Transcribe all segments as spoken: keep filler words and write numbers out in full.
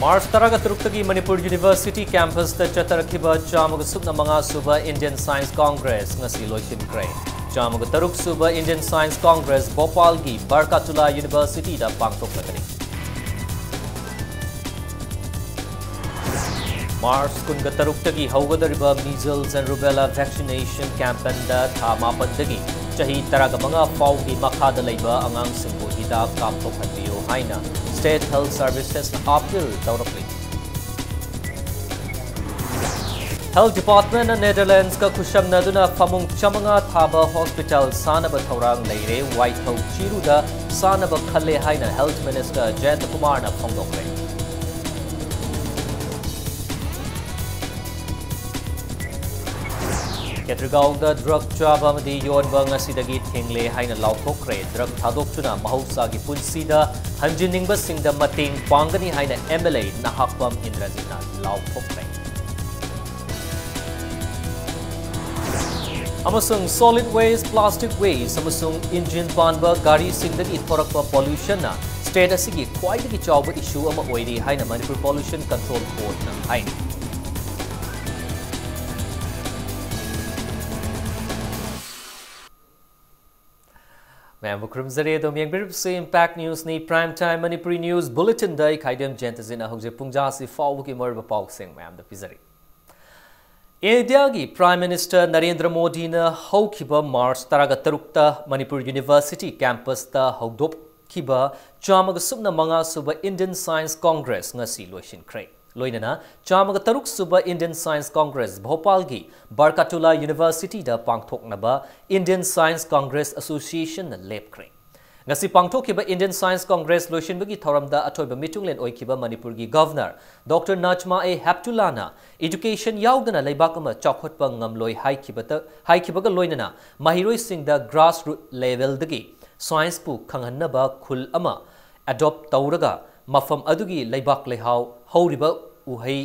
March ꯇꯔꯥꯒ ꯇꯔꯨꯛꯇꯒꯤ Manipur university ꯀꯦꯝꯄꯁꯇ ꯆꯠꯊꯔꯛꯈꯤꯕ ꯆꯥꯝꯃꯒ ꯁꯨꯞꯅ ꯃꯉꯥ ꯁꯨꯕ ꯏꯟꯗꯤꯌꯟ ꯁꯥꯏꯟꯁ ꯀꯣꯡꯒ꯭ꯔꯦꯁ ꯉꯁꯤ ꯂꯣꯏꯁꯤꯟꯈ꯭ꯔꯦ꯫ ꯆꯥꯝꯃꯒ ꯇꯔꯨꯛ ꯁꯨꯕ ꯏꯟꯗꯤꯌꯟ ꯁꯥꯏꯟꯁ ꯀꯣꯡꯒ꯭ꯔꯦꯁ ꯚꯣꯄꯥꯜꯒꯤ ꯕꯔꯀꯥꯇꯨꯂꯥ ꯌꯨꯅꯤꯚꯔꯁꯤꯇꯤꯗ ꯄꯥꯡꯊꯣꯛꯂꯒꯅꯤ꯫ ꯃꯥꯔꯆ ꯀꯨꯟꯒ ꯇꯔꯨꯛꯇꯒꯤ ꯍꯧꯒꯗꯧꯔꯤꯕ measles and rubella vaccination campaignꯗ ꯊꯥ ꯃꯥꯄꯟꯗꯒꯤ ꯆꯍꯤ ꯇꯔꯥꯒ ꯃꯉꯥ ꯐꯥꯎꯒꯤ ꯃꯈꯥꯗ ꯂꯩꯕ ꯑꯉꯥꯡꯁꯤꯡꯕꯨ ꯍꯤꯗꯥꯛ ꯀꯥꯞꯊꯣꯛꯍꯟꯕꯤꯌꯨ ꯍꯥꯏꯅ State Health Servicesꯅ appeal ꯇꯧꯔꯛꯂꯤ꯫ Health Departmentꯅ Netherlandsꯀ ꯈꯨꯠꯁꯝꯅꯗꯨꯅ ꯐꯃꯨꯡ ꯆꯥꯃꯉꯥ ꯊꯥꯕ hospital ꯁꯥꯅꯕ ꯊꯧꯔꯥꯡ ꯂꯩꯔꯦ꯫ ꯋꯥꯏꯊꯧ ꯆꯤꯔꯨꯗ ꯁꯥꯅꯕ ꯈꯜꯂꯦ ꯍꯥꯏꯅ Health Minister ꯖꯌꯟꯇ ꯀꯨꯃꯥꯔꯅ ꯐꯣꯡꯗꯣꯛꯈ꯭ꯔꯦ꯫ ꯈꯦꯇ꯭ꯔꯤꯒꯥꯎꯗ drug ꯆꯥꯕ ꯑꯃꯗꯤ ꯌꯣꯟꯕ ꯉꯁꯤꯗꯒꯤ ꯊꯤꯡꯂꯦ ꯍꯥꯏꯅ ꯂꯥꯎꯊꯣꯛꯈ꯭ꯔꯦ꯫ Drug ꯊꯥꯗꯣꯛꯇꯨꯅ ꯃꯍꯧꯁꯥꯒꯤ ꯄꯨꯟꯁꯤꯗ ꯍꯟꯖꯤꯟꯅꯤꯡꯕꯁꯤꯡꯗ ꯃꯇꯦꯡ ꯄꯥꯡꯒꯅꯤ ꯍꯥꯏꯅ MLA ꯅꯍꯥꯛꯄꯝ ꯏꯟꯗ꯭ꯔꯖꯤꯠꯅ ꯂꯥꯎꯊꯣꯛꯈ꯭ꯔꯦ꯫ ꯑꯃꯁꯨꯡ solid waste, plastic waste ꯑꯃꯁꯨꯡ engine ꯄꯥꯟꯕ ꯒꯥꯔꯤꯁꯤꯡꯗꯒꯤ ꯊꯣꯔꯛꯄ pollutionꯅ state ꯑꯁꯤꯒꯤ ꯈ꯭ꯋꯥꯏꯗꯒꯤ ꯆꯥꯎꯕ issue ꯑꯃ ꯑꯣꯏꯔꯤ ꯍꯥꯏꯅ Manipur Pollution Control Boardꯅ ꯍꯥꯏꯔꯤ꯫ ꯃꯌꯥꯝꯕꯨ ꯈꯨꯔꯨꯝꯖꯔꯤ꯫ ꯑꯗꯣꯝ ꯌꯦꯡꯕꯤꯔꯤꯕꯁꯤ Impact Newsꯅꯤ꯫ Prime Time Manipuri News Bulletinꯗ ꯑꯩ ꯈꯥꯏꯗꯦꯝ ꯖꯌꯟꯇꯖꯤꯠꯅ ꯍꯧꯖꯤꯛ ꯄꯨꯡꯖꯥꯁꯤ ꯐꯥꯎꯕꯒꯤ ꯃꯔꯨꯑꯣꯏꯕ ꯄꯥꯎꯁꯤꯡ ꯃꯌꯥꯝꯗ ꯄꯤꯖꯔꯤ꯫ ꯏꯟꯗꯤꯌꯥꯒꯤ Prime Minister ꯅꯔꯦꯟꯗ꯭ꯔ ꯃꯣꯗꯤꯅ ꯍꯧꯈꯤꯕ ꯃꯥꯔꯆ ꯇꯔꯥꯒ ꯇꯔꯨꯛꯇ ꯃꯅꯤꯄꯨꯔ ꯌꯨꯅꯤꯚꯔꯁꯤꯇꯤ ꯀꯦꯝꯄꯁꯇ ꯍꯧꯗꯣꯛꯈꯤꯕ ꯆꯥꯝꯃꯒ ꯁꯨꯞꯅ ꯃꯉꯥ ꯁꯨꯕ Indian Science Congress ꯉꯁꯤ ꯂꯣꯏꯁꯤꯟꯈ꯭ꯔꯦ꯫ ꯂꯣꯏꯅꯅ ꯆꯥꯝꯃꯒ ꯇꯔꯨꯛ ꯁꯨꯕ Indian Science Congress ꯚꯣꯄꯥꯜꯒꯤ ꯕꯔꯀꯥꯇꯨꯂꯥ ꯌꯨꯅꯤꯚꯔꯁꯤꯇꯤꯗ ꯄꯥꯡꯊꯣꯛꯅꯕ Indian Science Congress Associationꯅ ꯂꯦꯞꯈ꯭ꯔꯦ꯫ ꯉꯁꯤ ꯄꯥꯡꯊꯣꯛꯈꯤꯕ Indian Science Congress ꯂꯣꯏꯁꯤꯟꯕꯒꯤ ꯊꯧꯔꯝꯗ ꯑꯊꯣꯏꯕ ꯃꯤꯊꯨꯡꯂꯦꯟ ꯑꯣꯏꯈꯤꯕ ꯃꯅꯤꯄꯨꯔꯒꯤ Governor Doctor ꯅꯥꯖꯃꯥ ꯑꯦ ꯍꯦꯞꯇꯨꯂꯥꯅ education ꯌꯥꯎꯗꯅ ꯂꯩꯕꯥꯛ ꯑꯃ ꯆꯥꯎꯈꯠꯄ ꯉꯝꯂꯣꯏ ꯍꯥꯏꯈꯤꯕꯇ-, ꯍꯥꯏꯈꯤꯕꯒ ꯂꯣꯏꯅꯅ ꯃꯍꯩꯔꯣꯏꯁꯤꯡꯗ grassroot levelꯗꯒꯤ scienceꯄꯨ ꯈꯪꯍꯟꯅꯕ ꯈꯨꯜ ꯑꯃ adopt ꯇꯧꯔꯒ ꯃꯐꯝ ꯑꯗꯨꯒꯤ ꯂꯩꯕꯥꯛ ꯂꯩꯍꯥꯎ, ꯍꯧꯔꯤꯕ ꯎꯍꯩ,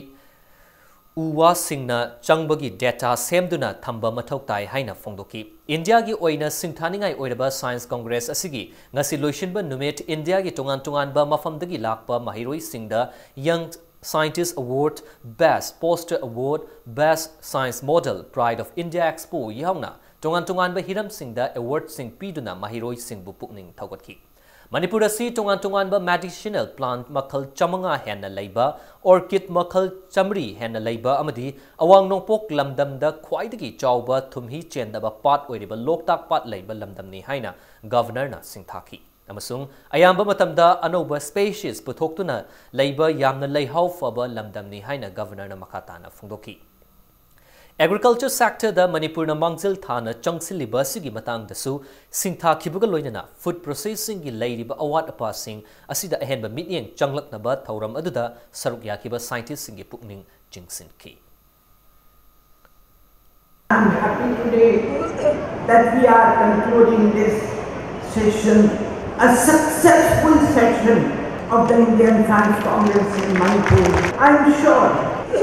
ꯎ ꯋꯥꯁꯤꯡꯅ ꯆꯪꯕꯒꯤ data ꯁꯦꯝꯗꯨꯅ ꯊꯝꯕ ꯃꯊꯧ ꯇꯥꯏ ꯍꯥꯏꯅ ꯐꯣꯡꯗꯣꯛꯈꯤ꯫ ꯏꯟꯗꯤꯌꯥꯒꯤ ꯑꯣꯏꯅ ꯁꯤꯡꯊꯥꯅꯤꯡꯉꯥꯏ ꯑꯣꯏꯔꯕ Science Congress ꯑꯁꯤꯒꯤ ꯉꯁꯤ ꯂꯣꯏꯁꯤꯟꯕ ꯅꯨꯃꯤꯠ ꯏꯟꯗꯤꯌꯥꯒꯤ ꯇꯣꯉꯥꯟ ꯇꯣꯉꯥꯟꯕ ꯃꯐꯝꯗꯒꯤ ꯂꯥꯛꯄ ꯃꯍꯩꯔꯣꯏꯁꯤꯡꯗ Young Scientist Award, Best Poster Award, Best Science Model, Pride of India Expo ꯌꯥꯎꯅ ꯇꯣꯉꯥꯟ ꯇꯣꯉꯥꯟꯕ ꯍꯤꯔꯝꯁꯤꯡꯗ awardꯁꯤꯡ ꯄꯤꯗꯨꯅ ꯃꯍꯩꯔꯣꯏꯁꯤꯡꯕꯨ ꯄꯨꯛꯅꯤꯡ ꯊꯧꯒꯠꯈꯤ꯫ ꯃꯅꯤꯄꯨꯔ ꯑꯁꯤ ꯇꯣꯉꯥꯟ ꯇꯣꯉꯥꯟꯕ medicinal plant ꯃꯈꯜ ꯆꯥꯃꯉꯥ ꯍꯦꯟꯅ ꯂꯩꯕ, orchid ꯃꯈꯜ ꯆꯥꯃꯔꯤ ꯍꯦꯟꯅ ꯂꯩꯕ ꯑꯃꯗꯤ ꯑꯋꯥꯡ ꯅꯣꯡꯄꯣꯛ ꯂꯝꯗꯝꯗ ꯈ꯭ꯋꯥꯏꯗꯒꯤ ꯆꯥꯎꯕ ꯊꯨꯝꯍꯤ ꯆꯦꯟꯗꯕ ꯄꯥꯠ ꯑꯣꯏꯔꯤꯕ ꯂꯣꯛꯇꯥꯛ ꯄꯥꯠ ꯂꯩꯕ ꯂꯝꯗꯝꯅꯤ ꯍꯥꯏꯅ Governorꯅ ꯁꯤꯡꯊꯥꯈꯤ꯫ ꯑꯃꯁꯨꯡ ꯑꯌꯥꯝꯕ ꯃꯇꯝꯗ ꯑꯅꯧꯕ species ꯄꯨꯊꯣꯛꯇꯨꯅ ꯂꯩꯕ ꯌꯥꯝꯅ ꯂꯩꯍꯥꯎ ꯐꯕ ꯂꯝꯗꯝꯅꯤ ꯍꯥꯏꯅ Governorꯅ ꯃꯈꯥ ꯇꯥꯅ ꯐꯣꯡꯗꯣꯛꯈꯤ꯫ Agriculture sectorꯗ ꯃꯅꯤꯄꯨꯔꯅ ꯃꯥꯡꯖꯤꯜ ꯊꯥꯅ ꯆꯪꯁꯤꯜꯂꯤꯕ ꯑꯁꯤꯒꯤ ꯃꯇꯥꯡꯗꯁꯨ ꯁꯤꯡꯊꯥꯈꯤꯕꯒ ꯂꯣꯏꯅꯅ food processingꯒꯤ ꯂꯩꯔꯤꯕ ꯑꯋꯥꯠ ꯑꯄꯥꯁꯤꯡ ꯑꯁꯤꯗ ꯑꯍꯦꯟꯕ ꯃꯤꯠꯌꯦꯡ ꯆꯪꯂꯛꯅꯕ ꯊꯧꯔꯝ ꯑꯗꯨꯗ ꯁꯔꯨꯛ ꯌꯥꯈꯤꯕ scientistꯁꯤꯡꯒꯤ ꯄꯨꯛꯅꯤꯡ ꯆꯤꯡꯁꯤꯟꯈꯤ꯫ I'm happy today that we are concluding this session, a successful session of the Indian Science Congress in Manipur. I'm sure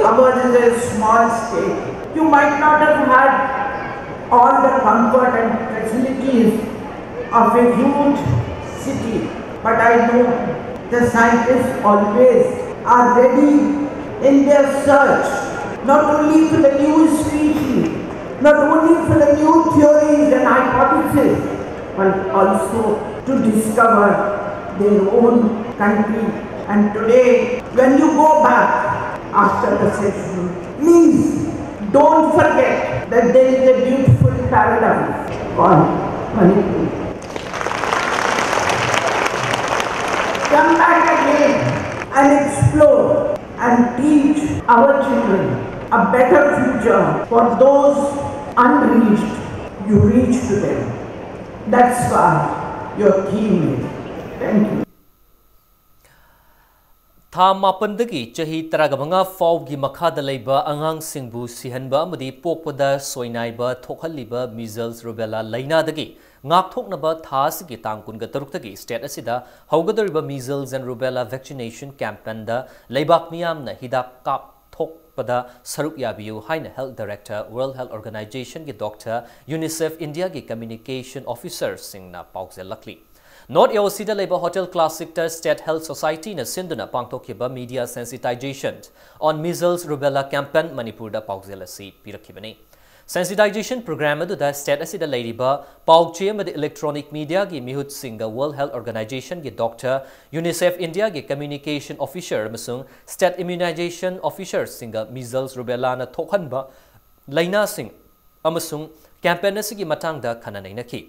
ours is a small state. You might not have had all the comfort and facilities of a huge city, but I know the scientists always are ready in their search, not only for the new species, not only for the new theories and hypotheses, but also to discover their own country. And today, when you go back after the session, please don't forget that there is a beautiful paradise called Manipur. Come back again and explore and teach our children a better future for those unreached. You reach to them. That's why your theme is. Thank you. ꯊꯥ ꯃꯥꯄꯟꯗꯒꯤ ꯆꯍꯤ ꯇꯔꯥꯃꯉꯥ ꯐꯥꯎꯒꯤ ꯃꯈꯥꯗ ꯂꯩꯕ ꯑꯉꯥꯡꯁꯤꯡꯕꯨ ꯁꯤꯍꯟꯕ ꯑꯃꯗꯤ ꯄꯣꯛꯄꯗ ꯁꯣꯏꯅꯥꯏꯕ ꯊꯣꯛꯍꯜꯂꯤꯕ measles rubella ꯂꯥꯏꯅꯥꯗꯒꯤ ꯉꯥꯛꯊꯣꯛꯅꯕ ꯊꯥ ꯑꯁꯤꯒꯤ ꯇꯥꯡ ꯀꯨꯟꯒ ꯇꯔꯨꯛꯇꯒꯤ state ꯑꯁꯤꯗ ꯍꯧꯒꯗꯧꯔꯤꯕ measles and rubella vaccination campaignꯗ ꯂꯩꯕꯥꯛ ꯃꯤꯌꯥꯝꯅ ꯍꯤꯗꯥꯛ ꯀꯥꯞꯊꯣꯛ ꯄꯗ ꯁꯔꯨꯛ ꯌꯥꯕꯤꯌꯨ ꯍꯥꯏꯅ Health Director, World Health Organization ꯒꯤ Doctor, UNICEF India ꯒꯤ Communication Officer ꯁꯤꯡꯅ ꯄꯥꯎꯖꯦꯜꯂꯛꯂꯤ꯫ North A O C ꯗ ꯂꯩꯕ Hotel Classic ꯇ State Health Society ꯅ ꯁꯤꯟꯗꯨꯅ ꯄꯥꯡꯊꯣꯛꯈꯤꯕ Media Sensitization on Measles Rubella Campaign ꯃꯅꯤꯄꯨꯔꯗ ꯄꯥꯎꯖꯦꯜ ꯑꯁꯤ ꯄꯤꯔꯛꯈꯤꯕꯅꯤ꯫ Sensitization program ꯑꯗꯨꯗ state ꯑꯁꯤꯗ ꯂꯩꯔꯤꯕ ꯄꯥꯎ ꯆꯦ ꯑꯃꯗꯤ electronic media ꯒꯤ ꯃꯤꯍꯨꯠꯁꯤꯡꯒ World Health Organization ꯒꯤ Doctor, UNICEF India ꯒꯤ Communication Officer ꯑꯃꯁꯨꯡ State Immunization Officer ꯁꯤꯡꯒ measles rubella ꯅ ꯊꯣꯛꯍꯟꯕ ꯂꯥꯏꯅꯥꯁꯤꯡ ꯑꯃꯁꯨꯡ campaign ꯑꯁꯤꯒꯤ ꯃꯇꯥꯡꯗ ꯈꯟꯅ ꯅꯩꯅꯈꯤ꯫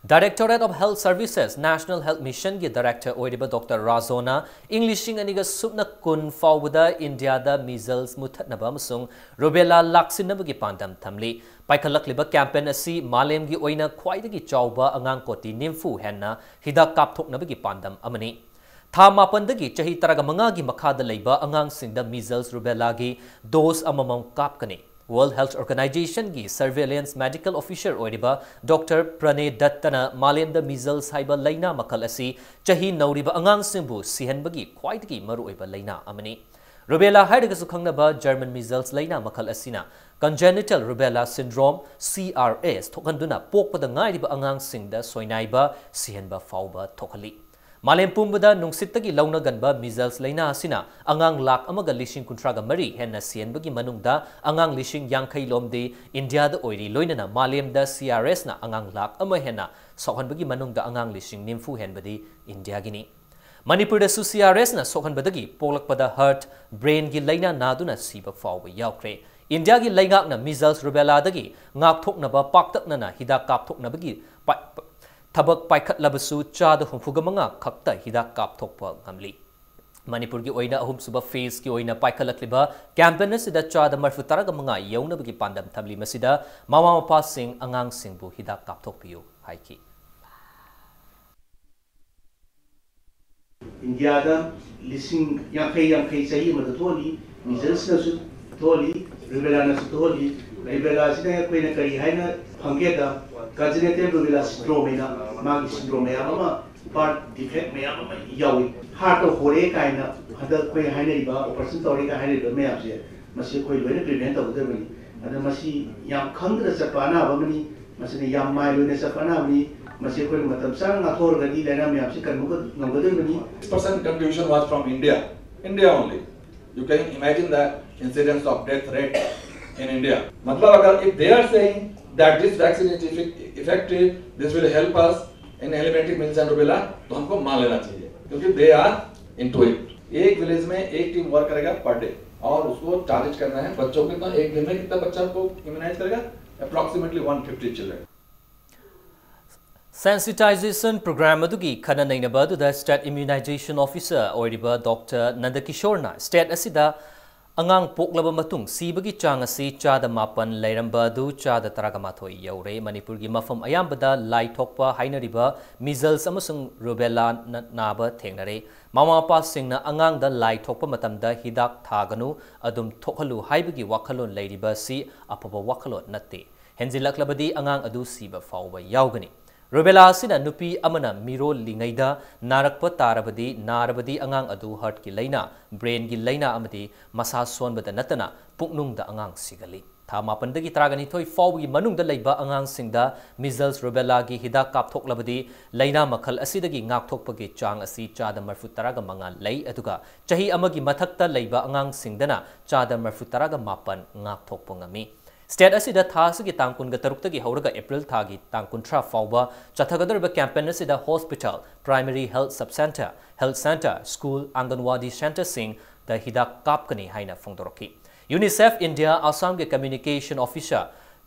Directorate of Health Services, National Health Mission ꯒꯤ Director ꯑꯣꯏꯔꯤꯕ Doctor ꯔꯥꯖꯣꯅ ꯏꯪ ꯂꯤꯁꯤꯡ ꯑꯅꯤꯒ ꯁꯨꯞꯅ ꯀꯨꯟ ꯐꯥꯎꯕꯗ ꯏꯟꯗꯤꯌꯥꯗ measles ꯃꯨꯊꯠꯅꯕ ꯑꯃꯁꯨꯡ rubella ꯂꯥꯛꯁꯤꯟꯅꯕꯒꯤ ꯄꯥꯟꯗꯝ ꯊꯝꯂꯤ꯫ ꯄꯥꯏꯈꯠꯂꯛꯂꯤꯕ campaign ꯑꯁꯤ ꯃꯥꯂꯦꯝꯒꯤ ꯑꯣꯏꯅ ꯈ꯭ꯋꯥꯏꯗꯒꯤ ꯆꯥꯎꯕ ꯑꯉꯥꯡ ꯀꯣꯇꯤ ꯅꯤꯐꯨ ꯍꯦꯟꯅ ꯍꯤꯗꯥꯛ ꯀꯥꯞꯊꯣꯛꯅꯕꯒꯤ ꯄꯥꯟꯗꯝ ꯑꯃꯅꯤ꯫ ꯊꯥ ꯃꯥꯄꯟꯗꯒꯤ ꯆꯍꯤ ꯇꯔꯥꯃꯉꯥꯒꯤ ꯃꯈꯥꯗ ꯂꯩꯕ ꯑꯉꯥꯡꯁꯤꯡꯗ measles rubella ꯒꯤ dose ꯑꯃꯃꯝ ꯀꯥꯞꯀꯅꯤ꯫ World Health Organization ꯒꯤ Surveillance Medical Officer ꯑꯣꯏꯔꯤꯕ Doctor ꯄ꯭ꯔꯅꯦ ꯗꯠꯇꯅ ꯃꯥꯂꯦꯝꯗ measles ꯍꯥꯏꯕ ꯂꯥꯏꯅꯥ ꯃꯈꯜ ꯑꯁꯤ ꯆꯍꯤ ꯅꯧꯔꯤꯕ ꯑꯉꯥꯡꯁꯤꯡꯕꯨ ꯁꯤꯍꯟꯕꯒꯤ ꯈ꯭ꯋꯥꯏꯗꯒꯤ ꯃꯔꯨꯑꯣꯏꯕ ꯂꯥꯏꯅꯥ ꯑꯃꯅꯤ꯫ Rubella ꯍꯥꯏꯔꯒꯁꯨ ꯈꯪꯅꯕ German measles ꯂꯥꯏꯅꯥ ꯃꯈꯜ ꯑꯁꯤꯅ congenital rubella syndrome, C R S, ꯊꯣꯛꯍꯟꯗꯨꯅ ꯄꯣꯛꯄꯗ ꯉꯥꯏꯔꯤꯕ ꯑꯉꯥꯡꯁꯤꯡꯗ ꯁꯣꯏꯅꯥꯏꯕ, ꯁꯤꯍꯟꯕ ꯐꯥꯎꯕ ꯊꯣꯛꯍꯜꯂꯤ꯫ ꯃꯥꯂꯦꯝ ꯄꯨꯝꯕꯗ ꯅꯨꯡꯁꯤꯠꯇꯒꯤ ꯂꯧꯅꯒꯟꯕ measles ꯂꯥꯏꯅꯥ ꯑꯁꯤꯅ ꯑꯉꯥꯡ ꯂꯥꯈ ꯑꯃꯒ ꯂꯤꯁꯤꯡ ꯀꯨꯟꯊ꯭ꯔꯥꯒ ꯃꯔꯤ ꯍꯦꯟꯅ ꯁꯤꯍꯟꯕꯒꯤ ꯃꯅꯨꯡꯗ ꯑꯉꯥꯡ ꯂꯤꯁꯤꯡ ꯌꯥꯡꯈꯩ ꯂꯣꯝꯗꯤ ꯏꯟꯗꯤꯌꯥꯗ ꯑꯣꯏꯔꯤ, ꯂꯣꯏꯅꯅ ꯃꯥꯂꯦꯝꯗ C R S ꯅ ꯑꯉꯥꯡ ꯂꯥꯈ ꯑꯃ ꯍꯦꯟꯅ ꯁꯣꯛꯍꯟꯕꯒꯤ ꯃꯅꯨꯡꯗ ꯑꯉꯥꯡ ꯂꯤꯁꯤꯡ ꯅꯤꯐꯨ ꯍꯦꯟꯕꯗꯤ ꯏꯟꯗꯤꯌꯥꯒꯤꯅꯤ꯫ ꯃꯅꯤꯄꯨꯔꯗꯁꯨ C R S ꯅ ꯁꯣꯛꯍꯟꯕꯗꯒꯤ ꯄꯣꯛꯂꯛꯄꯗ heart, brain ꯒꯤ ꯂꯥꯏꯅꯥ ꯅꯥꯗꯨꯅ ꯁꯤꯕ ꯐꯥꯎꯕ ꯌꯥꯎꯈ꯭ꯔꯦ꯫ ꯏꯟꯗꯤꯌꯥꯒꯤ ꯂꯩꯉꯥꯛꯅ measles rubella ꯗꯒꯤ ꯉꯥꯛꯊꯣꯛꯅꯕ ꯄꯥꯛꯇꯛꯅꯅ ꯍꯤꯗꯥꯛ ꯀꯥꯞꯊꯣꯛꯅꯕꯒꯤ ꯄꯥ-, ꯊꯕꯛ ꯄꯥꯏꯈꯠꯂꯕꯁꯨ ꯆꯥꯗ ꯍꯨꯝꯐꯨꯒ ꯃꯉꯥ ꯈꯛꯇ ꯍꯤꯗꯥꯛ ꯀꯥꯞꯊꯣꯛꯄ ꯉꯝꯂꯤ꯫ ꯃꯅꯤꯄꯨꯔꯒꯤ ꯑꯣꯏꯅ ꯑꯍꯨꯝꯁꯨꯕ phase ꯀꯤ ꯑꯣꯏꯅ ꯄꯥꯏꯈꯠꯂꯛꯂꯤꯕ campaign ꯑꯁꯤꯗ ꯆꯥꯗ ꯃꯔꯤꯐꯨ ꯇꯔꯥꯒ ꯃꯉꯥ ꯌꯧꯅꯕꯒꯤ ꯄꯥꯟꯗꯝ ꯊꯝꯂꯤ꯫ ꯃꯁꯤꯗ ꯃꯃꯥ ꯃꯄꯥꯁꯤꯡ ꯑꯉꯥꯡꯁꯤꯡꯕꯨ ꯍꯤꯗꯥꯛ ꯀꯥꯞꯊꯣꯛꯄꯤꯌꯨ ꯍꯥꯏꯈꯤ꯫ ꯏꯟꯗꯤꯌꯥꯗ ꯂꯤꯁꯤꯡ ꯌꯥꯡꯈꯩ ꯌꯥꯡꯈꯩ ꯆꯍꯤ ꯑꯃꯗ ꯊꯣꯛꯍꯜꯂꯤ, measles ꯅꯁꯨ ꯊꯣꯛꯍꯜꯂꯤ, rubella ꯅꯁꯨ ꯊꯣꯛꯍꯜꯂꯤ꯫ Rubella ꯁꯤꯅ ꯑꯩꯈꯣꯏꯅ ꯀꯔꯤ ꯍꯥꯏꯅ ꯐꯪꯒꯦꯗ, congenital rubella syndrome ꯍꯥꯏꯅ ꯃꯥꯒꯤ syndrome ꯃꯌꯥꯝ ꯑꯃ, birth defect ꯃꯌꯥꯝ ꯑꯃ ꯌꯥꯎꯏ꯫ Heart ꯇ ꯍꯣꯔꯦ ꯀꯥꯏꯅ ꯍꯟꯗꯛ ꯑꯩꯈꯣꯏ ꯍꯥꯏꯅꯔꯤꯕ ꯑꯣꯄꯔꯦꯁꯟ ꯇꯧꯔꯦꯒ ꯍꯥꯏꯅꯔꯤꯕ ꯃꯌꯥꯝꯁꯦ, ꯃꯁꯤ ꯑꯩꯈꯣꯏ ꯂꯣꯏꯅ ꯄ꯭ꯔꯤꯚꯦꯟ ꯇꯧꯒꯗꯕꯅꯤ꯫ ꯑꯗ ꯃꯁꯤ ꯌꯥꯝ ꯈꯪꯗꯅ ꯆꯠꯄ ꯑꯅꯥꯕ ꯑꯃꯅꯤ, ꯃꯁꯤꯅ ꯌꯥꯝ ꯃꯥꯏꯜ ꯑꯣꯏꯅ ꯆꯠꯄ ꯑꯅꯥꯕꯅꯤ꯫ ꯃꯁꯤ ꯑꯩꯈꯣꯏꯅ ꯃꯇꯝ ꯆꯥꯅ ꯉꯥꯛꯊꯣꯛꯑꯒꯗꯤ ꯂꯥꯏꯅꯥ ꯃꯌꯥꯝꯁꯤ ꯀꯟꯕ ꯉꯝꯒꯗꯣꯔꯤꯕꯅꯤ꯫ This percent contribution was from India, India only. You can imagine the incidence of death rate in India. मतलब अगर if they are saying that this vaccine is effective, this will help us in eliminating measles and rubella, तो हमको मान लेना चाहिए, क्योंकि they are into it. एक village में एक टीम वर्क करेगा पर डे, और उसको टारगेट करना है बच्चों के। तो एक दिन में कितना बच्चा को इम्यूनाइज करेगा? Approximately one fifty children. Sensitization program ꯑꯗꯨꯒꯤ ꯈꯟꯅ ꯅꯩꯅꯕ ꯑꯗꯨꯗ state immunization officer ꯑꯣꯏꯔꯤꯕ Doctor ꯅꯟꯗꯀꯤꯁꯣꯔꯅ state ꯑꯁꯤꯗ ꯑꯉꯥꯡ ꯄꯣꯛꯂꯕ ꯃꯇꯨꯡ ꯁꯤꯕꯒꯤ ꯆꯥꯡ ꯑꯁꯤ ꯆꯥꯗ ꯃꯥꯄꯟ ꯂꯩꯔꯝꯕ ꯑꯗꯨ ꯆꯥꯗ ꯇꯔꯥꯒ ꯃꯥꯊꯣꯏ ꯌꯧꯔꯦ꯫ ꯃꯅꯤꯄꯨꯔꯒꯤ ꯃꯐꯝ ꯑꯌꯥꯝꯕꯗ ꯂꯥꯏ ꯊꯣꯛꯄ ꯍꯥꯏꯅꯔꯤꯕ measles ꯑꯃꯁꯨꯡ rubella ꯅ-, ꯅꯥꯕ ꯊꯦꯡꯅꯔꯦ꯫ ꯃꯃꯥ ꯃꯄꯥꯁꯤꯡꯅ ꯑꯉꯥꯡꯗ ꯂꯥꯏ ꯊꯣꯛꯄ ꯃꯇꯝꯗ ꯍꯤꯗꯥꯛ ꯊꯥꯒꯅꯨ, ꯑꯗꯨꯝ ꯊꯣꯛꯍꯜꯂꯨ ꯍꯥꯏꯕꯒꯤ ꯋꯥꯈꯜꯂꯣꯟ ꯂꯩꯔꯤꯕ ꯑꯁꯤ ꯑꯐꯕ ꯋꯥꯈꯜꯂꯣꯟ ꯅꯠꯇꯦ꯫ ꯍꯦꯟꯖꯤꯜꯂꯛꯂꯕꯗꯤ ꯑꯉꯥꯡ ꯑꯗꯨ ꯁꯤꯕ ꯐꯥꯎꯕ ꯌꯥꯎꯒꯅꯤ꯫ Rubella ꯑꯁꯤꯅ ꯅꯨꯄꯤ ꯑꯃꯅ ꯃꯤꯔꯣꯜꯂꯤꯉꯩꯗ ꯅꯥꯔꯛꯄ ꯇꯥꯔꯕꯗꯤ, ꯅꯥꯔꯕꯗꯤ ꯑꯉꯥꯡ ꯑꯗꯨ ꯍꯥꯔꯠꯀꯤ ꯂꯥꯏꯅꯥ, ꯕ꯭ꯔꯦꯟꯒꯤ ꯂꯥꯏꯅꯥ ꯑꯃꯗꯤ ꯃꯁꯥ ꯁꯣꯟꯕꯗ ꯅꯠꯇꯅ ꯄꯨꯛꯅꯨꯡꯗ ꯑꯉꯥꯡ ꯁꯤꯒꯜꯂꯤ꯫ ꯊꯥ ꯃꯥꯄꯟꯗꯒꯤ ꯇꯔꯥꯒ ꯅꯤꯊꯣꯏ ꯐꯥꯎꯕꯒꯤ ꯃꯅꯨꯡꯗ ꯂꯩꯕ ꯑꯉꯥꯡꯁꯤꯡꯗ measles rubellaꯒꯤ ꯍꯤꯗꯥꯛ ꯀꯥꯞꯊꯣꯛꯂꯕꯗꯤ ꯂꯥꯏꯅꯥ ꯃꯈꯜ ꯑꯁꯤꯗꯒꯤ ꯉꯥꯛꯊꯣꯛꯄꯒꯤ ꯆꯥꯡ ꯑꯁꯤ ꯆꯥꯗ ꯃꯔꯤꯐꯨ ꯇꯔꯥꯒ ꯃꯉꯥ ꯂꯩ, ꯑꯗꯨꯒ ꯆꯍꯤ ꯑꯃꯒꯤ ꯃꯊꯛꯇ ꯂꯩꯕ ꯑꯉꯥꯡꯁꯤꯡꯗꯅ ꯆꯥꯗ ꯃꯔꯤꯐꯨ ꯇꯔꯥꯒ ꯃꯥꯄꯟ ꯉꯥꯛꯊꯣꯛꯄ ꯉꯝꯃꯤ꯫ State ꯑꯁꯤꯗ ꯊꯥ ꯑꯁꯤꯒꯤ ꯇꯥꯡ ꯀꯨꯟꯒ ꯇꯔꯨꯛꯇꯒꯤ ꯍꯧꯔꯒ April ꯊꯥꯒꯤ ꯇꯥꯡ ꯀꯨꯟꯊ꯭ꯔꯥ ꯐꯥꯎꯕ ꯆꯠꯊꯒꯗꯧꯔꯤꯕ campaign ꯑꯁꯤꯗ hospital, primary health sub centre, health centre, school, ꯑꯪꯒꯟꯋꯥꯗꯤ centreꯁꯤꯡꯗ ꯍꯤꯗꯥꯛ ꯀꯥꯞꯀꯅꯤ ꯍꯥꯏꯅ ꯐꯣꯡꯗꯣꯔꯛꯈꯤ꯫ UNICEF India Assamꯒꯤ communication officer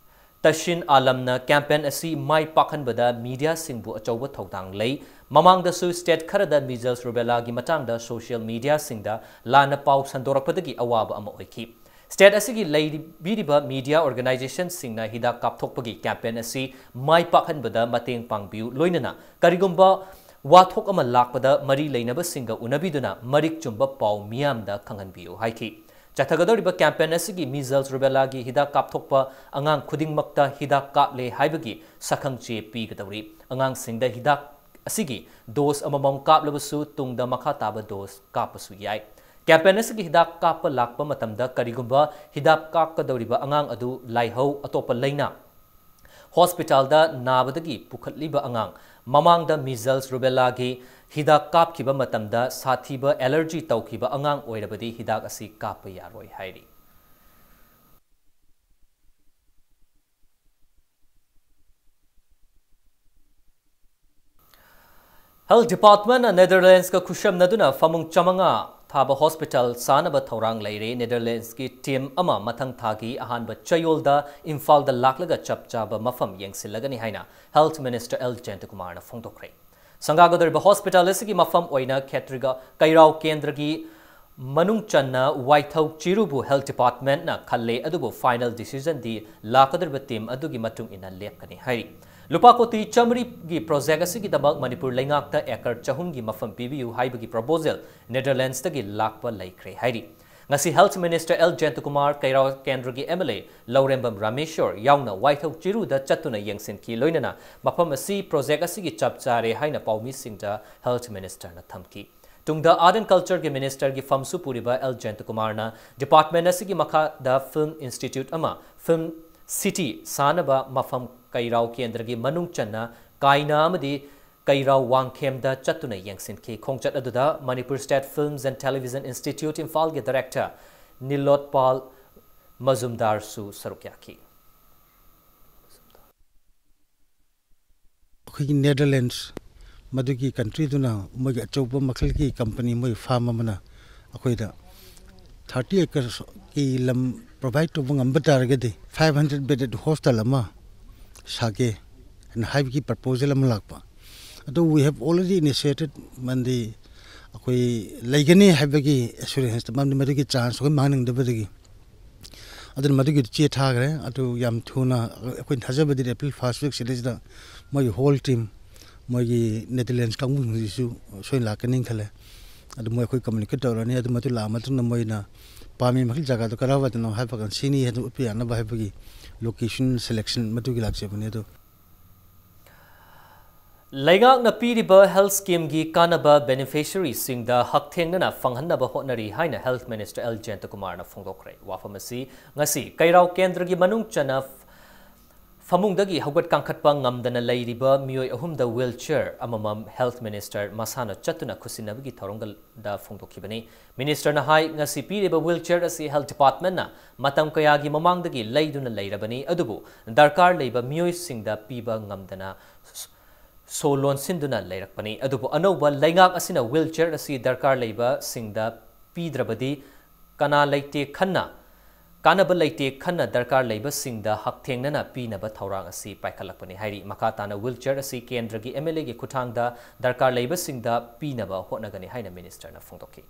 ꯇꯁꯤꯟ ꯑꯥꯂꯝꯅ campaign ꯑꯁꯤ ꯃꯥꯏ ꯄꯥꯛꯍꯟꯕꯗ mediaꯁꯤꯡꯕꯨ ꯑꯆꯧꯕ ꯊꯧꯗꯥꯡ ꯂꯩ꯫ ꯃꯃꯥꯡꯗꯁꯨ state ꯈꯔꯗ measles rubellaꯒꯤ ꯃꯇꯥꯡꯗ social mediaꯁꯤꯡꯗ ꯂꯥꯟꯅ ꯄꯥꯎ ꯁꯟꯗꯣꯔꯛꯄꯗꯒꯤ ꯑꯋꯥꯕ ꯑꯃ ꯑꯣꯏꯈꯤ꯫ State ꯑꯁꯤꯒꯤ ꯂꯩꯕꯤꯔꯤꯕ media organizationꯁꯤꯡꯅ ꯍꯤꯗꯥꯛ ꯀꯥꯞꯊꯣꯛꯄꯒꯤ campaign ꯑꯁꯤ ꯃꯥꯏ ꯄꯥꯛꯍꯟꯕꯗ ꯃꯇꯦꯡ ꯄꯥꯡꯕꯤꯌꯨ, ꯂꯣꯏꯅꯅ ꯀꯔꯤꯒꯨꯝꯕ ꯋꯥꯊꯣꯛ ꯑꯃ ꯂꯥꯛꯄꯗ ꯃꯔꯤ ꯂꯩꯅꯕꯁꯤꯡꯒ ꯎꯅꯕꯤꯗꯨꯅ ꯃꯔꯤꯛ ꯆꯨꯝꯕ ꯄꯥꯎ ꯃꯤꯌꯥꯝꯗ ꯈꯪꯍꯟꯕꯤꯌꯨ ꯍꯥꯏꯈꯤ꯫ ꯆꯠꯊꯒꯗꯧꯔꯤꯕ campaign ꯑꯁꯤꯒꯤ measles rubellaꯒꯤ ꯍꯤꯗꯥꯛ ꯀꯥꯞꯊꯣꯛꯄ ꯑꯉꯥꯡ ꯈꯨꯗꯤꯡꯃꯛꯇ ꯍꯤꯗꯥꯛ ꯀꯥꯞꯂꯦ ꯍꯥꯏꯕꯒꯤ ꯁꯛꯈꯪꯆꯦ ꯄꯤꯒꯗꯧꯔꯤ꯫ ꯑꯉꯥꯡꯁꯤꯡꯗ ꯍꯤꯗꯥꯛ ꯑꯁꯤꯒꯤ dose ꯑꯃꯃꯝ ꯀꯥꯞꯂꯕꯁꯨ ꯇꯨꯡꯗ ꯃꯈꯥ ꯇꯥꯕ dose ꯀꯥꯞꯄꯁꯨ ꯌꯥꯏ꯫ Campaign ꯑꯁꯤꯒꯤ ꯍꯤꯗꯥꯛ ꯀꯥꯞꯄ ꯂꯥꯛꯄ ꯃꯇꯝꯗ ꯀꯔꯤꯒꯨꯝꯕ ꯍꯤꯗꯥꯛ ꯀꯥꯞꯀꯗꯧꯔꯤꯕ ꯑꯉꯥꯡ ꯑꯗꯨ ꯂꯥꯏꯍꯧ, ꯑꯇꯣꯞꯄ ꯂꯥꯏꯅꯥ, hospitalꯗ ꯅꯥꯕꯗꯒꯤ ꯄꯨꯈꯠꯂꯤꯕ ꯑꯉꯥꯡ, ꯃꯃꯥꯡꯗ measles, rubellaꯒꯤ ꯍꯤꯗꯥꯛ ꯀꯥꯞꯈꯤꯕ ꯃꯇꯝꯗ ꯁꯥꯊꯤꯕ allergy ꯇꯧꯈꯤꯕ ꯑꯉꯥꯡ ꯑꯣꯏꯔꯕꯗꯤ ꯍꯤꯗꯥꯛ ꯑꯁꯤ ꯀꯥꯞꯄ ꯌꯥꯔꯣꯏ ꯍꯥꯏꯔꯤ꯫ Health Departmentꯅ Netherlandsꯀ ꯈꯨꯠꯁꯝꯅꯗꯨꯅ ꯐꯃꯨꯡ ꯆꯥꯃꯉꯥ ꯊꯥꯕ hospital ꯁꯥꯅꯕ ꯊꯧꯔꯥꯡ ꯂꯩꯔꯦ꯫ Netherlandsꯀꯤ team ꯑꯃ ꯃꯊꯪ ꯊꯥꯒꯤ ꯑꯍꯥꯟꯕ ꯆꯌꯣꯜꯗ ꯏꯝꯐꯥꯜꯗ ꯂꯥꯛꯂꯒ ꯆꯞ ꯆꯥꯕ ꯃꯐꯝ ꯌꯦꯡꯁꯤꯜꯂꯒꯅꯤ ꯍꯥꯏꯅ Health Minister ꯑꯦꯜ ꯖꯌꯟꯇꯀꯨꯃꯥꯔꯅ ꯐꯣꯡꯗꯣꯛꯈ꯭ꯔꯦ꯫ ꯁꯪꯒꯥꯒꯗꯧꯔꯤꯕ hospital ꯑꯁꯤꯒꯤ ꯃꯐꯝ ꯑꯣꯏꯅ ꯈꯦꯇ꯭ꯔꯤꯒ ꯀꯩꯔꯥꯎ ꯀꯦꯟꯗ꯭ꯔꯒꯤ ꯃꯅꯨꯡ ꯆꯟꯅ ꯋꯥꯏꯊꯧ ꯆꯤꯔꯨꯕꯨ Health Departmentꯅ ꯈꯜꯂꯦ, ꯑꯗꯨꯕꯨ final decisionꯗꯤ ꯂꯥꯛꯀꯗꯧꯔꯤꯕ team ꯑꯗꯨꯒꯤ ꯃꯇꯨꯡ ꯏꯟꯅ ꯂꯦꯞꯀꯅꯤ ꯍꯥꯏꯔꯤ꯫ ꯂꯨꯄꯥ ꯀꯣꯇꯤ ꯆꯥꯃꯔꯤꯒꯤ project ꯑꯁꯤꯒꯤꯗꯃꯛ ꯃꯅꯤꯄꯨꯔ ꯂꯩꯉꯥꯛꯇ acre ꯆꯍꯨꯝꯒꯤ ꯃꯐꯝ ꯄꯤꯕꯤꯌꯨ ꯍꯥꯏꯕꯒꯤ proposalNetherlandsꯇꯒꯤ ꯂꯥꯛꯄ ꯂꯩꯈ꯭ꯔꯦ ꯍꯥꯏꯔꯤ꯫ ꯉꯁꯤ Health Minister ꯑꯦꯜ ꯖꯌꯟꯇꯀꯨꯃꯥꯔ, ꯀꯩꯔꯥꯎ ꯀꯦꯟꯗ꯭ꯔꯒꯤ MLA ꯂꯧꯔꯦꯝꯕꯝ ꯔꯥꯃꯦꯁꯣꯔ ꯌꯥꯎꯅ ꯋꯥꯏꯊꯧ ꯆꯤꯔꯨꯗ ꯆꯠꯇꯨꯅ ꯌꯦꯡꯁꯤꯟꯈꯤ, ꯂꯣꯏꯅꯅ ꯃꯐꯝ ꯑꯁꯤ project ꯑꯁꯤꯒꯤ ꯆꯞ ꯆꯥꯔꯦ ꯍꯥꯏꯅ ꯄꯥꯎꯃꯤꯁꯤꯡꯗ Health Ministerꯅ ꯊꯝꯈꯤ꯫ ꯇꯨꯡꯗ Art and Cultureꯒꯤ Ministerꯒꯤ ꯐꯝꯁꯨ ꯄꯨꯔꯤꯕ ꯑꯦꯜ ꯖꯌꯟꯇꯀꯨꯃꯥꯔꯅ department ꯑꯁꯤꯒꯤ ꯃꯈꯥꯗ film institute ꯑꯃ film city ꯁꯥꯅꯕ ꯃꯐꯝ ꯀꯩꯔꯥꯎ ꯀꯦꯟꯗ꯭ꯔꯒꯤ ꯃꯅꯨꯡ ꯆꯟꯅ ꯀꯥꯏꯅ ꯑꯃꯗꯤ ꯀꯩꯔꯥꯎ ꯋꯥꯡꯈꯦꯝꯗ ꯆꯠꯇꯨꯅ ꯌꯦꯡꯁꯤꯟꯈꯤ꯫ ꯈꯣꯡꯆꯠ ꯑꯗꯨꯗ Manipur State Films and Television Institute ꯏꯝꯐꯥꯜꯒꯤ director ꯅꯤꯂꯣꯠꯄꯥꯜ ꯃꯖꯨꯝꯗꯥꯔꯁꯨ ꯁꯔꯨꯛ ꯌꯥꯈꯤ꯫ ꯑꯩꯈꯣꯏꯒꯤ Netherlands, ꯃꯗꯨꯒꯤ countryꯗꯨꯅ ꯃꯣꯏꯒꯤ ꯑꯆꯧꯕ ꯃꯈꯜꯒꯤ company, ꯃꯣꯏ firm ꯑꯃꯅ ꯑꯩꯈꯣꯏꯗ thirty acresꯀꯤ ꯂꯝ provide ꯇꯧꯕ ꯉꯝꯕ ꯇꯥꯔꯒꯗꯤ five hundred bedded hostel ꯑꯃ ꯁꯥꯒꯦ ꯍꯥꯏꯅ ꯍꯥꯏꯕꯒꯤ proposal ꯑꯃ ꯂꯥꯛꯄ꯫ ꯑꯗꯨ we have already initiated, ꯃꯔꯝꯗꯤ ꯑꯩꯈꯣꯏ ꯂꯩꯒꯅꯤ ꯍꯥꯏꯕꯒꯤ assurance, ꯃꯔꯝꯗꯤ ꯃꯗꯨꯒꯤ chance ꯑꯩꯈꯣꯏ ꯃꯥꯡꯍꯟꯅꯤꯡꯗꯕꯗꯒꯤ꯫ ꯑꯗꯨꯅ ꯃꯗꯨꯒꯤꯗꯨ ꯆꯦ ꯊꯥꯈ꯭ꯔꯦ꯫ ꯑꯗꯨ ꯌꯥꯝ ꯊꯨꯅ ꯑꯩꯈꯣꯏꯅ ꯊꯥꯖꯕꯗꯤ April first week ꯁꯤꯗꯩꯁꯤꯗ ꯃꯣꯏꯒꯤ whole team, ꯃꯣꯏꯒꯤ Netherlands ꯀꯥꯡꯕꯨꯁꯤꯡꯁꯤꯁꯨ ꯁꯣꯏꯅ ꯂꯥꯛꯀꯅꯤ ꯈꯜꯂꯦ꯫ ꯑꯗꯨ ꯃꯣꯏ ꯑꯩꯈꯣꯏ communicate ꯇꯧꯔꯅꯤ꯫ ꯑꯗꯨ ꯃꯗꯨ ꯂꯥꯛꯑ ꯃꯇꯨꯡꯗ ꯃꯣꯏꯅ ꯄꯥꯝꯃꯤ ꯃꯈꯩ ꯖꯒꯥꯗꯣ ꯀꯔꯥꯏꯋꯥꯏꯗꯅꯣ ꯍꯥꯏꯕ ꯀꯥꯟꯗ ꯁꯤꯅꯤ ꯍꯥꯏꯗꯨ ꯎꯠꯄ ꯌꯥꯅꯕ ꯍꯥꯏꯕꯒꯤ location selection ꯃꯗꯨꯒꯤ ꯂꯥꯛꯆꯕꯅꯤ꯫ ꯑꯗꯨ ꯂꯩꯉꯥꯛꯅ ꯄꯤꯔꯤꯕ health scheme ꯒꯤ ꯀꯥꯟꯅꯕ beneficiary ꯁꯤꯡꯗ ꯍꯛꯊꯦꯡꯅꯅ ꯐꯪꯍꯟꯅꯕ ꯍꯣꯠꯅꯔꯤ ꯍꯥꯏꯅ Health Minister ꯑꯦꯜ ꯖꯌꯟꯇꯀꯨꯃꯥꯔꯅ ꯐꯣꯡꯗꯣꯛꯈ꯭ꯔꯦ꯫ ꯋꯥꯐꯝ ꯑꯁꯤ ꯉꯁꯤ ꯀꯩꯔꯥꯎ ꯀꯦꯟꯗ꯭ꯔꯒꯤ ꯃꯅꯨꯡ ꯆꯟꯅ ꯐꯃꯨꯡꯗꯒꯤ ꯍꯧꯒꯠ ꯀꯥꯡꯈꯠꯄ ꯉꯝꯗꯅ ꯂꯩꯔꯤꯕ ꯃꯤꯑꯣꯏ ꯑꯍꯨꯝꯗ wheelchair ꯑꯃꯃꯝ Health Minister ꯃꯁꯥꯅ ꯆꯠꯇꯨꯅ ꯈꯨꯠꯁꯤꯟꯅꯕꯒꯤ ꯊꯧꯔꯝꯗ ꯐꯣꯡꯗꯣꯛꯈꯤꯕꯅꯤ꯫ Minister ꯅ ꯍꯥꯏ, ꯉꯁꯤ ꯄꯤꯔꯤꯕ wheelchair ꯑꯁꯤ Health Department ꯅ ꯃꯇꯝ ꯀꯌꯥꯒꯤ ꯃꯃꯥꯡꯗꯒꯤ ꯂꯩꯗꯨꯅ ꯂꯩꯔꯕꯅꯤ, ꯑꯗꯨꯕꯨ ꯗꯔꯀꯥꯔ ꯂꯩꯕ ꯃꯤꯑꯣꯏꯁꯤꯡꯗ ꯄꯤꯕ ꯉꯝꯗꯅ ꯁꯣ ꯂꯣꯟꯁꯤꯟꯗꯨꯅ ꯂꯩꯔꯛꯄꯅꯤ꯫ ꯑꯗꯨꯕꯨ ꯑꯅꯧꯕ ꯂꯩꯉꯥꯛ ꯑꯁꯤꯅ wheelchair ꯑꯁꯤ ꯗꯔꯀꯥꯔ ꯂꯩꯕꯁꯤꯡꯗ ꯄꯤꯗ꯭ꯔꯕꯗꯤ ꯀꯅꯥ ꯂꯩꯇꯦ ꯈꯟꯅ, ꯀꯥꯟꯅꯕ ꯂꯩꯇꯦ ꯈꯟꯅ ꯗꯔꯀꯥꯔ ꯂꯩꯕꯁꯤꯡꯗ ꯍꯛꯊꯦꯡꯅꯅ ꯄꯤꯅꯕ ꯊꯧꯔꯥꯡ ꯑꯁꯤ ꯄꯥꯏꯈꯠꯂꯛꯄꯅꯤ ꯍꯥꯏꯔꯤ꯫ ꯃꯈꯥ ꯇꯥꯅ wheelchair ꯑꯁꯤ ꯀꯦꯟꯗ꯭ꯔꯒꯤ ꯑꯦꯝ ꯑꯦꯜ ꯑꯦꯒꯤ ꯈꯨꯠꯊꯥꯡꯗ ꯗꯔꯀꯥꯔ ꯂꯩꯕꯁꯤꯡꯗ ꯄꯤꯅꯕ ꯍꯣꯠꯅꯒꯅꯤ ꯍꯥꯏꯅ Minister ꯅ ꯐꯣꯡꯗꯣꯛꯈꯤ꯫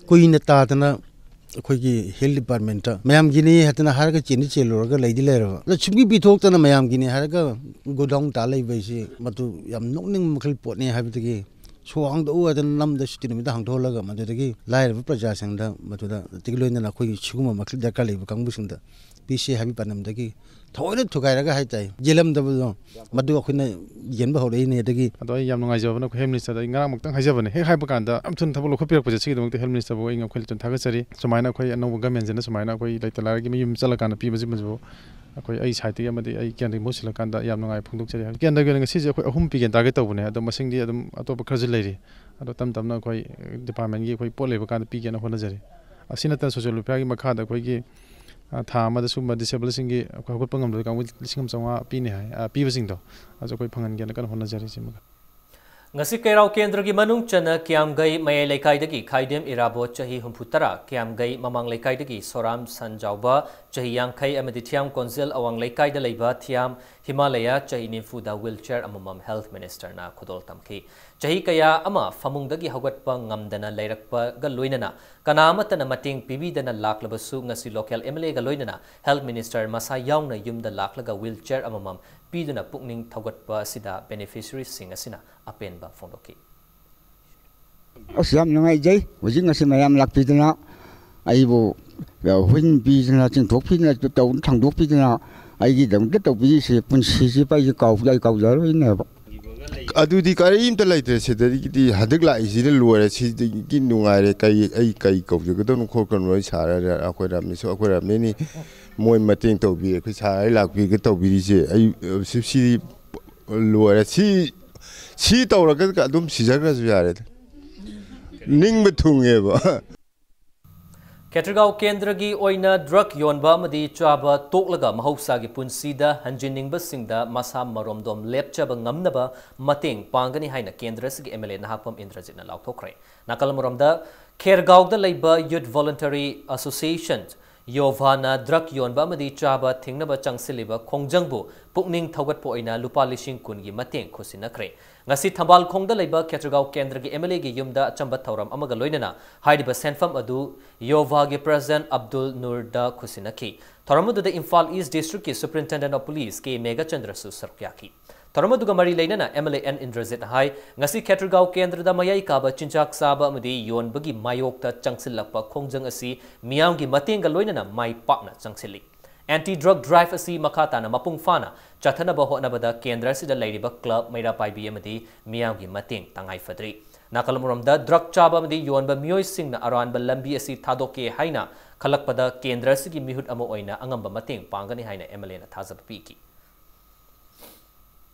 ꯀꯨꯏꯅ ꯇꯥꯗꯅ ꯑꯩꯈꯣꯏꯒꯤ health department ꯇ ꯃꯌꯥꯝꯒꯤꯅꯤ ꯍꯥꯏꯗꯅ ꯍꯥꯏꯔꯒ ꯆꯦꯟꯗꯤ ꯆꯦꯜꯂꯨꯔꯒ ꯂꯩꯗꯤ ꯂꯩꯔꯕ, ꯑꯗ ꯁꯨꯡꯄꯤ ꯄꯤꯊꯣꯛꯇꯅ ꯃꯌꯥꯝꯒꯤꯅꯤ ꯍꯥꯏꯔꯒ godown ꯇꯥ ꯂꯩꯕ ꯍꯥꯏꯁꯤ ꯃꯗꯨ ꯌꯥꯝ ꯅꯣꯛꯅꯤꯡꯕ ꯃꯈꯜ ꯄꯣꯠꯅꯤ꯫ ꯍꯥꯏꯕꯗꯒꯤ ꯁꯣ ꯍꯥꯡꯗꯣꯛꯎ ꯍꯥꯏꯗꯅ ꯅꯝꯗ ꯁꯨꯇꯤ ꯅꯨꯃꯤꯠꯇ ꯍꯥꯡꯗꯣꯛꯍꯜꯂꯒ ꯃꯗꯨꯗꯒꯤ ꯂꯥꯏꯔꯕ ꯄ꯭ꯔꯖꯥꯁꯤꯡꯗ ꯃꯗꯨꯗ ꯑꯗꯒꯤ ꯂꯣꯏꯅꯅ ꯑꯩꯈꯣꯏꯒꯤ ꯁꯤꯒꯨꯝꯕ ꯃꯈꯜ ꯗꯔꯀꯥꯔ ꯂꯩꯕ ꯀꯥꯡꯕꯨꯁꯤꯡꯗ ꯄꯤꯁꯤ ꯍꯥꯏꯕꯒꯤ ꯄꯥꯟꯗꯝꯗꯒꯤ ꯊꯑꯣꯏꯅ ꯊꯨꯒꯥꯏꯔꯒ ꯍꯥꯏ ꯇꯥꯏ, ꯌꯦꯜꯂꯝꯗꯕꯗꯣ ꯃꯗꯨ ꯑꯩꯈꯣꯏꯅ ꯌꯦꯟꯕ ꯍꯧꯔꯛꯏꯅꯦ꯫ ꯑꯗꯒꯤ ꯑꯗꯣ ꯑꯩ ꯌꯥꯝ ꯅꯨꯡꯉꯥꯏꯖꯕꯅ ꯑꯩꯈꯣꯏ health minister ꯗ ꯑꯩ ꯉꯔꯥꯡꯃꯛꯇꯪ ꯍꯥꯏꯖꯕꯅꯦ, ꯍꯦꯛ ꯍꯥꯏꯕ ꯀꯥꯟꯗ ꯌꯥꯝ ꯊꯨꯅ ꯊꯕꯛ ꯂꯧꯈꯠꯄꯤꯔꯛꯄꯁꯦ ꯁꯤꯒꯤꯗꯃꯛꯇ health minister ꯕꯨ ꯑꯩ ꯑꯩꯈꯣꯏ ꯂꯩꯇꯅ ꯊꯥꯒꯠꯆꯔꯤ꯫ ꯁꯨꯃꯥꯏꯅ ꯑꯩꯈꯣꯏ ꯑꯅꯧꯕ government ꯁꯤꯅ ꯁꯨꯃꯥꯏꯅ ꯑꯩꯈꯣꯏ ꯂꯩꯇ ꯂꯥꯏꯔꯒꯤ ꯃꯌꯨꯝ ꯆꯠꯂꯀꯥꯟꯗ ꯄꯤꯕꯁꯤꯃꯁꯨ ꯑꯩꯈꯣꯏ ꯑꯩ side ꯇꯒꯤ ꯑꯃꯗꯤ ꯑꯩ ꯀꯦꯟꯗ꯭ꯔꯒꯤ ꯃꯍꯨꯠ ꯁꯤꯜꯂꯀꯥꯟꯗ ꯌꯥꯝ ꯅꯨꯡꯉꯥꯏ ꯐꯣꯡꯗꯣꯛꯆꯔꯤ꯫ ꯀꯦꯟꯗ꯭ꯔꯒꯤ ꯑꯣꯏꯅ ꯉꯁꯤꯁꯦ ꯑꯩꯈꯣꯏ ꯑꯍꯨꯝ ꯄꯤꯒꯦꯅ target ꯇꯧꯕꯅꯦ, ꯑꯗꯣ ꯃꯁꯤꯡꯗꯤ ꯑꯗꯨꯝ ꯑꯇꯣꯞꯄ ꯈꯔꯁꯨ ꯂꯩꯔꯤ꯫ ꯑꯗꯣ ꯇꯞ ꯇꯞꯅ ꯑꯩꯈꯣꯏ department ꯀꯤ ꯑꯩꯈꯣꯏ ꯄꯣꯠ ꯂꯩꯕ ꯀꯥꯟꯗ ꯄꯤꯒꯦꯅ ꯍꯣꯠꯅꯖꯔꯤ꯫ ꯑꯁꯤ ꯅꯠꯇꯅ social welfare ꯒꯤ ꯃꯈꯥꯗ ꯑꯩꯈꯣꯏꯒꯤ, ꯑ, ꯊꯥ ꯑꯃꯗ ꯁꯤꯒꯨꯝꯕ disabled ꯁꯤꯡꯒꯤ ꯑꯩꯈꯣꯏ ꯍꯧꯒꯠꯄ ꯉꯝꯗꯕ ꯀꯥꯡꯕꯨ ꯂꯤꯁꯤꯡ ꯑꯃ ꯆꯥꯝꯃꯉꯥ ꯄꯤꯅꯤ ꯍꯥꯏ, ꯑ, ꯄꯤꯕꯁꯤꯡꯗꯣ ꯑꯗꯨꯁꯨ ꯑꯩꯈꯣꯏ ꯐꯪꯍꯟꯒꯦꯅ ꯀꯟꯅ ꯍꯣꯠꯅꯖꯔꯤ꯫ ꯁꯤꯃꯒ ꯉꯁꯤ ꯀꯩꯔꯥꯎ ꯀꯦꯟꯗ꯭ꯔꯒꯤ ꯃꯅꯨꯡ ꯆꯟꯅ ꯀꯤꯌꯥꯝꯒꯩ ꯃꯌꯥꯏ ꯂꯩꯀꯥꯏꯗꯒꯤ ꯈꯥꯏꯗꯦꯝ ꯏꯔꯥꯕꯣꯠ ꯆꯍꯤ ꯍꯨꯝꯐꯨ ꯇꯔꯥ, ꯀꯤꯌꯥꯝꯒꯩ ꯃꯃꯥꯡ ꯂꯩꯀꯥꯏꯗꯒꯤ ꯁꯣꯔꯥꯝ ꯁꯟꯖꯥꯎꯕ ꯆꯍꯤ ꯌꯥꯡꯈꯩ ꯑꯃꯗꯤ ꯊꯤꯌꯥꯝ ꯀꯣꯟꯖꯦꯜ ꯑꯋꯥꯡ ꯂꯩꯀꯥꯏꯗ ꯂꯩꯕ ꯊꯤꯌꯥꯝ ꯍꯤꯃꯥꯂꯌꯥ ꯆꯍꯤ ꯅꯤꯐꯨꯗ wheelchair ꯑꯃꯃꯝ health minister ꯅ ꯈꯨꯗꯣꯜ ꯇꯝꯈꯤ꯫ ꯆꯍꯤ ꯀꯌꯥ ꯑꯃ ꯐꯃꯨꯡꯗꯒꯤ ꯍꯧꯒꯠꯄ ꯉꯝꯗꯅ ꯂꯩꯔꯛꯄꯒ ꯂꯣꯏꯅꯅ ꯀꯅꯥ ꯑꯃꯠꯇꯅ ꯃꯇꯦꯡ ꯄꯤꯕꯤꯗꯅ ꯂꯥꯛꯂꯕꯁꯨ ꯉꯁꯤ local ꯑꯦꯝ ꯑꯦꯜ ꯑꯦꯒ ꯂꯣꯏꯅꯅ health minister ꯃꯁꯥ ꯌꯥꯎꯅ ꯌꯨꯝꯗ ꯂꯥꯛꯂꯒ wheelchair ꯑꯃꯃꯝ ꯄꯤꯗꯨꯅ ꯄꯨꯛꯅꯤꯡ ꯊꯧꯒꯠꯄ ꯑꯁꯤꯗ beneficiary ꯁꯤꯡ ꯑꯁꯤꯅ ꯑꯄꯦꯟꯕ ꯐꯣꯡꯗꯣꯛꯈꯤ꯫ ꯑꯁ, ꯌꯥꯝ ꯅꯨꯡꯉꯥꯏꯖꯩ꯫ ꯍꯧꯖꯤꯛ ꯉꯁꯤ ꯃꯌꯥꯝ ꯂꯥꯛꯄꯤꯗꯅ ꯑꯩꯕꯨ ꯍꯨꯏꯟ ꯄꯤꯗꯅ, ꯆꯤꯡꯊꯣꯛꯄꯤꯗꯅ, ꯇꯧ-, ꯊꯥꯡꯗꯣꯛꯄꯤꯗꯅ, ꯑꯩꯒꯤꯗꯃꯛꯇ ꯇꯧꯕꯤꯔꯤꯁꯦ ꯄꯨꯟꯁꯤꯁꯤꯕ ꯑꯩꯁꯦ ꯀꯥꯎ-, ꯑꯩ ꯀꯥꯎꯖꯔꯣꯏꯅꯦꯕ꯫ ꯑꯗꯨꯗꯤ ꯀꯔꯤꯝꯇ ꯂꯩꯇ꯭ꯔꯦ꯫ ꯁꯤꯗꯒꯤꯗꯤ ꯍꯟꯗꯛ ꯂꯥꯛꯏꯁꯤꯅ ꯂꯣꯏꯔꯦ꯫ ꯁꯤꯗꯒꯤ ꯅꯨꯡꯉꯥꯏꯔꯦ꯫ ꯀꯩ, ꯑꯩ ꯀꯩ ꯀꯧꯖꯒꯗꯕꯅꯣ ꯈꯣꯠꯀꯗꯕꯅꯣ ꯑꯩ ꯁꯥꯔ ꯑꯩꯈꯣꯏ ꯔꯥꯃꯦꯁ, ꯑꯩꯈꯣꯏ ꯔꯥꯃꯦꯅꯤ꯫ ꯃꯣꯏ ꯃꯇꯦꯡ ꯇꯧꯕꯤ, ꯑꯩꯈꯣꯏ ꯁꯥꯔ ꯑꯩ ꯂꯥꯛꯄꯤꯒ ꯇꯧꯕꯤꯔꯤꯁꯦ꯫ ꯑꯩ, ꯑ, ꯁꯤ, ꯁꯤ ꯂꯣꯏꯔꯦ꯫ ꯁꯤ, ꯁꯤ ꯇꯧꯔꯒ ꯑꯗꯨꯝ ꯁꯤꯖꯈ꯭ꯔꯁꯨ ꯌꯥꯔꯦꯗ꯫ ꯅꯤꯡꯕ ꯊꯨꯡꯉꯦꯕ꯫ ꯈꯦꯇ꯭ꯔꯤꯒꯥꯎ ꯀꯦꯟꯗ꯭ꯔꯒꯤ ꯑꯣꯏꯅ ꯗ꯭ꯔꯒ ꯌꯣꯟꯕ ꯑꯃꯗꯤ ꯆꯥꯕ ꯇꯣꯛꯂꯒ ꯃꯍꯧꯁꯥꯒꯤ ꯄꯨꯟꯁꯤꯗ ꯍꯟꯖꯤꯟꯅꯤꯡꯕꯁꯤꯡꯗ ꯃꯁꯥ ꯃꯔꯣꯝꯗꯣꯝ ꯂꯦꯞꯆꯕ ꯉꯝꯅꯕ ꯃꯇꯦꯡ ꯄꯥꯡꯒꯅꯤ ꯍꯥꯏꯅ ꯀꯦꯟꯗ꯭ꯔ ꯑꯁꯤꯒꯤ ꯑꯦꯝ ꯑꯦꯜ ꯑꯦ ꯅꯍꯥꯛꯄꯝ ꯏꯟꯗ꯭ꯔꯖꯤꯠꯅ ꯂꯥꯎꯊꯣꯛꯈ꯭ꯔꯦ꯫ ꯅꯥꯀꯜ ꯑꯃꯔꯣꯝꯗ, ꯈꯦꯔꯒꯥꯎꯗ ꯂꯩꯕ ꯌꯨꯠ ꯚꯣꯂꯨꯟꯇꯔꯤ ꯑꯦꯁꯣꯁꯤꯌꯦꯁꯟ ꯌꯣꯚꯥꯅ ꯗ꯭ꯔꯒ ꯌꯣꯟꯕ ꯑꯃꯗꯤ ꯆꯥꯕ ꯊꯤꯡꯅꯕ ꯆꯪꯁꯤꯜꯂꯤꯕ ꯈꯣꯡꯖꯪꯕꯨ ꯄꯨꯛꯅꯤꯡ ꯊꯧꯒꯠꯄ ꯑꯣꯏꯅ ꯂꯨꯄꯥ ꯂꯤꯁꯤꯡ ꯀꯨꯟꯒꯤ ꯃꯇꯦꯡ ꯈꯨꯠꯁꯤꯟꯅꯈ꯭ꯔꯦ꯫ ꯉꯁꯤ ꯊꯝꯕꯥꯜꯈꯣꯡꯗ ꯂꯩꯕ ꯈꯦꯇ꯭ꯔꯤꯒꯥꯎ ꯀꯦꯟꯗ꯭ꯔꯒꯤ ꯑꯦꯝ ꯑꯦꯜ ꯑꯦꯒꯤ ꯌꯨꯝꯗ ꯑꯆꯝꯕ ꯊꯧꯔꯝ ꯑꯃꯒ ꯂꯣꯏꯅꯅ ꯍꯥꯏꯔꯤꯕ ꯁꯦꯟꯐꯝ ꯑꯗꯨ ꯌꯣꯚꯥꯒꯤ ꯄ꯭ꯔꯦꯁꯤꯗꯦꯟꯠ ꯑꯕꯗꯨꯜ ꯅꯨꯔꯗ ꯈꯨꯠꯁꯤꯟꯅꯈꯤ꯫ ꯊꯧꯔꯝ ꯑꯗꯨꯗ ꯏꯝꯐꯥꯜ ꯏꯁ ꯗꯤꯁꯇ꯭ꯔꯤꯛꯀꯤ ꯁꯨꯄꯔꯤꯟꯇꯦꯟꯗꯦꯟꯠ ꯑꯣꯐ ꯄꯨꯂꯤꯁ ꯀꯦ ꯃꯦꯘꯆꯟꯗ꯭ꯔꯁꯨ ꯁꯔꯨꯛ ꯌꯥꯈꯤ꯫ ꯊꯧꯔꯝ ꯑꯗꯨꯒ ꯃꯔꯤ ꯂꯩꯅꯅ M L A N Indrajit ꯍꯥꯏ, ꯉꯁꯤ ꯈꯦꯇ꯭ꯔꯤꯒꯥꯎ ꯀꯦꯟꯗ꯭ꯔꯗ ꯃꯌꯥꯏ ꯀꯥꯕ ꯆꯤꯟꯖꯥꯛ ꯆꯥꯕ ꯑꯃꯗꯤ ꯌꯣꯟꯕꯒꯤ ꯃꯥꯌꯣꯛꯇ ꯆꯪꯁꯤꯜꯂꯛꯄ ꯈꯣꯡꯖꯪ ꯑꯁꯤ ꯃꯤꯌꯥꯝꯒꯤ ꯃꯇꯦꯡꯒ ꯂꯣꯏꯅꯅ ꯃꯥꯏ ꯄꯥꯛꯅ ꯆꯪꯁꯤꯜꯂꯤ꯫ ꯑꯦꯟꯇꯤ ꯗ꯭ꯔꯒ ꯗ꯭ꯔꯥꯏꯚ ꯑꯁꯤ ꯃꯈꯥ ꯇꯥꯅ ꯃꯄꯨꯡ ꯐꯥꯅ ꯆꯠꯊꯅꯕ ꯍꯣꯠꯅꯕꯗ ꯀꯦꯟꯗ꯭ꯔ ꯑꯁꯤꯗ ꯂꯩꯔꯤꯕ ꯀ꯭ꯂꯕ, ꯃꯩꯔꯥ ꯄꯥꯏꯕꯤ ꯑꯃꯗꯤ ꯃꯤꯌꯥꯝꯒꯤ ꯃꯇꯦꯡ ꯇꯉꯥꯏ ꯐꯗ꯭ꯔꯤ꯫ ꯅꯥꯀꯜ ꯑꯃꯔꯣꯝꯗ, ꯗ꯭ꯔꯒ ꯆꯥꯕ ꯑꯃꯗꯤ ꯌꯣꯟꯕ ꯃꯤꯑꯣꯏꯁꯤꯡꯅ ꯑꯔꯥꯟꯕ ꯂꯝꯕꯤ ꯑꯁꯤ ꯊꯥꯗꯣꯛꯀꯦ ꯍꯥꯏꯅ ꯈꯜꯂꯛꯄꯗ ꯀꯦꯟꯗ꯭ꯔ ꯑꯁꯤꯒꯤ ꯃꯤꯍꯨꯠ ꯑꯃ ꯑꯣꯏꯅ ꯑꯉꯝꯕ ꯃꯇꯦꯡ ꯄꯥꯡꯒꯅꯤ ꯍꯥꯏꯅ ꯑꯦꯝ ꯑꯦꯜ ꯑꯦꯅ ꯊꯥꯖꯕ ꯄꯤꯈꯤ꯫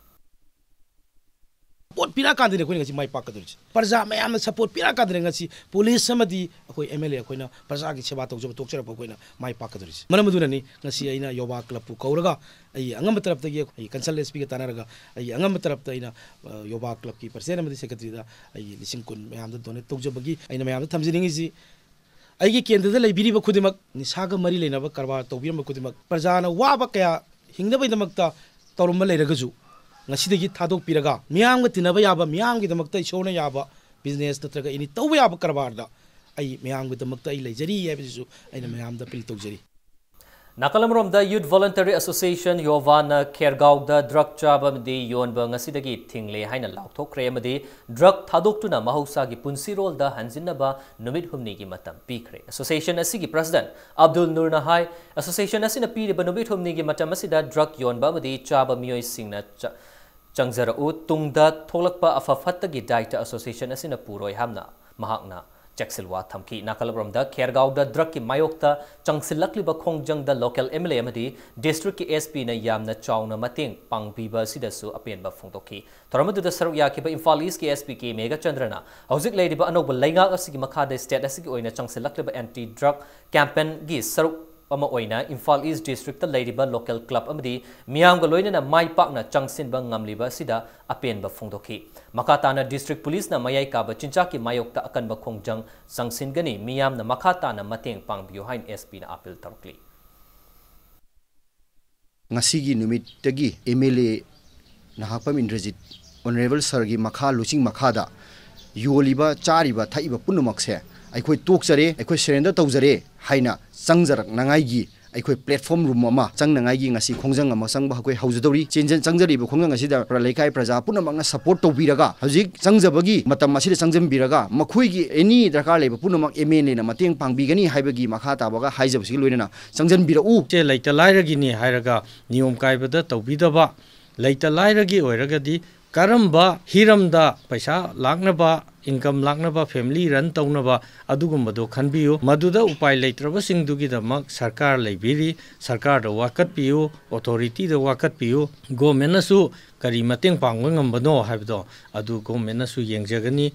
ꯁꯄꯣꯔꯠ ꯄꯤꯔꯛꯑꯀꯥꯟꯗꯅꯤ ꯑꯩꯈꯣꯏꯅ ꯉꯁꯤ ꯃꯥꯏ ꯄꯥꯛꯀꯗꯧꯔꯤꯁꯦ꯫ ꯄ꯭ꯔꯖꯥ ꯃꯌꯥꯝꯅ ꯁꯄꯣꯔꯠ ꯄꯤꯔꯛꯑꯀꯥꯟꯗꯅꯤ ꯉꯁꯤ ꯄꯨꯂꯤꯁ ꯑꯃꯗꯤ ꯑꯩꯈꯣꯏ ꯑꯦꯝ ꯑꯦꯜ ꯑꯦ ꯑꯩꯈꯣꯏꯅ ꯄ꯭ꯔꯖꯥꯒꯤ ꯁꯦꯕꯥ ꯇꯧꯖꯕ ꯊꯣꯛꯆꯔꯛꯄ ꯑꯩꯈꯣꯏꯅ ꯃꯥꯏ ꯄꯥꯛꯀꯗꯧꯔꯤꯁꯦ꯫ ꯃꯔꯝ ꯑꯗꯨꯅꯅꯤ ꯉꯁꯤ ꯑꯩꯅ ꯌꯣꯕꯥ ꯀ꯭ꯂꯕꯄꯨ ꯀꯧꯔꯒ ꯑꯩ ꯑꯉꯝꯕ ꯇꯔꯞꯇꯒꯤ ꯑꯩ ꯀꯟꯁꯜ ꯑꯦꯁ ꯄꯤꯒ ꯇꯥꯟꯅꯔꯒ ꯑꯩ ꯑꯉꯝꯕ ꯇꯔꯞꯇ ꯑꯩꯅ, ꯑ, ꯌꯣꯕꯥ ꯀ꯭ꯂꯕꯀꯤ ꯄ꯭ꯔꯁꯤꯗꯦꯟ ꯑꯃꯗꯤ ꯁꯦꯀ꯭ꯔꯦꯇꯔꯤꯗ ꯑꯩ ꯂꯤꯁꯤꯡ ꯀꯨꯟ ꯃꯌꯥꯝꯗ ꯗꯣꯅꯦꯠ ꯇꯧꯖꯕꯒꯤ ꯑꯩꯅ ꯃꯌꯥꯝꯗ ꯊꯝꯖꯅꯤꯡꯉꯤꯁꯤ꯫ ꯑꯩꯒꯤ ꯀꯦꯟꯗ꯭ꯔꯗ ꯂꯩꯕꯤꯔꯤꯕ ꯈꯨꯗꯤꯡꯃꯛ, ꯅꯤꯁꯥꯒ ꯃꯔꯤ ꯂꯩꯅꯕ ꯀꯔꯕꯥꯔ ꯇꯧꯕꯤꯔꯝꯕ ꯈꯨꯗꯤꯡꯃꯛ, ꯄ꯭ꯔꯖꯥꯅ ꯋꯥꯕ ꯀꯌꯥ ꯍꯤꯡꯅꯕꯒꯤꯗꯃꯛꯇ ꯇꯧꯔꯝꯕ ꯂꯩꯔꯒꯁꯨ, ꯉꯁꯤꯗꯒꯤ ꯊꯥꯗꯣꯛꯄꯤꯔꯒ ꯃꯤꯌꯥꯝꯒ ꯇꯤꯟꯅꯕ ꯌꯥꯕ, ꯃꯤꯌꯥꯝꯒꯤꯗꯃꯛꯇ ꯏꯁꯣꯔꯅ ꯌꯥꯕ ꯕꯤꯖꯤꯅꯦꯁ ꯅꯠꯇ꯭ꯔꯒ ꯑꯦꯅꯤ ꯇꯧꯕ ꯌꯥꯕ ꯀꯔꯕꯥꯔꯗ ꯑꯩ ꯃꯌꯥꯝꯒꯤꯗꯃꯛꯇ ꯑꯩ ꯂꯩꯖꯔꯤ ꯍꯥꯏꯕꯁꯤꯁꯨ ꯑꯩꯅ ꯃꯌꯥꯝꯗ ꯑꯄꯤꯜ ꯇꯧꯖꯔꯤ꯫ ꯅꯥꯀꯜ ꯑꯃꯔꯣꯝꯗ Youth Voluntary Association ꯌꯣꯚꯥꯅ ꯈꯦꯔꯒꯥꯎꯗ ꯗ꯭ꯔꯒ ꯆꯥꯕ ꯑꯃꯗꯤ ꯌꯣꯟꯕ ꯉꯁꯤꯗꯒꯤ ꯊꯤꯡꯂꯦ ꯍꯥꯏꯅ ꯂꯥꯎꯊꯣꯛꯈ꯭ꯔꯦ ꯑꯃꯗꯤ ꯗ꯭ꯔꯒ ꯊꯥꯗꯣꯛꯇꯨꯅ ꯃꯍꯧꯁꯥꯒꯤ ꯄꯨꯟꯁꯤꯔꯣꯜꯗ ꯍꯟꯖꯤꯟꯅꯕ ꯅꯨꯃꯤꯠ ꯍꯨꯝꯅꯤꯒꯤ ꯃꯇꯝ ꯄꯤꯈ꯭ꯔꯦ꯫ ꯑꯦꯁꯣꯁꯤꯌꯦꯁꯟ ꯑꯁꯤꯒꯤ ꯄ꯭ꯔꯁꯤꯗꯦꯟꯠ ꯑꯕꯗꯨꯜ ꯅꯨꯔꯅ ꯍꯥꯏ, ꯑꯦꯁꯣꯁꯤꯌꯦꯁꯟ ꯑꯁꯤꯅ ꯄꯤꯔꯤꯕ ꯅꯨꯃꯤꯠ ꯍꯨꯝꯅꯤꯒꯤ ꯃꯇꯝ ꯑꯁꯤꯗ ꯗ꯭ꯔꯒ ꯌꯣꯟꯕ ꯑꯃꯗꯤ ꯆꯥꯕ ꯃꯤꯑꯣꯏꯁꯤꯡꯅ ꯆ-, ꯆꯪꯖꯔꯛꯎ, ꯇꯨꯡꯗ ꯊꯣꯛꯂꯛꯄ ꯑꯐ ꯐꯠꯇꯒꯤ ꯗꯥꯏꯇ ꯑꯦꯁꯣꯁꯤꯌꯦꯁꯟ ꯑꯁꯤꯅ ꯄꯨꯔꯣꯏ ꯍꯥꯏꯅ ꯃꯍꯥꯛꯅ ꯆꯦꯛꯁꯤꯜꯋꯥ ꯊꯝꯈꯤ꯫ ꯅꯥꯀꯜ ꯑꯃꯔꯣꯝꯗ ꯈꯦꯔꯒꯥꯎꯗ ꯗ꯭ꯔꯒꯀꯤ ꯃꯥꯌꯣꯛꯇ ꯆꯪꯁꯤꯜꯂꯛꯂꯤꯕ ꯈꯣꯡꯖꯪꯗ ꯂꯣꯀꯦꯜ ꯑꯦꯝ ꯑꯦꯜ ꯑꯦ ꯑꯃꯗꯤ ꯗꯤꯁꯇ꯭ꯔꯤꯛꯀꯤ ꯑꯦꯁ ꯄꯤꯅ ꯌꯥꯝꯅ ꯆꯥꯎꯅ ꯃꯇꯦꯡ ꯄꯥꯡꯕꯤꯕ ꯑꯁꯤꯗꯁꯨ ꯑꯄꯦꯟꯕ ꯐꯣꯡꯗꯣꯛꯈꯤ꯫ ꯊꯧꯔꯝ ꯑꯗꯨꯗ ꯁꯔꯨꯛ ꯌꯥꯈꯤꯕ ꯏꯝꯐꯥꯜ ꯏꯁꯀꯤ ꯑꯦꯁ ꯄꯤ ꯀꯦ ꯃꯦꯘꯆꯟꯗ꯭ꯔꯅ ꯍꯧꯖꯤꯛ ꯂꯩꯔꯤꯕ ꯑꯅꯧꯕ ꯂꯩꯉꯥꯛ ꯑꯁꯤꯒꯤ ꯃꯈꯥꯗ ꯁ꯭ꯇꯦꯠ ꯑꯁꯤꯒꯤ ꯑꯣꯏꯅ ꯆꯪꯁꯤꯜꯂꯛꯂꯤꯕ ꯑꯦꯟꯇꯤ ꯗ꯭ꯔꯒ ꯀꯦꯝꯄꯦꯟꯒꯤ ꯁꯔꯨꯛ ꯑꯃ ꯑꯣꯏꯅ ꯏꯝꯐꯥꯜ ꯏꯁ ꯗꯤꯁꯇ꯭ꯔꯤꯛꯇ ꯂꯩꯔꯤꯕ ꯂꯣꯀꯦꯜ ꯀ꯭ꯂꯕ ꯑꯃꯗꯤ ꯃꯤꯌꯥꯝꯒ ꯂꯣꯏꯅꯅ ꯃꯥꯏ ꯄꯥꯛꯅ ꯆꯪꯁꯤꯟꯕ ꯉꯝꯂꯤꯕ ꯑꯁꯤꯗ ꯑꯄꯦꯟꯕ ꯐꯣꯡꯗꯣꯛꯈꯤ꯫ ꯃꯈꯥ ꯇꯥꯅ ꯗꯤꯁꯇ꯭ꯔꯤꯛ ꯄꯨꯂꯤꯁꯅ ꯃꯌꯥꯏ ꯀꯥꯕ ꯆꯤꯟꯖꯥꯛꯀꯤ ꯃꯥꯌꯣꯛꯇ ꯑꯀꯟꯕ ꯈꯣꯡꯖꯪ ꯆꯪꯁꯤꯟꯒꯅꯤ꯫ ꯃꯤꯌꯥꯝꯅ ꯃꯈꯥ ꯇꯥꯅ ꯃꯇꯦꯡ ꯄꯥꯡꯕꯤꯌꯨ ꯍꯥꯏꯅ ꯑꯦꯁ ꯄꯤꯅ ꯑꯥꯄꯤꯜ ꯇꯧꯔꯛꯂꯤ꯫ ꯉꯁꯤꯒꯤ ꯅꯨꯃꯤꯠꯇꯒꯤ M L A Nahakpam Indrajit honourable ꯁꯥꯔꯒꯤ ꯃꯈꯥ ꯂꯨꯆꯤꯡ ꯃꯈꯥꯗ ꯌꯣꯜꯂꯤꯕ, ꯆꯥꯔꯤꯕ, ꯊꯛꯏꯕ ꯄꯨꯝꯅꯃꯛꯁꯦ ꯑꯩꯈꯣꯏ ꯇꯣꯛꯆꯔꯦ, ꯑꯩꯈꯣꯏ ꯁꯔꯦꯟꯗꯔ ꯇꯧꯖꯔꯦ ꯍꯥꯏꯅ ꯆꯪꯖꯔꯛꯅꯉꯥꯏꯒꯤ ꯑꯩꯈꯣꯏ ꯄ꯭ꯂꯦꯠꯐꯣꯔꯝ ꯔꯨꯝ ꯑꯃ ꯆꯪꯅꯉꯥꯏꯒꯤ ꯉꯁꯤ ꯈꯣꯡꯖꯪ ꯑꯃ ꯆꯪꯕ ꯑꯩꯈꯣꯏ ꯍꯧꯖꯗꯧꯔꯤ꯫ ꯆꯦꯟꯖ-, ꯆꯪꯖꯔꯤꯕ ꯈꯣꯡꯖꯪ ꯑꯁꯤꯗ ꯄ꯭ꯔ-, ꯂꯩꯀꯥꯏ ꯄ꯭ꯔꯖꯥ ꯄꯨꯝꯅꯃꯛꯅ ꯁꯄꯣꯔꯠ ꯇꯧꯕꯤꯔꯒ ꯍꯧꯖꯤꯛ ꯆꯪꯖꯕꯒꯤ ꯃꯇꯝ ꯑꯁꯤꯗ ꯆꯪꯖꯟꯕꯤꯔꯒ ꯃꯈꯣꯏꯒꯤ ꯑꯦꯅꯤ ꯗꯔꯀꯥꯔ ꯂꯩꯕ ꯄꯨꯝꯅꯃꯛ ꯑꯦꯝ ꯑꯦꯜ ꯑꯦꯅ ꯃꯇꯦꯡ ꯄꯥꯡꯕꯤꯒꯅꯤ ꯍꯥꯏꯕꯒꯤ ꯃꯈꯥ ꯇꯥꯕꯒ ꯍꯥꯏꯖꯕꯁꯤꯒ ꯂꯣꯏꯅꯅ ꯆꯪꯖꯟꯕꯤꯔꯛꯎ꯫ ꯁꯦ ꯂꯩꯇ ꯂꯥꯏꯔꯒꯤꯅꯤ ꯍꯥꯏꯔꯒ ꯅꯤꯌꯣꯝ ꯀꯥꯏꯕꯗ ꯇꯧꯕꯤꯗꯕ, ꯂꯩꯇ ꯂꯥꯏꯔꯒꯤ ꯑꯣꯏꯔꯒꯗꯤ ꯀꯔꯝꯕ ꯍꯤꯔꯝꯗ ꯄꯩꯁꯥ ꯂꯥꯛꯅꯕ, ꯏꯟꯀꯝ ꯂꯥꯛꯅꯕ, ꯐꯦꯃꯤꯂꯤ ꯔꯟ ꯇꯧꯅꯕ, ꯑꯗꯨꯒꯨꯝꯕꯗꯣ ꯈꯟꯕꯤꯌꯨ꯫ ꯃꯗꯨꯗ ꯎꯄꯥꯏ ꯂꯩꯇ꯭ꯔꯕꯁꯤꯡꯗꯨꯒꯤꯗꯃꯛ ꯁꯔꯀꯥꯔ ꯂꯩꯕꯤꯔꯤ, ꯁꯔꯀꯥꯔꯗ ꯋꯥꯀꯠꯄꯤꯌꯨ, ꯑꯣꯊꯣꯔꯤꯇꯤꯗ ꯋꯥꯀꯠꯄꯤꯌꯨ꯫ ꯒꯣꯔꯃꯦꯟꯅꯁꯨ ꯀꯔꯤ ꯃꯇꯦꯡ ꯄꯥꯡꯕ ꯉꯝꯕꯅꯣ ꯍꯥꯏꯕꯗꯣ ꯑꯗꯨ ꯒꯣꯔꯃꯦꯟꯅꯁꯨ ꯌꯦꯡꯖꯒꯅꯤ꯫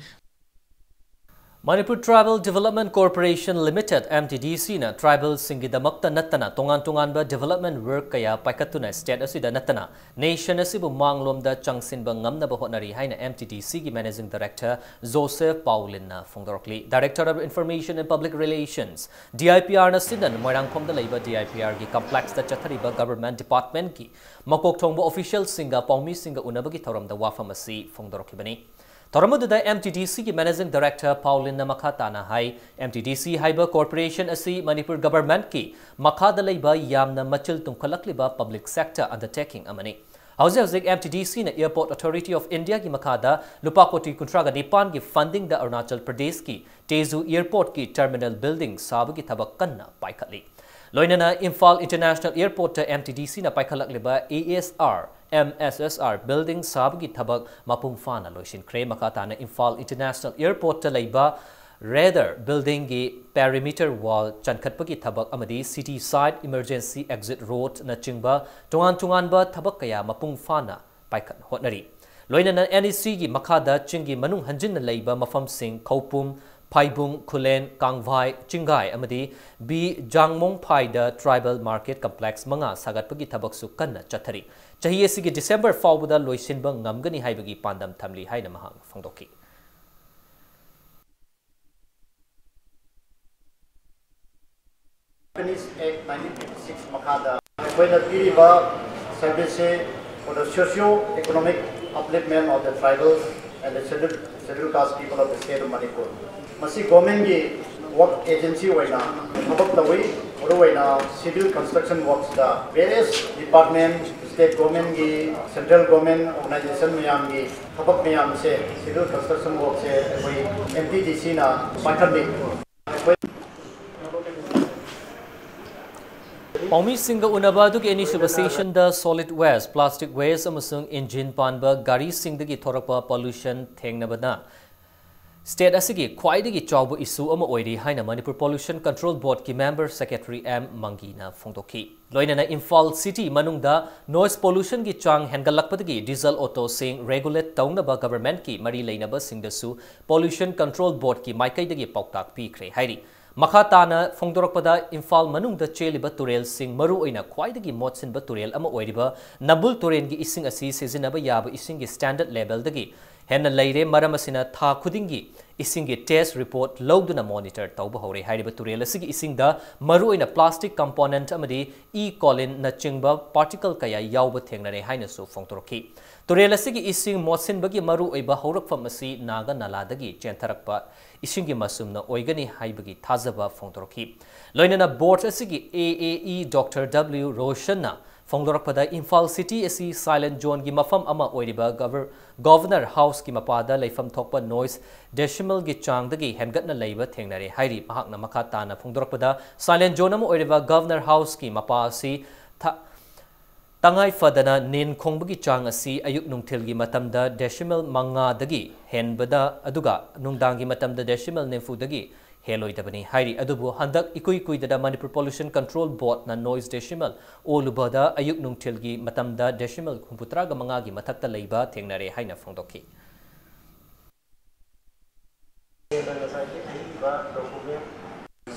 Manipur tribal development corporation limited, M T D ꯁꯤꯅ ꯇ꯭ꯔꯥꯏꯕꯦꯜꯁꯤꯡꯒꯤꯗꯃꯛꯇ ꯅꯠꯇꯅ ꯇꯣꯉꯥꯟ ꯇꯣꯉꯥꯟꯕ ꯗꯤꯕꯦꯂꯞꯃꯦꯟꯠ ꯋꯥꯔꯛ ꯀꯌꯥ ꯄꯥꯏꯈꯠꯇꯨꯅ ꯁ꯭ꯇꯦꯠ ꯑꯁꯤꯗ ꯅꯠꯇꯅ ꯅꯦꯁꯟ ꯑꯁꯤꯕꯨ ꯃꯥꯡꯂꯣꯝꯗ ꯆꯪꯁꯤꯟꯕ ꯉꯝꯅꯕ ꯍꯣꯠꯅꯔꯤ ꯍꯥꯏꯅ ꯑꯦꯝ ꯇꯤ ꯗꯤ ꯁꯤꯒꯤ ꯃꯦꯅꯦꯖꯤꯡ ꯗꯥꯏꯔꯦꯛꯇꯔ ꯖꯣꯁꯦꯐ ꯄꯥꯎꯂꯤꯟꯅ ꯐꯣꯡꯗꯣꯔꯛꯂꯤ꯫ Director of Information and Public Relations, D I P ꯑꯥꯔꯅ ꯁꯤꯟꯗꯨꯅ ꯃꯣꯏꯔꯥꯡꯈꯣꯝꯗ ꯂꯩꯕ ꯗꯤ ꯑꯥꯏ ꯄꯤ ꯑꯥꯔꯒꯤ ꯀꯝꯄ꯭ꯂꯦꯛꯁꯇ ꯆꯠꯊꯔꯤꯕ ꯒꯚꯔꯟꯃꯦꯟꯠ ꯗꯤꯄꯥꯔꯠꯃꯦꯟꯠꯀꯤ ꯃꯀꯣꯛ ꯊꯣꯡꯕ ꯑꯣꯐꯤꯁꯤꯌꯦꯜꯁꯤꯡꯒ ꯄꯥꯎꯃꯤꯁꯤꯡꯒ ꯎꯅꯕꯒꯤ ꯊꯧꯔꯝꯗ ꯋꯥꯐꯝ ꯑꯁꯤ ꯐꯣꯡꯗꯣꯔꯛꯈꯤꯕꯅꯤ꯫ ꯊꯧꯔꯝ ꯑꯗꯨꯗ M T D C ꯒꯤ Managing Director ꯄꯥꯎꯂꯤꯟꯅ ꯃꯈꯥ ꯇꯥꯅ ꯍꯥꯏ, M T D C ꯍꯥꯏꯕ corporation ꯑꯁꯤ ꯃꯅꯤꯄꯨꯔ government ꯀꯤ ꯃꯈꯥꯗ ꯂꯩꯕ ꯌꯥꯝꯅ ꯃꯆꯤꯜ ꯇꯨꯝꯈꯠꯂꯛꯂꯤꯕ public sector undertaking ꯑꯃꯅꯤ꯫ ꯍꯧꯖꯤꯛ ꯍꯧꯖꯤꯛ M T D C ꯅ Airport Authority of India ꯒꯤ ꯃꯈꯥꯗ ꯂꯨꯄꯥ ꯀꯣꯇꯤ ꯀꯨꯟꯊ꯭ꯔꯥꯒ ꯅꯤꯄꯥꯟꯒꯤ funding ꯗ ꯑꯔꯨꯅꯥꯆꯜ ꯄ꯭ꯔꯗꯦꯁꯀꯤ ꯇꯦꯖꯨ Airport ꯀꯤ terminal building ꯁꯥꯕꯒꯤ ꯊꯕꯛ ꯀꯟꯅ ꯄꯥꯏꯈꯠꯂꯤ꯫ ꯂꯣꯏꯅꯅ ꯏꯝꯐꯥꯜ International Airport ꯇ M T D C ꯅ ꯄꯥꯏꯈꯠꯂꯛꯂꯤꯕ A S R, M S S R building ꯁꯥꯕꯒꯤ ꯊꯕꯛ ꯃꯄꯨꯡ ꯐꯥꯅ ꯂꯣꯏꯁꯤꯟꯈ꯭ꯔꯦ꯫ ꯃꯈꯥ ꯇꯥꯅ ꯏꯝꯐꯥꯜ International Airport ꯇ ꯂꯩꯕ radar building ꯒꯤ perimeter wall ꯆꯟꯈꯠꯄꯒꯤ ꯊꯕꯛ ꯑꯃꯗꯤ city side emergency exit road ꯅꯆꯤꯡꯕ ꯇꯣꯉꯥꯟ ꯇꯣꯉꯥꯟꯕ ꯊꯕꯛ ꯀꯌꯥ ꯃꯄꯨꯡ ꯐꯥꯅ ꯄꯥꯏꯈꯠ ꯍꯣꯠꯅꯔꯤ꯫ ꯂꯣꯏꯅꯅ N E C ꯒꯤ ꯃꯈꯥꯗ ꯆꯤꯡꯒꯤ ꯃꯅꯨꯡ ꯍꯟꯖꯤꯟꯅ ꯂꯩꯕ ꯃꯐꯝꯁꯤꯡ ꯈꯧꯄꯨꯝ, ꯐꯥꯏꯕꯨꯡ, ꯈꯨꯂꯦꯟ, ꯀꯥꯡꯚꯥꯏ, ꯆꯤꯡꯒꯥꯏ ꯑꯃꯗꯤ B ꯖꯥꯡꯃꯣꯡꯐꯥꯏꯗ tribal market complex ꯃꯉꯥ ꯁꯥꯒꯠꯄꯒꯤ ꯊꯕꯛꯁꯨ ꯀꯟꯅ ꯆꯠꯊꯔꯤ꯫ ꯆꯍꯤ ꯑꯁꯤꯒꯤ December ꯐꯥꯎꯕꯗ ꯂꯣꯏꯁꯤꯟꯕ ꯉꯝꯒꯅꯤ ꯍꯥꯏꯕꯒꯤ ꯄꯥꯟꯗꯝ ꯊꯝꯂꯤ ꯍꯥꯏꯅ ꯃꯍꯥꯛꯅ ꯐꯣꯡꯗꯣꯛꯈꯤ꯫ Companies Act nineteen fifty-six ꯃꯈꯥꯗ ꯑꯩꯈꯣꯏꯅ ꯄꯤꯔꯤꯕ service say for the socio economic upliftment of the tribals and the scheduled, scheduled caste people of the state of Manipur꯫ ꯃꯁꯤ government ꯀꯤ work agency ꯑꯣꯏꯅ ꯊꯕꯛ ꯇꯧꯏ꯫ ꯃꯔꯨꯑꯣꯏꯅ civil construction works ꯇ various department, state government ꯀꯤ, central government organization ꯃꯌꯥꯝꯒꯤ ꯊꯕꯛ ꯃꯌꯥꯝꯁꯦ civil construction work ꯁꯦ ꯑꯩꯈꯣꯏ M T D C ꯅ ꯄꯥꯏꯈꯠꯂꯤ꯫ ꯑꯩꯈꯣꯏ ꯄꯥꯎꯃꯤꯁꯤꯡꯒ ꯎꯅꯕ ꯑꯗꯨꯒꯤ ꯑꯅꯤꯁꯨꯕ session ꯗ solid waste, plastic waste ꯑꯃꯁꯨꯡ engine ꯄꯥꯟꯕ ꯒꯥꯔꯤꯁꯤꯡꯗꯒꯤ ꯊꯣꯔꯛꯄ pollution ꯊꯦꯡꯅꯕꯅ state ꯑꯁꯤꯒꯤ ꯈ꯭ꯋꯥꯏꯗꯒꯤ ꯆꯥꯎꯕ issue ꯑꯃ ꯑꯣꯏꯔꯤ ꯍꯥꯏꯅ Manipur Pollution Control Board ꯀꯤ member secretary M ꯃꯪꯒꯤꯅ ꯐꯣꯡꯗꯣꯛꯈꯤ꯫ ꯂꯣꯏꯅꯅ ꯏꯝꯐꯥꯜ city ꯃꯅꯨꯡꯗ noise pollution ꯒꯤ ꯆꯥꯡ ꯍꯦꯟꯒꯠꯂꯛꯄꯗꯒꯤ diesel auto ꯁꯤꯡ regulate ꯇꯧꯅꯕ government ꯀꯤ ꯃꯔꯤ ꯂꯩꯅꯕꯁꯤꯡꯗꯁꯨ Pollution Control Board ꯀꯤ ꯃꯥꯏꯀꯩꯗꯒꯤ ꯄꯥꯎꯇꯥꯛ ꯄꯤꯈ꯭ꯔꯦ ꯍꯥꯏꯔꯤ꯫ ꯃꯈꯥ ꯇꯥꯅ ꯐꯣꯡꯗꯣꯔꯛꯄꯗ, ꯏꯝꯐꯥꯜ ꯃꯅꯨꯡꯗ ꯆꯦꯜꯂꯤꯕ ꯇꯨꯔꯦꯜꯁꯤꯡ, ꯃꯔꯨꯑꯣꯏꯅ ꯈ꯭ꯋꯥꯏꯗꯒꯤ ꯃꯣꯠꯁꯤꯟꯕ ꯇꯨꯔꯦꯜ ꯑꯃ ꯑꯣꯏꯔꯤꯕ ꯅꯝꯕꯨꯜ ꯇꯨꯔꯦꯜꯒꯤ ꯏꯁꯤꯡ ꯑꯁꯤ ꯁꯤꯖꯤꯟꯅꯕ ꯌꯥꯕ ꯏꯁꯤꯡꯒꯤ standard level ꯗꯒꯤ ꯍꯦꯟꯅ ꯂꯩꯔꯦ꯫ ꯃꯔꯝ ꯑꯁꯤꯅ ꯊꯥ ꯈꯨꯗꯤꯡꯒꯤ ꯏꯁꯤꯡꯒꯤ test report ꯂꯧꯗꯨꯅ monitor ꯇꯧꯕ ꯍꯧꯔꯦ꯫ ꯍꯥꯏꯔꯤꯕ ꯇꯨꯔꯦꯜ ꯑꯁꯤꯒꯤ ꯏꯁꯤꯡꯗ ꯃꯔꯨꯑꯣꯏꯅ plastic component ꯑꯃꯗꯤ E. coli ꯅꯆꯤꯡꯕ particle ꯀꯌꯥ ꯌꯥꯎꯕ ꯊꯦꯡꯅꯔꯦ ꯍꯥꯏꯅꯁꯨ ꯐꯣꯡꯗꯣꯔꯛꯈꯤ꯫ ꯇꯨꯔꯦꯜ ꯑꯁꯤꯒꯤ ꯏꯁꯤꯡ ꯃꯣꯠꯁꯤꯟꯕꯒꯤ ꯃꯔꯨꯑꯣꯏꯕ ꯍꯧꯔꯛꯐꯝ ꯑꯁꯤ ꯅꯥꯒꯥ ꯅꯂꯥꯗꯒꯤ ꯆꯦꯟꯊꯔꯛꯄ ꯏꯁꯤꯡꯒꯤ ꯃꯁꯨꯝꯅ ꯑꯣꯏꯒꯅꯤ ꯍꯥꯏꯕꯒꯤ ꯊꯥꯖꯕ ꯐꯣꯡꯗꯣꯔꯛꯈꯤ꯫ ꯂꯣꯏꯅꯅ ꯕꯣꯔꯗ ꯑꯁꯤꯒꯤ A A E Doctor W ꯔꯣꯁꯟꯅ ꯐꯣꯡꯗꯣꯔꯛꯄꯗ, ꯏꯝꯐꯥꯜ ꯁꯤꯇꯤ ꯑꯁꯤ ꯁꯥꯏꯂꯦꯟ ꯖꯣꯟꯒꯤ ꯃꯐꯝ ꯑꯃ ꯑꯣꯏꯔꯤꯕ ꯒꯚꯔ-, ꯒꯚꯔꯅꯔ ꯍꯥꯎꯁꯀꯤ ꯃꯄꯥꯗ ꯂꯩꯐꯝ ꯊꯣꯛꯄ ꯅꯣꯏꯁ ꯗꯦꯁꯤꯃꯦꯜꯒꯤ ꯆꯥꯡꯗꯒꯤ ꯍꯦꯟꯒꯠꯅ ꯂꯩꯕ ꯊꯦꯡꯅꯔꯦ ꯍꯥꯏꯔꯤ꯫ ꯃꯍꯥꯛꯅ ꯃꯈꯥ ꯇꯥꯅ ꯐꯣꯡꯗꯣꯔꯛꯄꯗ, ꯁꯥꯏꯂꯦꯟ ꯖꯣꯟ ꯑꯃ ꯑꯣꯏꯔꯤꯕ ꯒꯚꯔꯅꯔ ꯍꯥꯎꯁꯀꯤ ꯃꯄꯥ ꯑꯁꯤ ꯊ-, ꯇꯉꯥꯏ ꯐꯗꯅ ꯅꯤꯟ ꯈꯣꯡꯕꯒꯤ ꯆꯥꯡ ꯑꯁꯤ ꯑꯌꯨꯛ ꯅꯨꯡꯊꯤꯜꯒꯤ ꯃꯇꯝꯗ ꯗꯦꯁꯤꯃꯦꯜ ꯃꯉꯥꯗꯒꯤ ꯍꯦꯟꯕꯗ, ꯑꯗꯨꯒ ꯅꯨꯡꯗꯥꯡꯒꯤ ꯃꯇꯝꯗ ꯗꯦꯁꯤꯃꯦꯜ ꯅꯤꯐꯨꯗꯒꯤ ꯍꯦꯜꯂꯣꯏꯗꯕꯅꯤ ꯍꯥꯏꯔꯤ꯫ ꯑꯗꯨꯕꯨ ꯍꯟꯗꯛ ꯏꯀꯨꯏ ꯀꯨꯏꯗꯅ Manipur pollution control ꯕꯣꯔꯗꯅ noise decimal ꯑꯣꯜꯂꯨꯕꯗ ꯑꯌꯨꯛ ꯅꯨꯡꯊꯤꯜꯒꯤ ꯃꯇꯝꯗ ꯗꯦꯁꯤꯃꯦꯜ ꯍꯨꯝꯐꯨꯇꯔꯥꯒ ꯃꯉꯥꯒꯤ ꯃꯊꯛꯇ ꯂꯩꯕ ꯊꯦꯡꯅꯔꯦ ꯍꯥꯏꯅ ꯐꯣꯡꯗꯣꯛꯈꯤ꯫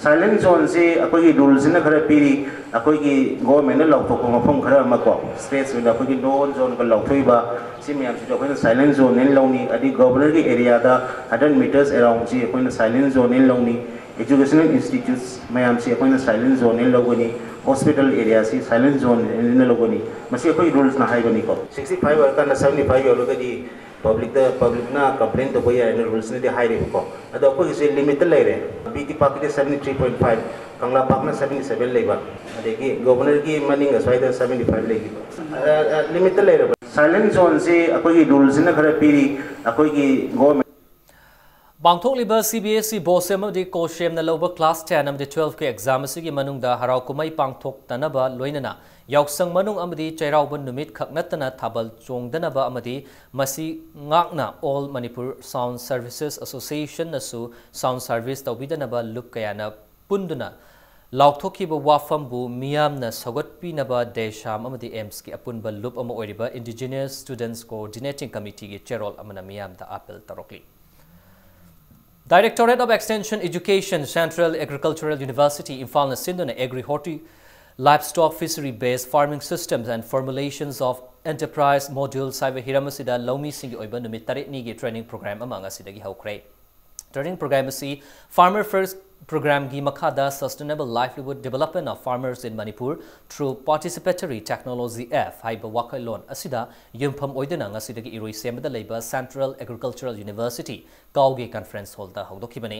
ꯁꯥꯏꯂꯦꯟ ꯖꯣꯟꯁꯤ ꯑꯩꯈꯣꯏꯒꯤ ꯔꯨꯜꯁꯤꯅ ꯈꯔ ꯄꯤꯔꯤ, ꯑꯩꯈꯣꯏꯒꯤ ꯒꯣꯔꯃꯦꯟꯅ ꯂꯥꯎꯊꯣꯛꯄ ꯃꯐꯝ ꯈꯔ ꯑꯃ ꯀꯣ, ꯁ꯭ꯇꯦꯠꯁ ꯑꯣꯏꯅ ꯑꯩꯈꯣꯏꯒꯤ ꯅꯣ ꯖꯣꯟꯒ ꯂꯥꯎꯊꯣꯛꯏꯕ, ꯁꯤ ꯃꯌꯥꯝꯁꯤꯁꯨ ꯑꯩꯈꯣꯏꯅ ꯁꯥꯏꯂꯦꯟ ꯖꯣꯟ ꯍꯥꯏꯅ ꯂꯧꯅꯤ꯫ ꯑꯗꯩ ꯒꯣꯕꯔꯅꯔꯒꯤ ꯑꯦꯔꯤꯌꯥꯗ ꯍꯟꯗ꯭ꯔꯦꯠ ꯃꯤꯇꯔꯁ ꯑꯦꯔꯥꯎꯟꯁꯤ ꯑꯩꯈꯣꯏꯅ ꯁꯥꯏꯂꯦꯟ ꯖꯣꯟ ꯍꯥꯏꯅ ꯂꯧꯅꯤ꯫ ꯑꯦꯖꯨꯀꯦꯁꯅꯦꯜ ꯏꯟꯁꯇꯤꯇ꯭ꯌꯨꯠꯁ ꯃꯌꯥꯝꯁꯤ ꯑꯩꯈꯣꯏꯅ ꯁꯥꯏꯂꯦꯟ ꯖꯣꯟ ꯍꯥꯏꯅ ꯂꯧꯒꯅꯤ꯫ ꯍꯣꯁꯄꯤꯇꯥꯜ ꯑꯦꯔꯤꯌꯥꯁꯤ ꯁꯥꯏꯂꯦꯟ ꯖꯣꯟ ꯍꯥꯏꯅ ꯂꯧꯒꯅꯤ꯫ ꯃꯁꯤ ꯑꯩꯈꯣꯏ ꯔꯨꯜꯁꯅ ꯍꯥꯏꯕꯅꯤꯀꯣ꯫ ꯁꯤꯛꯁꯇꯤ ꯐꯥꯏꯚ ꯑꯣꯏꯔꯀꯥꯟꯗ ꯁꯕꯦꯟꯇꯤ ꯐꯥꯏꯚ ꯌꯧꯔꯒꯗꯤ ꯄꯕ꯭ꯂꯤꯛꯇ, ꯄꯕ꯭ꯂꯤꯛꯅ ꯀꯝꯄ꯭ꯂꯦꯟ ꯇꯧꯕ ꯌꯥꯏꯅ ꯔꯨꯜꯁꯅꯗꯤ ꯍꯥꯏꯔꯦꯕꯀꯣ꯫ ꯑꯗꯣ ꯑꯩꯈꯣꯏꯒꯤꯁꯦ ꯂꯤꯃꯤꯠꯇ ꯂꯩꯔꯦ꯫ ꯕꯤ ꯇꯤ ꯄꯥꯛꯀꯤꯗꯤ ꯁꯕꯦꯟꯇꯤ ꯊ꯭ꯔꯤ ꯄꯣꯏꯟ ꯐꯥꯏꯚ, ꯀꯪꯂꯥ ꯄꯥꯛꯅ ꯁꯕꯦꯟꯇꯤ ꯁꯕꯦꯟ ꯂꯩꯕ, ꯑꯗꯒꯤ ꯒꯣꯕꯔꯅꯔꯒꯤ ꯃꯅꯤꯡ ꯑꯁ꯭ꯋꯥꯏꯗ ꯁꯕꯦꯟꯇꯤ ꯐꯥꯏꯚ ꯂꯩꯈꯤꯕ꯫ ꯑ, ꯑ, ꯂꯤꯃꯤꯠꯇ ꯂꯩꯔꯕ꯫ ꯁꯥꯏꯂꯦꯟ ꯖꯣꯟꯁꯤ ꯑꯩꯈꯣꯏꯒꯤ ꯔꯨꯜꯁꯤꯅ ꯈꯔ ꯄꯤꯔꯤ, ꯑꯩꯈꯣꯏꯒꯤ government ꯄꯥꯡꯊꯣꯛꯂꯤꯕ C B S E, BOSEM ꯑꯃꯗꯤ COHEMꯅ ꯂꯧꯕ class ten ꯑꯃꯗꯤ twelve ꯀꯤ exam ꯑꯁꯤꯒꯤ ꯃꯅꯨꯡꯗ ꯍꯔꯥꯎ ꯀꯨꯝꯍꯩ ꯄꯥꯡꯊꯣꯛꯇꯅꯕ ꯂꯣꯏꯅꯅ ꯌꯥꯎꯁꯪ ꯃꯅꯨꯡ ꯑꯃꯗꯤ ꯆꯩꯔꯥꯎꯕ ꯅꯨꯃꯤꯠ ꯈꯛ ꯅꯠꯇꯅ ꯊꯥꯕꯜ ꯆꯣꯡꯗꯅꯕ ꯑꯃꯗꯤ ꯃꯁꯤ ꯉꯥꯛꯅ All Manipur Sound Services Associationꯅꯁꯨ sound service ꯇꯧꯕꯤꯗꯅꯕ ꯂꯨꯞ ꯀꯌꯥꯅ ꯄꯨꯟꯗꯨꯅ ꯂꯥꯎꯊꯣꯛꯈꯤꯕ ꯋꯥꯐꯝꯕꯨ ꯃꯤꯌꯥꯝꯅ ꯁꯧꯒꯠꯄꯤꯅꯕ DESHAM ꯑꯃꯗꯤ AIMSꯀꯤ ꯑꯄꯨꯟꯕ ꯂꯨꯞ ꯑꯃ ꯑꯣꯏꯔꯤꯕ Indigenous Students Coordinating Committeeꯒꯤ ꯆꯦꯔꯣꯜ ꯑꯃꯅ ꯃꯤꯌꯥꯝꯗ ꯑꯥꯄꯤꯜ ꯇꯧꯔꯛꯂꯤ꯫ Directorate of Extension Education, Central Agricultural University, ꯏꯝꯐꯥꯜꯅ ꯁꯤꯟꯗꯨꯅ Agri Horti Livestock Fishery Based Farming Systems and Formulations of Enterprise Modules ꯍꯥꯏꯕ ꯍꯤꯔꯝ ꯑꯁꯤꯗ ꯂꯧꯃꯤꯁꯤꯡꯒꯤ ꯑꯣꯏꯕ ꯅꯨꯃꯤꯠ ꯇꯔꯦꯠꯅꯤꯒꯤ training program ꯑꯃ ꯉꯁꯤꯗꯒꯤ ꯍꯧꯈ꯭ꯔꯦ꯫ Training program ꯑꯁꯤ Farmer First Programꯒꯤ ꯃꯈꯥꯗ Sustainable Livelihood Development of Farmers in Manipur through Participatory Technology F ꯍꯥꯏꯕ ꯋꯥꯈꯜꯂꯣꯟ ꯑꯁꯤꯗ ꯌꯨꯝꯐꯝ ꯑꯣꯏꯗꯨꯅ ꯉꯁꯤꯗꯒꯤ ꯏꯔꯣꯏꯁꯦꯝꯕꯗ ꯂꯩꯕ Central Agricultural University ꯀꯥꯎꯒꯤ conference hallꯗ ꯍꯧꯗꯣꯛꯈꯤꯕꯅꯤ꯫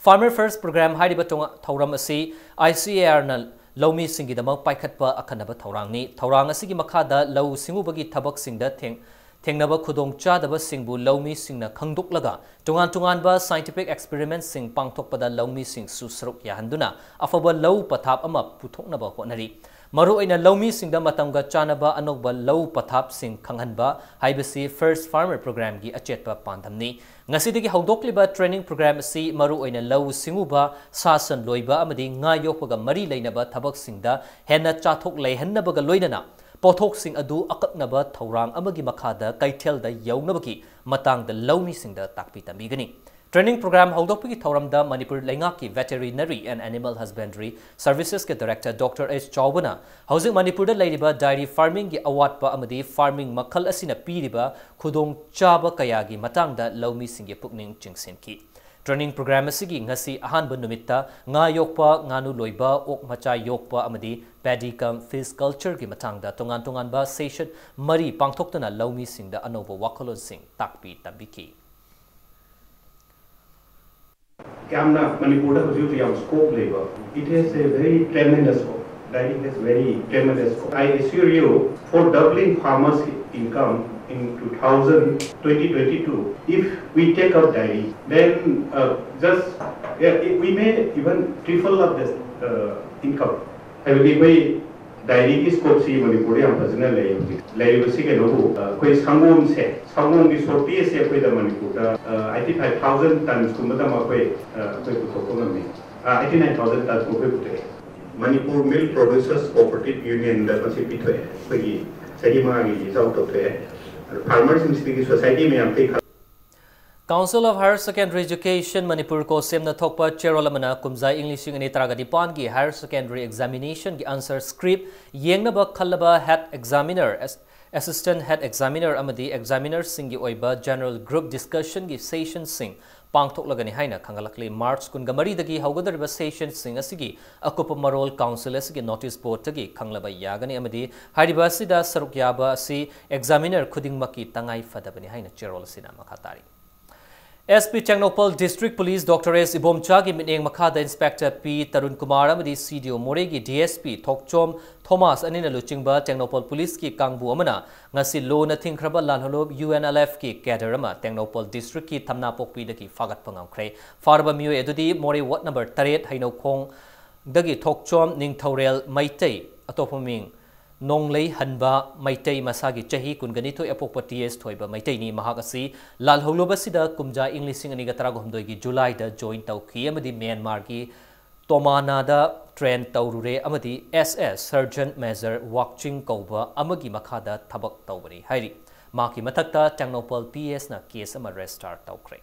Farmer First Program ꯍꯥꯏꯔꯤꯕ ꯇꯣꯉꯥ-, ꯊꯧꯔꯝ ꯑꯁꯤ I C A Rꯅ ꯂꯧꯃꯤꯁꯤꯡꯒꯤꯗꯃꯛ ꯄꯥꯏꯈꯠꯄ ꯑꯈꯟꯅꯕ ꯊꯧꯔꯥꯡꯅꯤ꯫ ꯊꯧꯔꯥꯡ ꯑꯁꯤꯒꯤ ꯃꯈꯥꯗ ꯂꯧꯎ ꯁꯤꯡꯎꯕꯒꯤ ꯊꯕꯛꯁꯤꯡꯗ ꯊꯦꯡ-, ꯊꯦꯡꯅꯕ ꯈꯨꯗꯣꯡꯆꯥꯗꯕꯁꯤꯡꯕꯨ ꯂꯧꯃꯤꯁꯤꯡꯅ ꯈꯪꯗꯣꯛꯂꯒ ꯇꯣꯉꯥꯟ ꯇꯣꯉꯥꯟꯕ scientific experimentꯁꯤꯡ ꯄꯥꯡꯊꯣꯛꯄꯗ ꯂꯧꯃꯤꯁꯤꯡꯁꯨ ꯁꯔꯨꯛ ꯌꯥꯍꯟꯗꯨꯅ ꯑꯐꯕ ꯂꯧ ꯄꯊꯥꯞ ꯑꯃ ꯄꯨꯊꯣꯛꯅꯕ ꯍꯣꯠꯅꯔꯤ꯫ ꯃꯔꯨꯑꯣꯏꯅ ꯂꯧꯃꯤꯁꯤꯡꯗ ꯃꯇꯝꯒ ꯆꯥꯟꯅꯕ ꯑꯅꯧꯕ ꯂꯧ ꯄꯊꯥꯞꯁꯤꯡ ꯈꯪꯍꯟꯕ ꯍꯥꯏꯕꯁꯤ First Farmer Programꯒꯤ ꯑꯆꯦꯠꯄ ꯄꯥꯟꯗꯝꯅꯤ꯫ ꯉꯁꯤꯗꯒꯤ ꯍꯧꯗꯣꯛꯂꯤꯕ training program ꯑꯁꯤ ꯃꯔꯨꯑꯣꯏꯅ ꯂꯧꯎ ꯁꯤꯡꯎꯕ, ꯁꯥ ꯁꯟ ꯂꯣꯏꯕ ꯑꯃꯗꯤ ꯉꯥ ꯌꯣꯛꯄꯒ ꯃꯔꯤ ꯂꯩꯅꯕ ꯊꯕꯛꯁꯤꯡꯗ ꯍꯦꯟꯅ ꯆꯥꯊꯣꯛ ꯂꯩꯍꯟꯅꯕꯒ ꯂꯣꯏꯅꯅ ꯄꯣꯠꯊꯣꯛꯁꯤꯡ ꯑꯗꯨ ꯑꯀꯛꯅꯕ ꯊꯧꯔꯥꯡ ꯑꯃꯒꯤ ꯃꯈꯥꯗ ꯀꯩꯊꯦꯜꯗ ꯌꯧꯅꯕꯒꯤ ꯃꯇꯥꯡꯗ ꯂꯧꯃꯤꯁꯤꯡꯗ ꯇꯥꯛꯄꯤ ꯇꯝꯕꯤꯒꯅꯤ꯫ Training program ꯍꯧꯗꯣꯛꯄꯒꯤ ꯊꯧꯔꯝꯗ ꯃꯅꯤꯄꯨꯔ ꯂꯩꯉꯥꯛꯀꯤ Veterinary and Animal Husbandry Servicesꯀꯤ Director Doctor H ꯆꯥꯎꯕꯅ ꯍꯧꯖꯤꯛ ꯃꯅꯤꯄꯨꯔꯗ ꯂꯩꯔꯤꯕ dairy farmingꯒꯤ ꯑꯋꯥꯠꯄ ꯑꯃꯗꯤ farming ꯃꯈꯜ ꯑꯁꯤꯅ ꯄꯤꯔꯤꯕ ꯈꯨꯗꯣꯡꯆꯥꯕ ꯀꯌꯥꯒꯤ ꯃꯇꯥꯡꯗ ꯂꯧꯃꯤꯁꯤꯡꯒꯤ ꯄꯨꯛꯅꯤꯡ ꯆꯤꯡꯁꯤꯟꯈꯤ꯫ Training program ꯑꯁꯤꯒꯤ ꯉꯁꯤ ꯑꯍꯥꯟꯕ ꯅꯨꯃꯤꯠꯇ ꯉꯥ ꯌꯣꯛꯄ, ꯉꯥꯅꯨ ꯂꯣꯏꯕ, ꯑꯣꯛ ꯃꯆꯥ ꯌꯣꯛꯄ ꯑꯃꯗꯤ paddy cum fish cultureꯒꯤ ꯃꯇꯥꯡꯗ ꯇꯣꯉꯥꯟ ꯇꯣꯉꯥꯟꯕ session ꯃꯔꯤ ꯄꯥꯡꯊꯣꯛꯇꯨꯅ ꯂꯧꯃꯤꯁꯤꯡꯗ ꯑꯅꯧꯕ ꯋꯥꯈꯜꯂꯣꯟꯁꯤꯡ ꯇꯥꯛꯄꯤ ꯇꯝꯕꯤꯈꯤ꯫ ꯌꯥꯝꯅ ꯃꯅꯤꯄꯨꯔꯗ ꯍꯧꯖꯤꯛ ꯍꯧꯖꯤꯛ ꯌꯥꯝ scope ꯂꯩꯕ, it has a very tremendous scope, dairy has very tremendous scope. I assure you, for doubling farmers' income in two thousand twenty twenty-two, if we take up dairy, then uh, just yeah, it, we may even triple up the uh, income. ꯍꯥꯏꯕꯗꯤ ꯑꯩꯈꯣꯏ dairyꯒꯤ scopeꯁꯤ ꯃꯅꯤꯄꯨꯔꯗ ꯌꯥꯝ ꯐꯖꯅ ꯂꯩ꯫ ꯍꯧꯖꯤꯛ ꯂꯩꯔꯤꯕꯁꯤ ꯀꯩꯅꯣꯕꯨ ꯑ, ꯑꯩꯈꯣꯏ ꯁꯪꯒꯣꯝꯁꯦ, ꯁꯪꯒꯣꯝꯒꯤ shortageꯁꯦ ꯑꯩꯈꯣꯏꯗ ꯃꯅꯤꯄꯨꯔꯗ eighty five thousand tonsꯀꯨꯝꯕꯗꯃꯛ ꯑꯩꯈꯣꯏ ꯑ, ꯑꯩꯈꯣꯏ ꯄꯨꯊꯣꯛꯄ ꯉꯝꯃꯤ꯫ Eighty nine thousand tonsꯀꯨꯝꯕ ꯑꯩꯈꯣꯏ ꯄꯨꯊꯣꯛꯑꯦ꯫ Manipur Milk Producers Cooperative Unionꯗ ꯃꯁꯤ ꯄꯤꯊꯣꯛꯑꯦ꯫ ꯑꯩꯈꯣꯏꯒꯤ ꯆꯍꯤ ꯃꯉꯥꯒꯤ reach out ꯇꯧꯊꯣꯛꯑꯦ꯫ ꯑꯗꯣ farmersꯁꯤꯡꯁꯤꯗꯒꯤ society ꯃꯌꯥꯝꯗꯒꯤ ꯈꯔ Council of Higher Secondary Education Manipur ꯀꯣ ꯁꯦꯝꯅ ꯊꯣꯛꯄ ꯆꯦꯔꯣꯜ ꯑꯃꯅ ꯀꯨꯝꯖꯥ ꯏꯪ ꯂꯤꯁꯤꯡ ꯑꯅꯤ ꯇꯔꯥꯒ ꯅꯤꯄꯥꯟꯒꯤ higher secondary examinationꯒꯤ answer script ꯌꯦꯡꯅꯕ ꯈꯜꯂꯕ head examiner ꯑꯦꯁ-, Assistant Head Examiner ꯑꯃꯗꯤ Examinerꯁꯤꯡꯒꯤ ꯑꯣꯏꯕ General Group Discussionꯒꯤ sessionꯁꯤꯡ ꯄꯥꯡꯊꯣꯛꯂꯒꯅꯤ ꯍꯥꯏꯅ ꯈꯪꯍꯜꯂꯛꯂꯤ꯫ March ꯀꯨꯟꯒ ꯃꯔꯤꯗꯒꯤ ꯍꯧꯒꯗꯧꯔꯤꯕ sessionꯁꯤꯡ ꯑꯁꯤꯒꯤ ꯑꯀꯨꯞꯄ ꯃꯔꯣꯜ council ꯑꯁꯤꯒꯤ notice boardꯇꯒꯤ ꯈꯪꯂꯕ ꯌꯥꯒꯅꯤ ꯑꯃꯗꯤ ꯍꯥꯏꯔꯤꯕ ꯑꯁꯤꯗ ꯁꯔꯨꯛ ꯌꯥꯕ ꯑꯁꯤ examiner ꯈꯨꯗꯤꯡꯃꯛꯀꯤ ꯇꯉꯥꯏ ꯐꯗꯕꯅꯤ ꯍꯥꯏꯅ ꯆꯦꯔꯣꯜ ꯑꯁꯤꯅ ꯃꯈꯥ ꯇꯥꯔꯤ꯫ S P Tengnoupal District Police Doctor S ꯏꯕꯣꯝꯆꯥꯒꯤ ꯃꯤꯠꯌꯦꯡ ꯃꯈꯥꯗ Inspector P ꯇꯔꯨꯟ ꯀꯨꯃꯥꯔ ꯑꯃꯗꯤ C D O ꯃꯣꯔꯦꯒꯤ D S P ꯊꯣꯛꯆꯣꯝ ꯊꯣꯃꯥꯁ ꯑꯅꯤꯅ ꯂꯨꯆꯤꯡꯕ ꯇꯦꯡꯅꯧꯄꯜ ꯄꯨꯂꯤꯁꯀꯤ ꯀꯥꯡꯕꯨ ꯑꯃꯅ ꯉꯁꯤ ꯂꯣꯅ ꯊꯤꯡꯈ꯭ꯔꯕ ꯂꯥꯜꯍꯧꯂꯨꯞ UNLFꯀꯤ cadre ꯑꯃ ꯇꯦꯡꯅꯧꯄꯜ districtꯀꯤ ꯊꯝꯅꯥꯄꯣꯛꯄꯤꯗꯒꯤ ꯐꯥꯒꯠꯄ ꯉꯝꯈ꯭ꯔꯦ꯫ ꯐꯥꯔꯕ ꯃꯤꯑꯣꯏ ꯑꯗꯨꯗꯤ ꯃꯣꯔꯦ ward number ꯇꯔꯦꯠ ꯍꯩꯅꯧꯈꯣꯡꯗꯒꯤ ꯊꯣꯛꯆꯣꯝ ꯅꯤꯡꯊꯧꯔꯦꯜ ꯃꯩꯇꯩ, ꯑꯇꯣꯞꯄ ꯃꯤꯡ ꯅꯣꯡꯂꯩ ꯍꯟꯕ ꯃꯩꯇꯩ, ꯃꯁꯥꯒꯤ ꯆꯍꯤ ꯀꯨꯟꯒ ꯅꯤꯊꯣꯏ, ꯑꯄꯣꯛꯄ T S ꯊꯣꯏꯕ ꯃꯩꯇꯩꯅꯤ꯫ ꯃꯍꯥꯛ ꯑꯁꯤ ꯂꯥꯜꯍꯧꯂꯨꯞ ꯑꯁꯤꯗ ꯀꯨꯝꯖꯥ ꯏꯪ ꯂꯤꯁꯤꯡ ꯑꯅꯤꯒ ꯇꯔꯥꯍꯨꯝꯗꯣꯏꯒꯤ Julyꯗ join ꯇꯧꯈꯤ ꯑꯃꯗꯤ ꯃ꯭ꯌꯥꯟꯃꯥꯔꯒꯤ ꯇꯣꯃꯥꯅꯥꯗ train ꯇꯧꯔꯨꯔꯦ ꯑꯃꯗꯤ S S Sergeant Major ꯋꯥꯛꯆꯤꯡ ꯀꯧꯕ ꯑꯃꯒꯤ ꯃꯈꯥꯗ ꯊꯕꯛ ꯇꯧꯕꯅꯤ ꯍꯥꯏꯔꯤ꯫ ꯃꯍꯥꯛꯀꯤ ꯃꯊꯛꯇ ꯇꯦꯡꯅꯧꯄꯜ P S ꯅ case ꯑꯃ register ꯇꯧꯈ꯭ꯔꯦ꯫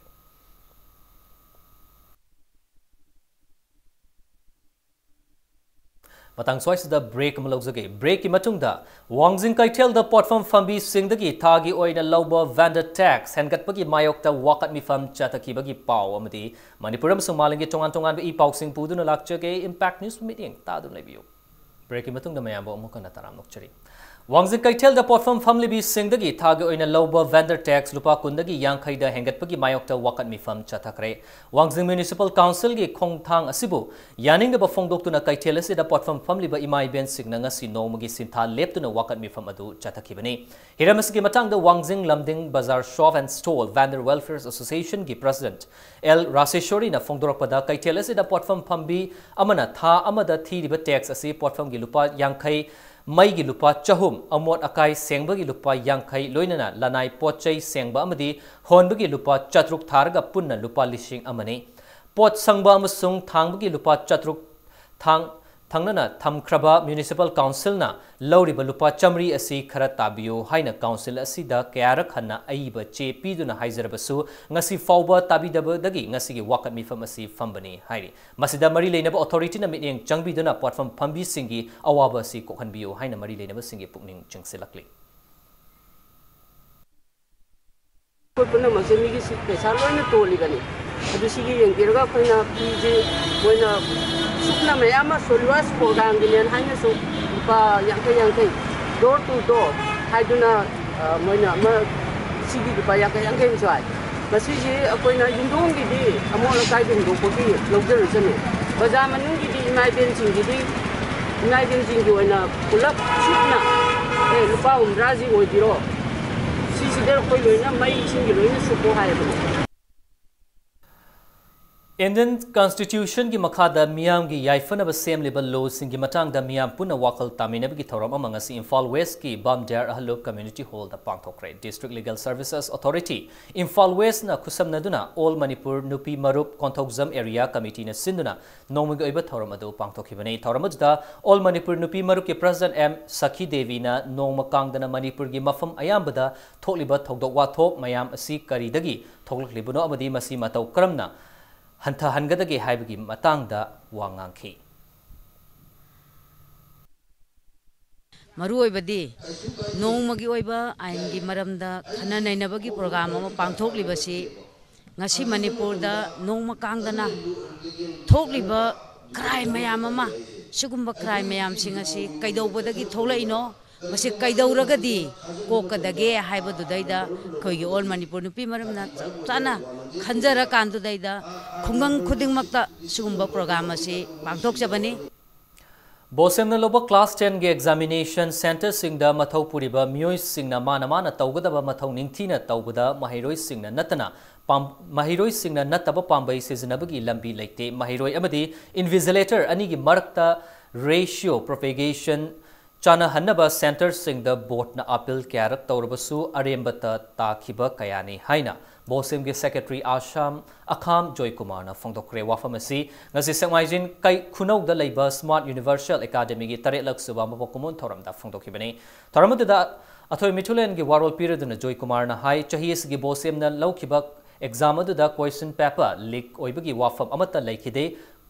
ꯃꯇꯥꯡ ꯁ꯭ꯋꯥꯏꯁꯤꯗ break ꯑꯃ ꯂꯧꯖꯒꯦ꯫ Breakꯀꯤ ꯃꯇꯨꯡꯗ ꯋꯥꯡꯖꯤꯡ ꯀꯩꯊꯦꯜꯗ ꯄꯣꯠꯐꯝ ꯐꯝꯕꯤꯁꯤꯡꯗꯒꯤ ꯊꯥꯒꯤ ꯑꯣꯏꯅ ꯂꯧꯕ vendor tax ꯍꯦꯟꯒꯠꯄꯒꯤ ꯃꯥꯌꯣꯛꯇ ꯋꯥꯀꯠ ꯃꯤꯐꯝ ꯆꯠꯊꯈꯤꯕꯒꯤ ꯄꯥꯎ ꯑꯃꯗꯤ ꯃꯅꯤꯄꯨꯔ ꯑꯃꯁꯨꯡ ꯃꯥꯂꯦꯝꯒꯤ ꯇꯣꯉꯥꯟ ꯇꯣꯉꯥꯟꯕ ꯏ ꯄꯥꯎꯁꯤꯡ ꯄꯨꯗꯨꯅ ꯂꯥꯛꯆꯒꯦ꯫ Impact News ꯃꯤꯠꯌꯦꯡ ꯇꯥꯗꯨꯅ ꯂꯩꯕꯤꯌꯨ꯫ Breakꯀꯤ ꯃꯇꯨꯡꯗ ꯃꯌꯥꯝꯕꯨ ꯑꯃꯨꯛ ꯍꯟꯅ ꯇꯔꯥꯝꯅ ꯑꯣꯛꯆꯔꯤ꯫ ꯋꯥꯡꯖꯤꯡ ꯀꯩꯊꯦꯜꯗ ꯄꯣꯠꯐꯝ ꯐꯝꯂꯤꯕꯤꯁꯤꯡꯗꯒꯤ ꯊꯥꯒꯤ ꯑꯣꯏꯅ ꯂꯧꯕ vendor tax ꯂꯨꯄꯥ ꯀꯨꯟꯗꯒꯤ ꯌꯥꯡꯈꯩꯗ ꯍꯦꯟꯒꯠꯄꯒꯤ ꯃꯥꯌꯣꯛꯇ ꯋꯥꯀꯠ ꯃꯤꯐꯝ ꯆꯠꯊꯈ꯭ꯔꯦ꯫ ꯋꯥꯡꯖꯤꯡ Municipal Councilꯒꯤ ꯈꯣꯡꯊꯥꯡ ꯑꯁꯤꯕꯨ ꯌꯥꯅꯤꯡꯗꯕ ꯐꯣꯡꯗꯣꯛꯇꯨꯅ ꯀꯩꯊꯦꯜ ꯑꯁꯤꯗ ꯄꯣꯠꯐꯝ ꯐꯝꯂꯤꯕ ꯏꯃꯥ ꯏꯕꯦꯟꯁꯤꯡꯅ ꯉꯁꯤ ꯅꯣꯡꯃꯒꯤ ꯁꯤꯟꯊꯥ ꯂꯦꯞꯇꯨꯅ ꯋꯥꯀꯠ ꯃꯤꯐꯝ ꯑꯗꯨ ꯆꯠꯊꯈꯤꯕꯅꯤ꯫ ꯍꯤꯔꯝ ꯑꯁꯤꯒꯤ ꯃꯇꯥꯡꯗ ꯋꯥꯡꯖꯤꯡ ꯂꯝꯗꯤꯡ ꯕꯖꯥꯔ Shop and Stall Vendor Welfare Associationꯒꯤ President L ꯔꯥꯁꯦꯁꯣꯔꯤꯅ ꯐꯣꯡꯗꯣꯔꯛꯄꯗ, ꯀꯩꯊꯦꯜ ꯑꯁꯤꯗ ꯄꯣꯠꯐꯝ ꯐꯝꯕꯤ ꯑꯃꯅ ꯊꯥ ꯑꯃꯗ ꯊꯤꯔꯤꯕ tax ꯑꯁꯤ ꯄꯣꯠꯐꯝꯒꯤ ꯂꯨꯄꯥ ꯌꯥꯡꯈꯩ, ꯃꯩꯒꯤ ꯂꯨꯄꯥ ꯆꯍꯨꯝ, ꯑꯃꯣꯠ ꯑꯀꯥꯏ ꯁꯦꯡꯕꯒꯤ ꯂꯨꯄꯥ ꯌꯥꯡꯈꯩ, ꯂꯣꯏꯅꯅ ꯂꯅꯥꯏ ꯄꯣꯠ ꯆꯩ ꯁꯦꯡꯕ ꯑꯃꯗꯤ ꯍꯣꯟꯕꯒꯤ ꯂꯨꯄꯥ ꯆꯥꯇ꯭ꯔꯨꯛ ꯊꯥꯔꯒ ꯄꯨꯟꯅ ꯂꯨꯄꯥ ꯂꯤꯁꯤꯡ ꯑꯃꯅꯤ꯫ ꯄꯣꯠ ꯁꯪꯕ ꯑꯃꯁꯨꯡ ꯊꯥꯡꯕꯒꯤ ꯂꯨꯄꯥ ꯆꯥꯇ꯭ꯔꯨꯛ ꯊꯥꯡ-, ꯊꯪꯅꯅ ꯊꯝꯈ꯭ꯔꯕ Municipal Councilꯅ ꯂꯧꯔꯤꯕ ꯂꯨꯄꯥ ꯆꯥꯃꯔꯤ ꯑꯁꯤ ꯈꯔ ꯇꯥꯕꯤꯌꯨ ꯍꯥꯏꯅ council ꯑꯁꯤꯗ ꯀꯌꯥꯔꯛ ꯍꯟꯅ ꯑꯏꯕ ꯆꯦ ꯄꯤꯗꯨꯅ ꯍꯥꯏꯖꯔꯕꯁꯨ, ꯉꯁꯤ ꯐꯥꯎꯕ ꯇꯥꯕꯤꯗꯕꯗꯒꯤ ꯉꯁꯤꯒꯤ ꯋꯥꯀꯠ ꯃꯤꯐꯝ ꯑꯁꯤ ꯐꯝꯕꯅꯤ ꯍꯥꯏꯔꯤ꯫ ꯃꯁꯤꯗ ꯃꯔꯤ ꯂꯩꯅꯕ authorityꯅ ꯃꯤꯠꯌꯦꯡ ꯆꯪꯕꯤꯗꯨꯅ ꯄꯣꯠꯐꯝ ꯐꯝꯕꯤꯁꯤꯡꯒꯤ ꯑꯋꯥꯕ ꯑꯁꯤ ꯀꯣꯛꯍꯟꯕꯤꯌꯨ ꯍꯥꯏꯅ ꯃꯔꯤ ꯂꯩꯅꯕꯁꯤꯡꯒꯤ ꯄꯨꯛꯅꯤꯡ ꯆꯤꯡꯁꯤꯜꯂꯛꯂꯤ꯫ ꯑꯩꯈꯣꯏ ꯄꯨꯝꯅꯃꯛꯁꯦ ꯃꯤꯒꯤ ꯁꯤ ꯄꯩꯁꯥ ꯂꯣꯏꯅ ꯇꯣꯜꯂꯤꯕꯅꯤ꯫ ꯑꯗꯨ ꯁꯤꯒꯤ ꯌꯦꯡꯕꯤꯔꯒ ꯑꯩꯈꯣꯏꯅ ꯐꯤꯁꯦ ꯃꯣꯏꯅ ꯁꯨꯞꯅ ꯃꯌꯥꯝ ꯑꯃ ꯁꯣꯂꯨꯋꯥꯁ ꯄ꯭ꯔꯣꯒ꯭ꯔꯥꯝꯒꯤꯅꯦꯅ ꯍꯥꯏꯅꯁꯨ ꯂꯨꯄꯥ ꯌꯥꯡꯈꯩ ꯌꯥꯡꯈꯩ, door to door ꯍꯥꯏꯗꯨꯅ, ꯑ, ꯃꯣꯏꯅ ꯑꯃ ꯁꯤꯒꯤ ꯂꯨꯄꯥ ꯌꯥꯡꯈꯩ ꯌꯥꯡꯈꯩ ꯑꯃꯁꯨ ꯍꯥꯏ꯫ ꯃꯁꯤꯁꯤ ꯑꯩꯈꯣꯏꯅ ꯌꯨꯝꯊꯣꯡꯒꯤꯗꯤ ꯑꯃꯣꯠ ꯑꯀꯥꯏꯗ ꯍꯨꯟꯗꯣꯛꯄꯒꯤ ꯂꯧꯖꯔꯨꯁꯅꯨ꯫ ꯕꯖꯥꯔ ꯃꯅꯨꯡꯒꯤꯗꯤ ꯏꯃꯥ ꯏꯕꯦꯟꯁꯤꯡꯒꯤꯗꯤ, ꯏꯃꯥ ꯏꯕꯦꯟꯁꯤꯡꯒꯤ ꯑꯣꯏꯅ ꯄꯨꯂꯞ ꯁꯨꯞꯅ, "ꯑꯦ, ꯂꯨꯄꯥ ꯍꯨꯝꯗ꯭ꯔꯥꯁꯤ ꯑꯣꯏꯕꯤꯔꯣ, ꯁꯤꯁꯤꯗ ꯑꯩꯈꯣꯏ ꯂꯣꯏꯅ ꯃꯩ ꯏꯁꯤꯡꯒꯤ ꯂꯣꯏꯅ ꯁꯨꯞꯄꯣ" ꯍꯥꯏꯌꯦꯕ꯫ Indian Constitutionꯒꯤ ꯃꯈꯥꯗ ꯃꯤꯌꯥꯝꯒꯤ ꯌꯥꯏꯐꯅꯕ ꯁꯦꯝꯂꯤꯕ lawꯁꯤꯡꯒꯤ ꯃꯇꯥꯡꯗ ꯃꯤꯌꯥꯝ ꯄꯨꯟꯅ ꯋꯥꯈꯜ ꯇꯥꯃꯤꯟꯅꯕꯒꯤ ꯊꯧꯔꯝ ꯑꯃ ꯉꯁꯤ Imphal Westꯀꯤ ꯕꯥꯝꯗꯤꯌꯥꯔ ꯑꯍꯜꯂꯨꯞ Community Hallꯗ ꯄꯥꯡꯊꯣꯛꯈ꯭ꯔꯦ꯫ District Legal Services Authority, Imphal Westꯅ ꯈꯨꯠꯁꯝꯅꯗꯨꯅ All Manipur ꯅꯨꯄꯤ ꯃꯔꯨꯞ ꯀꯣꯟꯊꯧꯖꯝ Area Committeeꯅ ꯁꯤꯟꯗꯨꯅ ꯅꯣꯡꯃꯒꯤ ꯑꯣꯏꯕ ꯊꯧꯔꯝ ꯑꯗꯨ ꯄꯥꯡꯊꯣꯛꯈꯤꯕꯅꯤ꯫ ꯊꯧꯔꯝ ꯑꯗꯨꯗ All Manipur ꯅꯨꯄꯤ ꯃꯔꯨꯞꯀꯤ President ꯑꯦꯝ ꯁꯈꯤ ꯗꯦꯕꯤꯅ ꯅꯣꯡꯃ ꯀꯥꯡꯗꯅ ꯃꯅꯤꯄꯨꯔꯒꯤ ꯃꯐꯝ ꯑꯌꯥꯝꯕꯗ ꯊꯣꯛꯂꯤꯕ ꯊꯧꯗꯣꯛ ꯋꯥꯊꯣꯛ ꯃꯌꯥꯝ ꯑꯁꯤ ꯀꯔꯤꯗꯒꯤ ꯊꯣꯛꯂꯛꯂꯤꯕꯅꯣ ꯑꯃꯗꯤ ꯃꯁꯤ ꯃꯇꯧ ꯀꯔꯝꯅ ꯍꯟꯊꯍꯟꯒꯗꯒꯦ ꯍꯥꯏꯕꯒꯤ ꯃꯇꯥꯡꯗ ꯋꯥ ꯉꯥꯡꯈꯤ꯫ ꯃꯔꯨꯑꯣꯏꯕꯗꯤ ꯅꯣꯡꯃꯒꯤ ꯑꯣꯏꯕ ꯑꯥꯏꯟꯒꯤ ꯃꯔꯝꯗ ꯈꯟꯅ ꯅꯩꯅꯕꯒꯤ ꯄ꯭ꯔꯣꯒ꯭ꯔꯥꯝ ꯑꯃ ꯄꯥꯡꯊꯣꯛꯂꯤꯕꯁꯤ ꯉꯁꯤ ꯃꯅꯤꯄꯨꯔꯗ ꯅꯣꯡꯃ ꯀꯥꯡꯗꯅ ꯊꯣꯛꯂꯤꯕ ꯀ꯭ꯔꯥꯏꯝ ꯃꯌꯥꯝ ꯑꯃ, ꯁꯤꯒꯨꯝꯕ ꯀ꯭ꯔꯥꯏꯝ ꯃꯌꯥꯝꯁꯤꯡ ꯑꯁꯤ ꯀꯩꯗꯧꯕꯗꯒꯤ ꯊꯣꯛꯂꯛꯏꯅꯣ, ꯃꯁꯤ ꯀꯩꯗꯧꯔꯒꯗꯤ ꯀꯣꯛꯀꯗꯒꯦ ꯍꯥꯏꯕꯗꯨꯗꯩꯗ ꯑꯩꯈꯣꯏꯒꯤ ꯑꯣꯜ ꯃꯅꯤꯄꯨꯔ ꯅꯨꯄꯤ ꯃꯔꯨꯞꯅ ꯆꯞ ꯆꯥꯅ ꯈꯟꯖꯔꯀꯥꯟꯗꯨꯗꯩꯗ ꯈꯨꯡꯒꯪ ꯈꯨꯗꯤꯡꯃꯛꯇ ꯁꯤꯒꯨꯝꯕ ꯄ꯭ꯔꯣꯒ꯭ꯔꯥꯝ ꯑꯁꯤ ꯄꯥꯡꯊꯣꯛꯆꯕꯅꯤ꯫ ꯕꯣꯁꯦꯝꯅ ꯂꯧꯕ class tenꯒꯤ examination centreꯁꯤꯡꯗ ꯃꯊꯧ ꯄꯨꯔꯤꯕ ꯃꯤꯑꯣꯏꯁꯤꯡꯅ ꯃꯥꯅ ꯃꯥꯅ ꯇꯧꯒꯗꯕ ꯃꯊꯧ ꯅꯤꯡꯊꯤꯅ ꯇꯧꯕꯗ ꯃꯍꯩꯔꯣꯏꯁꯤꯡꯅ ꯅꯠꯇꯅ ꯄꯥꯝ-, ꯃꯍꯩꯔꯣꯏꯁꯤꯡꯅ ꯅꯠꯇꯕ ꯄꯥꯝꯕꯩ ꯁꯤꯖꯤꯟꯅꯕꯒꯤ ꯂꯝꯕꯤ ꯂꯩꯇꯦ꯫ ꯃꯍꯩꯔꯣꯏ ꯑꯃꯗꯤ invigilator ꯑꯅꯤꯒꯤ ꯃꯔꯛꯇ ratio propagation ꯆꯥꯅꯍꯟꯅꯕ centreꯁꯤꯡꯗ boardꯅ appeal ꯀꯌꯥꯔꯛ ꯇꯧꯔꯕꯁꯨ ꯑꯔꯦꯝꯕꯇ ꯇꯥꯈꯤꯕ ꯀꯌꯥꯅꯤ ꯍꯥꯏꯅ ꯕꯣꯁꯦꯝꯒꯤ secretary ꯑꯁꯥꯝ ꯑꯈꯥꯝ ꯖꯣꯏꯀꯨꯃꯥꯔꯅ ꯐꯣꯡꯗꯣꯛꯈ꯭ꯔꯦ꯫ ꯋꯥꯐꯝ ꯑꯁꯤ ꯉꯁꯤ ꯁꯦꯛꯃꯥꯏꯖꯤꯡ ꯀꯩ ꯈꯨꯅꯧꯗ ꯂꯩꯕ Smart Universal Academyꯒꯤ ꯇꯔꯦꯠꯂꯛ ꯁꯨꯕ ꯃꯄꯣꯛ ꯀꯨꯝꯑꯣꯟ ꯊꯧꯔꯝꯗ ꯐꯣꯡꯗꯣꯛꯈꯤꯕꯅꯤ꯫ ꯊꯧꯔꯝ ꯑꯗꯨꯗ ꯑꯊꯣꯏ ꯃꯤꯊꯨꯂꯦꯟꯒꯤ ꯋꯥꯔꯣꯜ ꯄꯤꯔꯗꯨꯅ ꯖꯣꯏꯀꯨꯃꯥꯔꯅ ꯍꯥꯏ, ꯆꯍꯤ ꯑꯁꯤꯒꯤ ꯕꯣꯁꯦꯝꯅ ꯂꯧꯈꯤꯕ exam ꯑꯗꯨꯗ question paper leak ꯑꯣꯏꯕꯒꯤ ꯋꯥꯐꯝ ꯑꯃꯠꯇ ꯂꯩꯈꯤꯗꯦ꯫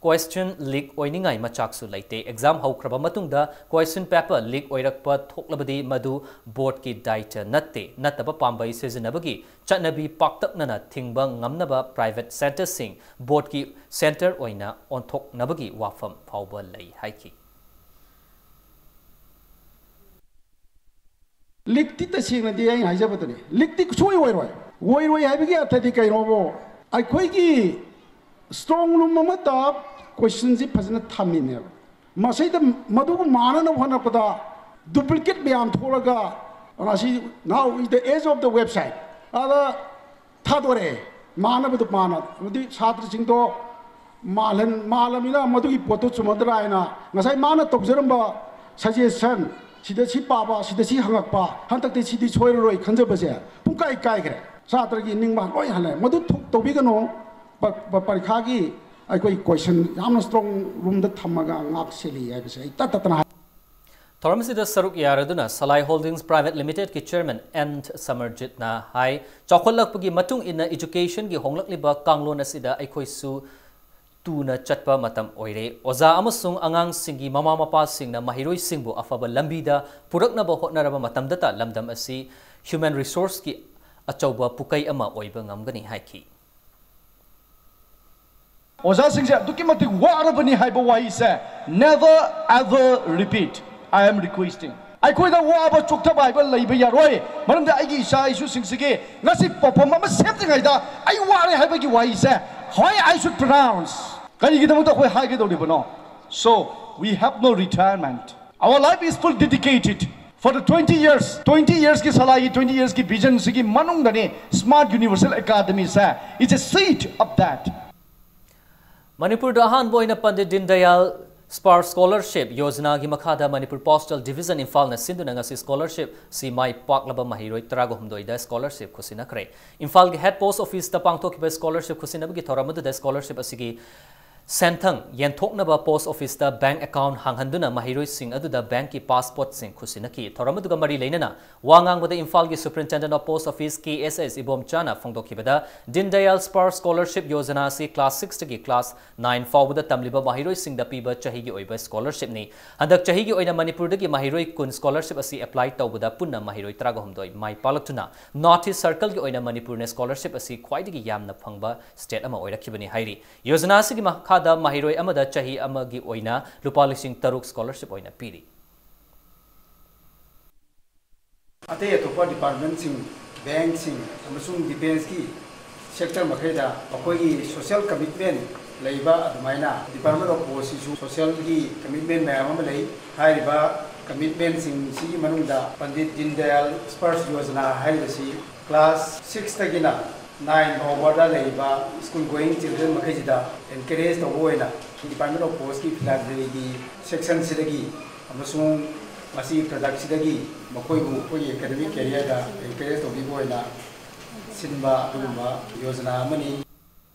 Question leak ꯑꯣꯏꯅꯤꯡꯉꯥꯏ ꯃꯆꯥꯛꯁꯨ ꯂꯩꯇꯦ꯫ Exam ꯍꯧꯈ꯭ꯔꯕ ꯃꯇꯨꯡꯗ question paper leak ꯑꯣꯏꯔꯛꯄ ꯊꯣꯛꯂꯕꯗꯤ ꯃꯗꯨ boardꯀꯤ ꯗꯥꯏꯇ ꯅꯠꯇꯦ꯫ ꯅꯠꯇꯕ ꯄꯥꯝꯕꯩ ꯁꯤꯖꯤꯟꯅꯕꯒꯤ ꯆꯠꯅꯕꯤ ꯄꯥꯛꯇꯛꯅꯅ ꯊꯤꯡꯕ ꯉꯝꯅꯕ private centreꯁꯤꯡ boardꯀꯤ centre ꯑꯣꯏꯅ ꯑꯣꯟꯊꯣꯛꯅꯕꯒꯤ ꯋꯥꯐꯝ ꯐꯥꯎꯕ ꯂꯩ ꯍꯥꯏꯈꯤ꯫ Leakꯇꯤ ꯇꯁꯦꯡꯅꯗꯤ ꯑꯩꯅ ꯍꯥꯏꯖꯕꯗꯨꯅꯤ, leakꯇꯤ ꯁꯣꯏ ꯑꯣꯏꯔꯣꯏ꯫ ꯑꯣꯏꯔꯣꯏ ꯍꯥꯏꯕꯒꯤ ꯑꯔꯊꯗꯤ ꯀꯩꯅꯣꯕꯨ, ꯑꯩꯈꯣꯏꯒꯤ strong room ꯑꯃꯠꯇ questionꯁꯤ ꯐꯖꯅ ꯊꯝꯃꯤꯅꯦꯕ꯫ ꯃꯁꯤꯗ ꯃꯗꯨꯕꯨ ꯃꯥꯟꯅꯅꯕ ꯍꯣꯠꯅꯔꯛꯄꯗ duplicate ꯃꯌꯥꯝ ꯊꯣꯛꯂꯒ, ꯉꯁꯤ now is the age of the website, ꯑꯗ ꯊꯥꯗꯣꯔꯛꯑꯦ꯫ ꯃꯥꯟꯅꯕꯗꯨ ꯃꯥꯟꯅ, ꯑꯃꯗꯤ ꯁꯥꯇ꯭ꯔꯁꯤꯡꯗꯣ ꯃꯥꯜꯍꯟ-, ꯃꯥꯜꯂꯃꯤꯅ ꯃꯗꯨꯒꯤ ꯄꯣꯠꯇꯨ ꯆꯨꯝꯃꯗ꯭ꯔꯥ ꯍꯥꯏꯅ ꯉꯁꯥꯏ ꯃꯥꯅ ꯇꯧꯖꯔꯝꯕ suggestion, ꯁꯤꯗ ꯁꯤ ꯄꯥꯕ, ꯁꯤꯗ ꯁꯤ ꯍꯪꯉꯛꯄ, ꯍꯟꯗꯛꯇꯤ ꯁꯤꯗꯤ ꯁꯣꯏꯔꯔꯣꯏ ꯈꯟꯖꯕꯁꯦ ꯄꯨꯡꯀꯥꯏ ꯀꯥꯏꯈ꯭ꯔꯦ꯫ ꯁꯥꯇ꯭ꯔꯒꯤ ꯅꯤꯡꯕ ꯂꯣꯏ ꯍꯜꯂꯦ꯫ ꯃꯗꯨ ꯊꯣꯛ-, ꯇꯧꯕꯤꯒꯅꯨ꯫ ꯄ-, ꯄ-, ꯄꯔꯤꯈꯥꯒꯤ ꯑꯩꯈꯣꯏ question ꯌꯥꯝꯅ strong roomꯗ ꯊꯝꯃꯒ ꯉꯥꯛ ꯁꯦꯜꯂꯤ ꯍꯥꯏꯕꯁꯦ ꯑꯩ ꯇꯠ ꯇꯠꯇꯅ ꯍꯥꯏ꯫ ꯊꯧꯔꯝ ꯑꯁꯤꯗ ꯁꯔꯨꯛ ꯌꯥꯔꯗꯨꯅ Salai Holdings Private Limitedꯀꯤ chairman ꯑꯦꯟ ꯁꯃꯔꯖꯤꯠꯅ ꯍꯥꯏ, ꯆꯥꯎꯈꯠꯂꯛꯄꯒꯤ ꯃꯇꯨꯡ ꯏꯟꯅ educationꯒꯤ ꯍꯣꯡꯂꯛꯂꯤꯕ ꯀꯥꯡꯂꯣꯟ ꯑꯁꯤꯗ ꯑꯩꯈꯣꯏꯁꯨ ꯇꯨꯅ ꯆꯠꯄ ꯃꯇꯝ ꯑꯣꯏꯔꯦ꯫ ꯑꯣꯖꯥ ꯑꯃꯁꯨꯡ ꯑꯉꯥꯡꯁꯤꯡꯒꯤ ꯃꯃꯥ ꯃꯄꯥꯁꯤꯡꯅ ꯃꯍꯩꯔꯣꯏꯁꯤꯡꯕꯨ ꯑꯐꯕ ꯂꯝꯕꯤꯗ ꯄꯨꯔꯛꯅꯕ ꯍꯣꯠꯅꯔꯕ ꯃꯇꯝꯗꯇ ꯂꯝꯗꯝ ꯑꯁꯤ human resourceꯀꯤ ꯑꯆꯧꯕ ꯄꯨꯀꯩ ꯑꯃ ꯑꯣꯏꯕ ꯉꯝꯒꯅꯤ ꯍꯥꯏꯈꯤ꯫ ꯑꯣꯖꯥꯁꯤꯡꯁꯦ ꯑꯗꯨꯛꯀꯤ ꯃꯇꯤꯛ ꯋꯥꯔꯕꯅꯤ ꯍꯥꯏꯕ ꯋꯥꯍꯩꯁꯦ never ever repeat, I am requesting꯫ ꯑꯩꯈꯣꯏꯗ ꯋꯥꯕ ꯆꯣꯛꯊꯕ ꯍꯥꯏꯕ ꯂꯩꯕ ꯌꯥꯔꯣꯏ꯫ ꯃꯔꯝꯗꯤ ꯑꯩꯒꯤ ꯏꯆꯥ ꯏꯁꯨꯁꯤꯡꯁꯤꯒꯤ ꯉꯁꯤ ꯄꯣꯠꯐꯝ ꯑꯃ ꯁꯦꯝꯗ꯭ꯔꯤꯉꯩꯗ ꯑꯩ ꯋꯥꯔꯦ ꯍꯥꯏꯕꯒꯤ ꯋꯥꯍꯩꯁꯦ why I should pronounce? ꯀꯔꯤꯒꯤꯗꯃꯛꯇ ꯑꯩꯈꯣꯏ ꯍꯥꯏꯒꯗꯧꯔꯤꯕꯅꯣ? So we have no retirement. Our life is full dedicated for the twenty years, twenty yearsꯀꯤ Salaigi twenty yearsꯀꯤ visionꯁꯤꯒꯤ ꯃꯅꯨꯡꯗꯅꯤ Smart Universal Academyꯁꯦ is a seed of that. ꯃꯅꯤꯄꯨꯔꯗ ꯑꯍꯥꯟꯕ ꯑꯣꯏꯅ ꯄꯟꯗꯤꯠ ꯗꯤꯟ ꯗꯌꯥꯜ Spark Scholarship ꯌꯣꯖꯅꯥꯒꯤ ꯃꯈꯥꯗ ꯃꯅꯤꯄꯨꯔ Postal Division ꯏꯝꯐꯥꯜꯅ ꯁꯤꯟꯗꯨꯅ ꯉꯁꯤ scholarshipꯁꯤ ꯃꯥꯏ ꯄꯥꯛꯂꯕ ꯃꯍꯩꯔꯣꯏ ꯇꯔꯥꯒ ꯍꯨꯝꯗꯣꯏꯗ scholarship ꯈꯨꯠꯁꯤꯟꯅꯈ꯭ꯔꯦ꯫ ꯏꯝꯐꯥꯜꯒꯤ head post officeꯇ ꯄꯥꯡꯊꯣꯛꯈꯤꯕ scholarship ꯈꯨꯠꯁꯤꯟꯅꯕꯒꯤ ꯊꯧꯔꯝ ꯑꯗꯨꯗ scholarship ꯑꯁꯤꯒꯤ ꯁꯦꯟꯊꯪ ꯌꯦꯟꯊꯣꯛꯅꯕ ꯄꯣꯁ ꯑꯣꯐꯤꯁꯇ ꯕꯦꯡꯛ ꯑꯦꯀꯥꯎꯟꯠ ꯍꯥꯡꯍꯟꯗꯨꯅ ꯃꯍꯩꯔꯣꯏꯁꯤꯡ ꯑꯗꯨꯗ ꯕꯦꯡꯛꯀꯤ ꯄꯥꯁꯄꯣꯔꯠꯁꯤꯡ ꯈꯨꯠꯁꯤꯟꯅꯈꯤ꯫ ꯊꯧꯔꯝ ꯑꯗꯨꯒ ꯃꯔꯤ ꯂꯩꯅꯅ ꯋꯥ ꯉꯥꯡꯕꯗ ꯏꯝꯐꯥꯜꯒꯤ superintendent of post office, K S S, ꯏꯕꯣꯝꯆꯥꯅ ꯐꯣꯡꯗꯣꯛꯈꯤꯕꯗ, ꯗꯤꯟ ꯗꯌꯥꯜ ꯁ꯭ꯄꯥꯔꯁ ꯁ꯭ꯀꯣꯂꯔꯁꯤꯞ ꯌꯣꯖꯅꯥ ꯑꯁꯤ ꯀ꯭ꯂꯥꯁ ꯁꯤꯛꯁꯇꯒꯤ ꯀ꯭ꯂꯥꯁ ꯅꯥꯏꯟ ꯐꯥꯎꯕꯗ ꯇꯝꯂꯤꯕ ꯃꯍꯩꯔꯣꯏꯁꯤꯡꯗ ꯄꯤꯕ ꯆꯍꯤꯒꯤ ꯑꯣꯏꯕ ꯁ꯭ꯀꯣꯂꯔꯁꯤꯞꯅꯤ꯫ ꯍꯟꯗꯛ ꯆꯍꯤꯒꯤ ꯑꯣꯏꯅ ꯃꯅꯤꯄꯨꯔꯗꯒꯤ ꯃꯍꯩꯔꯣꯏ ꯀꯨꯟ ꯁ꯭ꯀꯣꯂꯔꯁꯤꯞ ꯑꯁꯤ ꯑꯦꯄ꯭ꯂꯥꯏ ꯇꯧꯕꯗ ꯄꯨꯟꯅ ꯃꯍꯩꯔꯣꯏ ꯇꯔꯥꯒ ꯍꯨꯝꯗꯣꯏ ꯃꯥꯏ ꯄꯥꯛꯂꯛꯇꯨꯅ ꯅꯣꯔꯊ ꯏꯁ꯭ꯠ ꯁꯔꯀꯜꯒꯤ ꯑꯣꯏꯅ ꯃꯅꯤꯄꯨꯔꯅ ꯁ꯭ꯀꯣꯂꯔꯁꯤꯞ ꯑꯁꯤ ꯈ꯭ꯋꯥꯏꯗꯒꯤ ꯌꯥꯝꯅ ꯐꯪꯕ ꯁ꯭ꯇꯦꯠ ꯑꯃ ꯑꯣꯏꯔꯛꯈꯤꯕꯅꯤ ꯍꯥꯏꯔꯤ꯫ ꯌꯣꯖꯅꯥ ꯑꯁꯤꯒꯤ ꯃꯈꯥꯗ ꯃꯍꯩꯔꯣꯏ ꯑꯃꯗ ꯆꯍꯤ ꯑꯃꯒꯤ ꯑꯣꯏꯅ ꯂꯨꯄꯥ ꯂꯤꯁꯤꯡ ꯇꯔꯨꯛ ꯁ꯭ꯀꯣꯂꯔꯁꯤꯞ ꯑꯣꯏꯅ ꯄꯤꯔꯤ꯫ ꯑꯇꯩ ꯑꯇꯣꯞꯄ ꯗꯤꯄꯥꯔꯠꯃꯦꯟꯠꯁꯤꯡ, ꯕꯦꯡꯛꯁꯤꯡ ꯑꯃꯁꯨꯡ ꯗꯤꯐꯦꯟꯁꯀꯤ ꯁꯦꯛꯇꯔ ꯃꯈꯩꯗ ꯃꯈꯣꯏꯒꯤ ꯁꯣꯁꯤꯌꯦꯜ ꯀꯃꯤꯠꯃꯦꯟꯠ ꯂꯩꯕ ꯑꯗꯨꯃꯥꯏꯅ ꯗꯤꯄꯥꯔꯠꯃꯦꯟꯠ ꯑꯣꯐ ꯄꯣꯁꯁꯤꯁꯨ ꯁꯣꯁꯤꯌꯦꯜꯒꯤ ꯀꯃꯤꯠꯃꯦꯟꯠ ꯃꯌꯥꯝ ꯑꯃ ꯂꯩ꯫ ꯍꯥꯏꯔꯤꯕ ꯀꯃꯤꯠꯃꯦꯟꯠꯁꯤꯡꯁꯤꯒꯤ ꯃꯅꯨꯡꯗ ꯄꯟꯗꯤꯠ ꯗꯤꯟ ꯗꯌꯥꯜ ꯁ꯭ꯄꯥꯔꯁ ꯌꯣꯖꯅꯥ ꯍꯥꯏꯔꯤꯕꯁꯤ ꯀ꯭ꯂꯥꯁ ꯁꯤꯛꯁꯇꯒꯤꯅ ꯅꯥꯏꯟ ꯐꯥꯎꯕꯗ ꯂꯩꯔꯤꯕ ꯁ꯭ꯀꯨꯜ ꯒꯣꯌꯤꯡ ꯆꯤꯜꯗ꯭ꯔꯦꯟ ꯃꯈꯩꯁꯤꯗ ꯑꯦꯟꯀꯔꯦꯖ ꯇꯧꯕ ꯑꯣꯏꯅ ꯗꯤꯄꯥꯔꯠꯃꯦꯟꯠ ꯑꯣꯐ ꯄꯣꯁꯀꯤ ꯐꯤꯂꯥꯟꯊ꯭ꯔꯣꯄꯤꯒꯤ ꯁꯦꯛꯁꯟꯁꯤꯗꯒꯤ ꯑꯃꯁꯨꯡ ꯃꯁꯤꯒꯤ ꯄ꯭ꯔꯗꯛꯁꯤꯗꯒꯤ ꯃꯈꯣꯏꯕꯨ ꯑꯩꯈꯣꯏꯒꯤ ꯑꯦꯀꯥꯗꯃꯤꯛ ꯀꯦꯔꯤꯌꯔꯗ ꯑꯦꯟꯀꯔꯦꯖ ꯇꯧꯕꯤꯕ ꯑꯣꯏꯅ ꯁꯤꯟꯕ ꯑꯗꯨꯒꯨꯝꯕ ꯌꯣꯖꯅꯥ ꯑꯃꯅꯤ꯫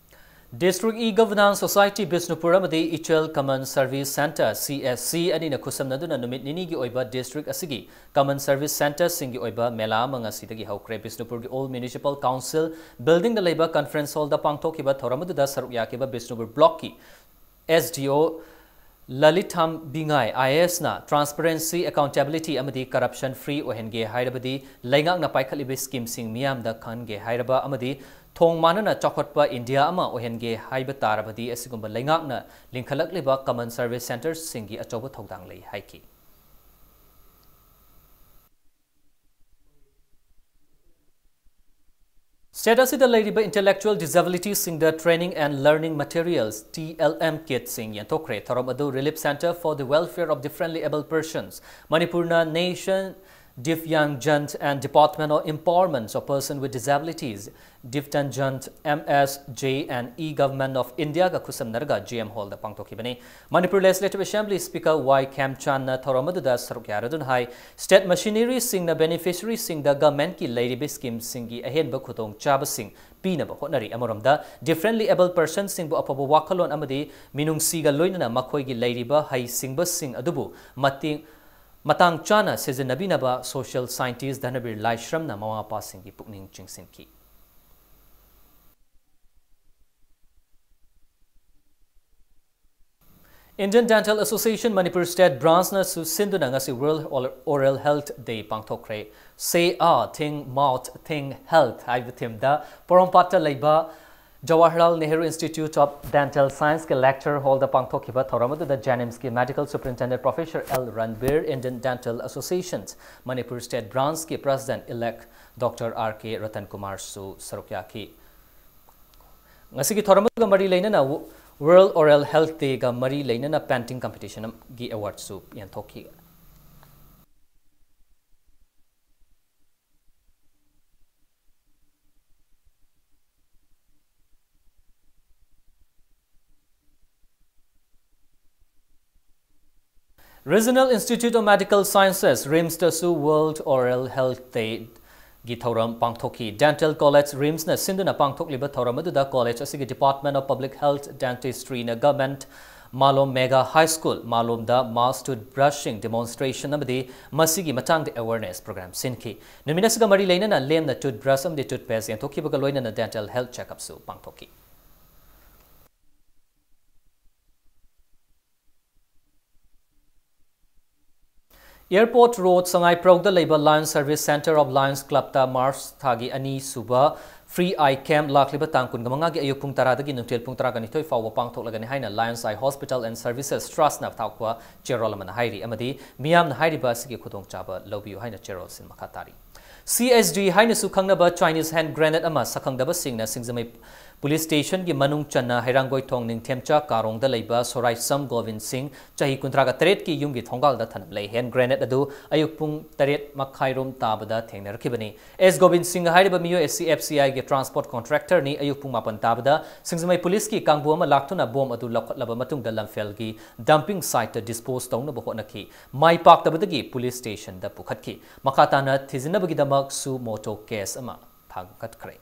District E-Governance Society ꯕꯤꯁꯅꯨꯄꯨꯔ ꯑꯃꯗꯤ ꯏꯆꯦꯜ Common Service Centre, C S C, ꯑꯅꯤꯅ ꯈꯨꯠꯁꯝꯅꯗꯨꯅ ꯅꯨꯃꯤꯠ ꯅꯤꯅꯤꯒꯤ ꯑꯣꯏꯕ ꯗꯤꯁꯇ꯭ꯔꯤꯛ ꯑꯁꯤꯒꯤ ꯀꯃꯟ ꯁꯔꯚꯤꯁ ꯁꯦꯟꯇꯔꯁꯤꯡꯒꯤ ꯑꯣꯏꯕ ꯃꯦꯂꯥ ꯑꯃ ꯉꯁꯤꯗꯒꯤ ꯍꯧꯈ꯭ꯔꯦ꯫ ꯕꯤꯁꯅꯨꯄꯨꯔꯒꯤ ꯑꯣꯜ ꯃ꯭ꯌꯨꯅꯤꯁꯤꯄꯥꯜ ꯀꯥꯎꯟꯁꯤꯜ ꯕꯤꯜꯗꯤꯡꯗ ꯂꯩꯕ ꯀꯟꯐꯔꯦꯟꯁ ꯍꯣꯜꯗ ꯄꯥꯡꯊꯣꯛꯈꯤꯕ ꯊꯧꯔꯝ ꯑꯗꯨꯗ ꯁꯔꯨꯛ ꯌꯥꯈꯤꯕ ꯕꯤꯁꯅꯨꯄꯨꯔ ꯕ꯭ꯂꯣꯛꯀꯤ ꯑꯦꯁ ꯗꯤ ꯑꯣ ꯂꯂꯤꯊꯥꯝ ꯕꯤꯉꯥꯏ ꯑꯥꯏ ꯑꯦ ꯑꯦꯁꯅ transparency, accountability ꯑꯃꯗꯤ corruption free ꯑꯣꯏꯍꯟꯒꯦ ꯍꯥꯏꯔꯕꯗꯤ ꯂꯩꯉꯥꯛꯅ ꯄꯥꯏꯈꯠꯂꯤꯕ ꯁ꯭ꯀꯤꯝꯁꯤꯡ ꯃꯤꯌꯥꯝꯗ ꯈꯪꯍꯟꯒꯦ ꯍꯥꯏꯔꯕ ꯑꯃꯗꯤ ꯊꯣꯡ ꯃꯥꯟꯅꯅ ꯆꯥꯎꯈꯠꯄ ꯏꯟꯗꯤꯌꯥ ꯑꯃ ꯑꯣꯏꯍꯟꯒꯦ ꯍꯥꯏꯕ ꯇꯥꯔꯕꯗꯤ ꯑꯁꯤꯒꯨꯝꯕ ꯂꯩꯉꯥꯛꯅ ꯂꯤꯡꯈꯠꯂꯛꯂꯤꯕ ꯀꯃꯟ ꯁꯔꯚꯤꯁ ꯁꯦꯟꯇꯔꯁꯤꯡꯒꯤ ꯑꯆꯧꯕ ꯊꯧꯗꯥꯡ ꯂꯩ ꯍꯥꯏꯈꯤ꯫ ꯁ꯭ꯇꯦꯠ ꯑꯁꯤꯗ ꯂꯩꯔꯤꯕ intellectual disabilityꯁꯤꯡꯗ Training and Learning Materials, T L M, ꯀꯤꯠꯁꯤꯡ ꯌꯦꯟꯊꯣꯛꯈ꯭ꯔꯦ꯫ ꯊꯧꯔꯝ ꯑꯗꯨ Relief Centre for the Welfare of Differently Abled Persons, ꯃꯅꯤꯄꯨꯔꯅ Nation Divyangjan and Department of Empowerment of Person with Disabilities, Divyanjan, M S J and E, Government of India ꯒ ꯈꯨꯠꯁꯝꯅꯔꯒ G M Hall ꯗ ꯄꯥꯡꯊꯣꯛꯈꯤꯕꯅꯤ꯫ Manipur Legislative Assembly Speaker ꯋꯥꯏ ꯈꯦꯝꯆꯥꯟꯅ ꯊꯧꯔꯝ ꯑꯗꯨꯗ ꯁꯔꯨꯛ ꯌꯥꯔꯗꯨꯅ ꯍꯥꯏ, state machinery ꯁꯤꯡꯅ beneficiary ꯁꯤꯡꯗ government ꯀꯤ ꯂꯩꯔꯤꯕ scheme ꯁꯤꯡꯒꯤ ꯑꯍꯦꯟꯕ ꯈꯨꯗꯣꯡꯆꯥꯕꯁꯤꯡ ꯄꯤꯅꯕ ꯍꯣꯠꯅꯔꯤ꯫ ꯑꯃꯔꯣꯝꯗ, differently abled person ꯁꯤꯡꯕꯨ ꯑꯐꯕ ꯋꯥꯈꯜꯂꯣꯟ ꯑꯃꯗꯤ ꯃꯤꯅꯨꯡꯁꯤꯒ ꯂꯣꯏꯅꯅ ꯃꯈꯣꯏꯒꯤ ꯂꯩꯔꯤꯕ ꯍꯩꯁꯤꯡꯕꯁꯤꯡ ꯑꯗꯨꯕꯨ ꯃꯇꯦꯡ, ꯃꯇꯥꯡ ꯆꯥꯅ ꯁꯤꯖꯤꯟꯅꯕꯤꯅꯕ social scientist ꯙꯅꯕꯤꯔ ꯂꯥꯏꯁ꯭ꯔꯝꯅ ꯃꯃꯥ ꯃꯄꯥꯁꯤꯡꯒꯤ ꯄꯨꯛꯅꯤꯡ ꯆꯤꯡꯁꯤꯟꯈꯤ꯫ Indian Dental Association Manipur State Branch ꯅꯁꯨ ꯁꯤꯟꯗꯨꯅ ꯉꯁꯤ World Oral Health Day ꯄꯥꯡꯊꯣꯛꯈ꯭ꯔꯦ꯫ Say a thing, mouth thing, health ꯍꯥꯏꯕ theme ꯗ ꯄꯣꯔꯣꯝꯄꯥꯠꯇ ꯂꯩꯕ Jawaharlal Nehru Institute of Dental Science ꯀꯤ lecture hall ꯗ ꯄꯥꯡꯊꯣꯛꯈꯤꯕ ꯊꯧꯔꯝ ꯑꯗꯨꯗ JNIMS ꯀꯤ Medical Superintendent Professor L ꯔꯟꯕꯤꯔ, Indian Dental Association Manipur State Branch ꯀꯤ President Elect Doctor R K Ratan ꯀꯨꯃꯥꯔꯁꯨ ꯁꯔꯨꯛ ꯌꯥꯈꯤ꯫ ꯉꯁꯤꯒꯤ ꯊꯧꯔꯝ ꯑꯗꯨꯒ ꯃꯔꯤ ꯂꯩꯅꯅ World Oral Health Day ꯒ ꯃꯔꯤ ꯂꯩꯅꯅ painting competition ꯒꯤ award ꯁꯨ ꯌꯦꯟꯊꯣꯛꯈꯤ꯫ Regional Institute of Medical Sciences, RIMS ꯇꯁꯨ World Oral Health Day ꯒꯤ ꯊꯧꯔꯝ ꯄꯥꯡꯊꯣꯛꯈꯤ꯫ Dental College, RIMS ꯅ ꯁꯤꯟꯗꯨꯅ ꯄꯥꯡꯊꯣꯛꯂꯤꯕ ꯊꯧꯔꯝ ꯑꯗꯨꯗ college ꯑꯁꯤꯒꯤ Department of Public Health Dentistry ꯅ government ꯃꯥꯂꯣꯝ Mega High School, ꯃꯥꯂꯣꯝꯗ mass toothbrushing demonstration ꯑꯃꯗꯤ ꯃꯁꯤꯒꯤ ꯃꯇꯥꯡꯗ awareness program ꯁꯤꯟꯈꯤ꯫ ꯅꯨꯃꯤꯠ ꯑꯁꯤꯒ ꯃꯔꯤ ꯂꯩꯅꯅ ꯂꯦꯝꯅ toothbrush ꯑꯃꯗꯤ toothpaste ꯌꯦꯟꯊꯣꯛꯈꯤꯕꯒ ꯂꯣꯏꯅꯅ dental health checkup ꯁꯨ ꯄꯥꯡꯊꯣꯛꯈꯤ꯫ Airport Road, ꯁꯉꯥꯏꯄ꯭ꯔꯧꯗ ꯂꯩꯕ Lions Service Centre of Lions Club ꯇ March ꯊꯥꯒꯤ ꯑꯅꯤ ꯁꯨꯕ Free Eye Camp ꯂꯥꯛꯂꯤꯕ ꯇꯥꯡ ꯀꯨꯟꯃꯉꯥꯒꯤ ꯑꯌꯨꯛ ꯄꯨꯡ ꯇꯔꯥꯗꯒꯤ ꯅꯨꯡꯊꯤꯜ ꯄꯨꯡ ꯇꯔꯥꯅꯤꯊꯣꯏ ꯐꯥꯎꯕ ꯄꯥꯡꯊꯣꯛꯂꯒꯅꯤ ꯍꯥꯏꯅ Lions Eye Hospital and Services Trust ꯅ ꯊꯥꯎꯈ꯭ꯋꯥ ꯆꯦꯔꯣꯜ ꯑꯃꯅ ꯍꯥꯏꯔꯤ, ꯑꯃꯗꯤ ꯃꯤꯌꯥꯝꯅ ꯍꯥꯏꯔꯤꯕ ꯑꯁꯤꯒꯤ ꯈꯨꯗꯣꯡꯆꯥꯕ ꯂꯧꯕꯤꯌꯨ ꯍꯥꯏꯅ ꯆꯦꯔꯣꯜꯁꯤꯡ ꯃꯈꯥ ꯇꯥꯔꯤ꯫ C H D ꯍꯥꯏꯅꯁꯨ ꯈꯪꯅꯕ Chinese hand grenade ꯑꯃ ꯁꯛꯈꯪꯗꯕꯁꯤꯡꯅ ꯁꯤꯡꯖꯃꯩ ꯄꯨꯂꯤꯁ ꯁ꯭ꯇꯦꯁꯟꯒꯤ ꯃꯅꯨꯡ ꯆꯟꯅ ꯍꯩꯔꯥꯡꯒꯣꯏꯊꯣꯡ ꯅꯤꯡꯊꯦꯝꯆꯥ ꯀꯥꯔꯣꯡꯗ ꯂꯩꯕ ꯁꯣꯔꯥꯏꯁꯝ ꯒꯣꯕꯤꯟ ꯁꯤꯡ, ꯆꯍꯤ ꯀꯨꯟꯊ꯭ꯔꯥꯒ ꯇꯔꯦꯠꯀꯤ ꯌꯨꯝꯒꯤ ꯊꯣꯡꯒꯥꯜꯗ ꯊꯅꯝꯂꯦ꯫ ꯍꯦꯟ ꯒ꯭ꯔꯦꯅꯦꯗ ꯑꯗꯨ ꯑꯌꯨꯛ ꯄꯨꯡ ꯇꯔꯦꯠ ꯃꯈꯥꯏꯔꯣꯝ ꯇꯥꯕꯗ ꯊꯦꯡꯅꯔꯛꯈꯤꯕꯅꯤ꯫ ꯑꯦꯁ ꯒꯣꯕꯤꯟ ꯁꯤꯡ ꯍꯥꯏꯔꯤꯕ ꯃꯤꯑꯣꯏ ꯑꯁꯤ ꯑꯦꯐ ꯁꯤ ꯑꯥꯏꯒꯤ ꯇ꯭ꯔꯥꯟꯁꯄꯣꯔꯠ ꯀꯣꯟꯇ꯭ꯔꯦꯛꯇꯔꯅꯤ꯫ ꯑꯌꯨꯛ ꯄꯨꯡ ꯃꯥꯄꯟ ꯇꯥꯕꯗ ꯁꯤꯡꯖꯃꯩ ꯄꯨꯂꯤꯁꯀꯤ ꯀꯥꯡꯕꯨ ꯑꯃ ꯂꯥꯛꯇꯨꯅ ꯕꯣꯝ ꯑꯗꯨ ꯂꯧꯈꯠꯂꯕ ꯃꯇꯨꯡꯗ ꯂꯝꯐꯦꯜꯒꯤ ꯗꯝꯄꯤꯡ ꯁꯥꯏꯠꯇ ꯗꯤꯁꯄꯣꯖ ꯇꯧꯅꯕ ꯍꯣꯠꯅꯈꯤ꯫ ꯃꯥꯏ ꯄꯥꯛꯇꯕꯗꯒꯤ ꯄꯨꯂꯤꯁ ꯁ꯭ꯇꯦꯁꯟꯗ ꯄꯨꯈꯠꯈꯤ꯫ ꯃꯈꯥ ꯇꯥꯅ ꯊꯤꯖꯤꯟꯅꯕꯒꯤꯗꯃꯛ ꯁꯨ ꯃꯣꯇꯣ ꯀꯦꯁ ꯑꯃ ꯊꯥꯡꯒꯠꯈ꯭ꯔꯦ꯫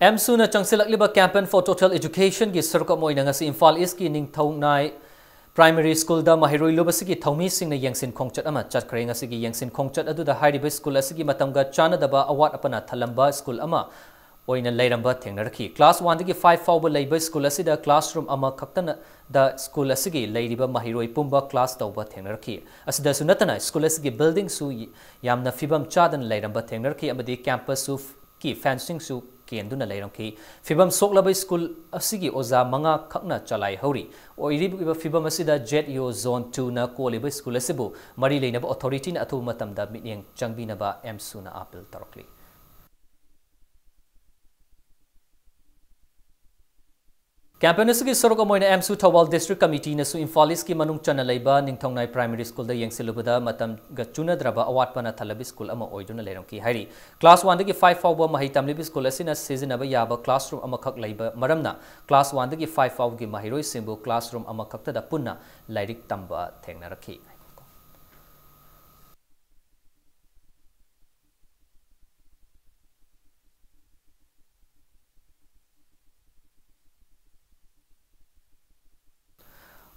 ꯑꯦꯝꯁꯨꯅ ꯆꯪꯁꯤꯜꯂꯛꯂꯤꯕ Campaign for Total Educationꯒꯤ ꯁꯔꯨꯛ ꯑꯃ ꯑꯣꯏꯅ ꯉꯁꯤ ꯏꯝꯐꯥꯜ ꯏꯁꯀꯤ ꯅꯤꯡꯊꯧꯅꯥꯏ ꯄ꯭ꯔꯥꯏꯃꯔꯤ ꯁ꯭ꯀꯨꯜꯗ ꯃꯍꯩꯔꯣꯏ ꯂꯣꯏꯕꯁꯤꯒꯤ ꯊꯧꯃꯤꯁꯤꯡꯅ ꯌꯦꯡꯁꯤꯟ ꯈꯣꯡꯆꯠ ꯑꯃ ꯆꯠꯈ꯭ꯔꯦ꯫ ꯉꯁꯤꯒꯤ ꯌꯦꯡꯁꯤꯟ ꯈꯣꯡꯆꯠ ꯑꯗꯨꯗ ꯍꯥꯏꯔꯤꯕ ꯁ꯭ꯀꯨꯜ ꯑꯁꯤꯒꯤ ꯃꯇꯝꯒ ꯆꯥꯟꯅꯗꯕ ꯑꯋꯥꯠ ꯑꯄꯅ ꯊꯜꯂꯝꯕ ꯁ꯭ꯀꯨꯜ ꯑꯃ ꯑꯣꯏꯅ ꯂꯩꯔꯝꯕ ꯊꯦꯡꯅꯔꯛꯈꯤ꯫ ꯀ꯭ꯂꯥꯁ ꯋꯥꯟꯗꯒꯤ ꯐꯥꯏꯚ ꯐꯥꯎꯕ ꯂꯩꯕ ꯁ꯭ꯀꯨꯜ ꯑꯁꯤꯗ ꯀ꯭ꯂꯥꯁꯔꯨꯝ ꯑꯃꯈꯛꯇꯅ ꯗ ꯁ꯭ꯀꯨꯜ ꯑꯁꯤꯒꯤ ꯂꯩꯔꯤꯕ ꯃꯍꯩꯔꯣꯏ ꯄꯨꯝꯕ ꯀ꯭ꯂꯥꯁ ꯇꯧꯕ ꯊꯦꯡꯅꯔꯛꯈꯤ꯫ ꯑꯁꯤꯗꯁꯨ ꯅꯠꯇꯅ ꯁ꯭ꯀꯨꯜ ꯑꯁꯤꯒꯤ ꯕꯤꯜꯗꯤꯡꯁꯨ ꯌꯥꯝꯅ ꯐꯤꯕꯝ ꯆꯥꯗꯅ ꯂꯩꯔꯝꯕ ꯊꯦꯡꯅꯔꯛꯈꯤ ꯑꯃꯗꯤ ꯀꯦꯝꯄꯁꯁꯨ ꯀꯤ ꯐꯦꯟꯁꯤꯡꯁꯨ ꯀꯦꯟꯗꯨꯅ ꯂꯩꯔꯝꯈꯤ꯫ ꯐꯤꯕꯝ ꯁꯣꯛꯂꯕ ꯁ꯭ꯀꯨꯜ ꯑꯁꯤꯒꯤ ꯑꯣꯖꯥ ꯃꯉꯥ ꯈꯛꯅ ꯆꯂꯥꯏꯍꯧꯔꯤ꯫ ꯑꯣꯏꯔꯤꯕ ꯐꯤꯕꯝ ꯑꯁꯤꯗ ꯖꯦꯠ ꯌꯨ ꯖꯣꯟ ꯇꯨꯅ ꯀꯣꯜꯂꯤꯕ ꯁ꯭ꯀꯨꯜ ꯑꯁꯤꯕꯨ ꯃꯔꯤ ꯂꯩꯅꯕ ꯑꯣꯊꯣꯔꯤꯇꯤꯅ ꯑꯊꯨꯕ ꯃꯇꯝꯗ ꯃꯤꯠꯌꯦꯡ ꯆꯪꯕꯤꯅꯕ ꯑꯦꯝꯁꯨꯅ ꯑꯥꯄꯤꯜ ꯇꯧꯔꯛꯂꯤ꯫ ꯀꯦꯝꯄꯦꯟ ꯑꯁꯤꯒꯤ ꯁꯔꯨꯛ ꯑꯃ ꯑꯣꯏꯅ ꯑꯦꯝꯁꯨ ꯊꯧꯕꯥꯜ ꯗꯤꯁꯇ꯭ꯔꯤꯛ ꯀꯃꯤꯇꯤꯅꯁꯨ ꯏꯝꯐꯥꯜ ꯏꯁꯀꯤ ꯃꯅꯨꯡ ꯆꯟꯅ ꯂꯩꯕ ꯅꯤꯡꯊꯧꯅꯥꯏ ꯄ꯭ꯔꯥꯏꯃꯔꯤ ꯁ꯭ꯀꯨꯜꯗ ꯌꯦꯡꯁꯤꯜꯂꯨꯕꯗ ꯃꯇꯝꯒ ꯆꯨꯅꯗ꯭ꯔꯕ ꯑꯋꯥꯠꯄꯅ ꯊꯜꯂꯕ ꯁ꯭ꯀꯨꯜ ꯑꯃ ꯑꯣꯏꯗꯨꯅ ꯂꯩꯔꯝꯈꯤ ꯍꯥꯏꯔꯤ꯫ ꯀ꯭ꯂꯥꯁ ꯋꯥꯟꯗꯒꯤ ꯐꯥꯏꯚ ꯐꯥꯎꯕ ꯃꯍꯩ ꯇꯝꯂꯤꯕ ꯁ꯭ꯀꯨꯜ ꯑꯁꯤꯅ ꯁꯤꯖꯤꯟꯅꯕ ꯌꯥꯕ ꯀ꯭ꯂꯥꯁꯔꯨꯝ ꯑꯃꯈꯛ ꯂꯩꯕ ꯃꯔꯝꯅ ꯀ꯭ꯂꯥꯁ ꯋꯥꯟꯗꯒꯤ ꯐꯥꯏꯚ ꯐꯥꯎꯕꯒꯤ ꯃꯍꯩꯔꯣꯏꯁꯤꯡꯕꯨ ꯀ꯭ꯂꯥꯁꯔꯨꯝ ꯑꯃꯈꯛꯇꯗ ꯄꯨꯟꯅ ꯂꯥꯏꯔꯤꯛ ꯇꯝꯕ ꯊꯦꯡꯅꯔꯛꯈꯤ꯫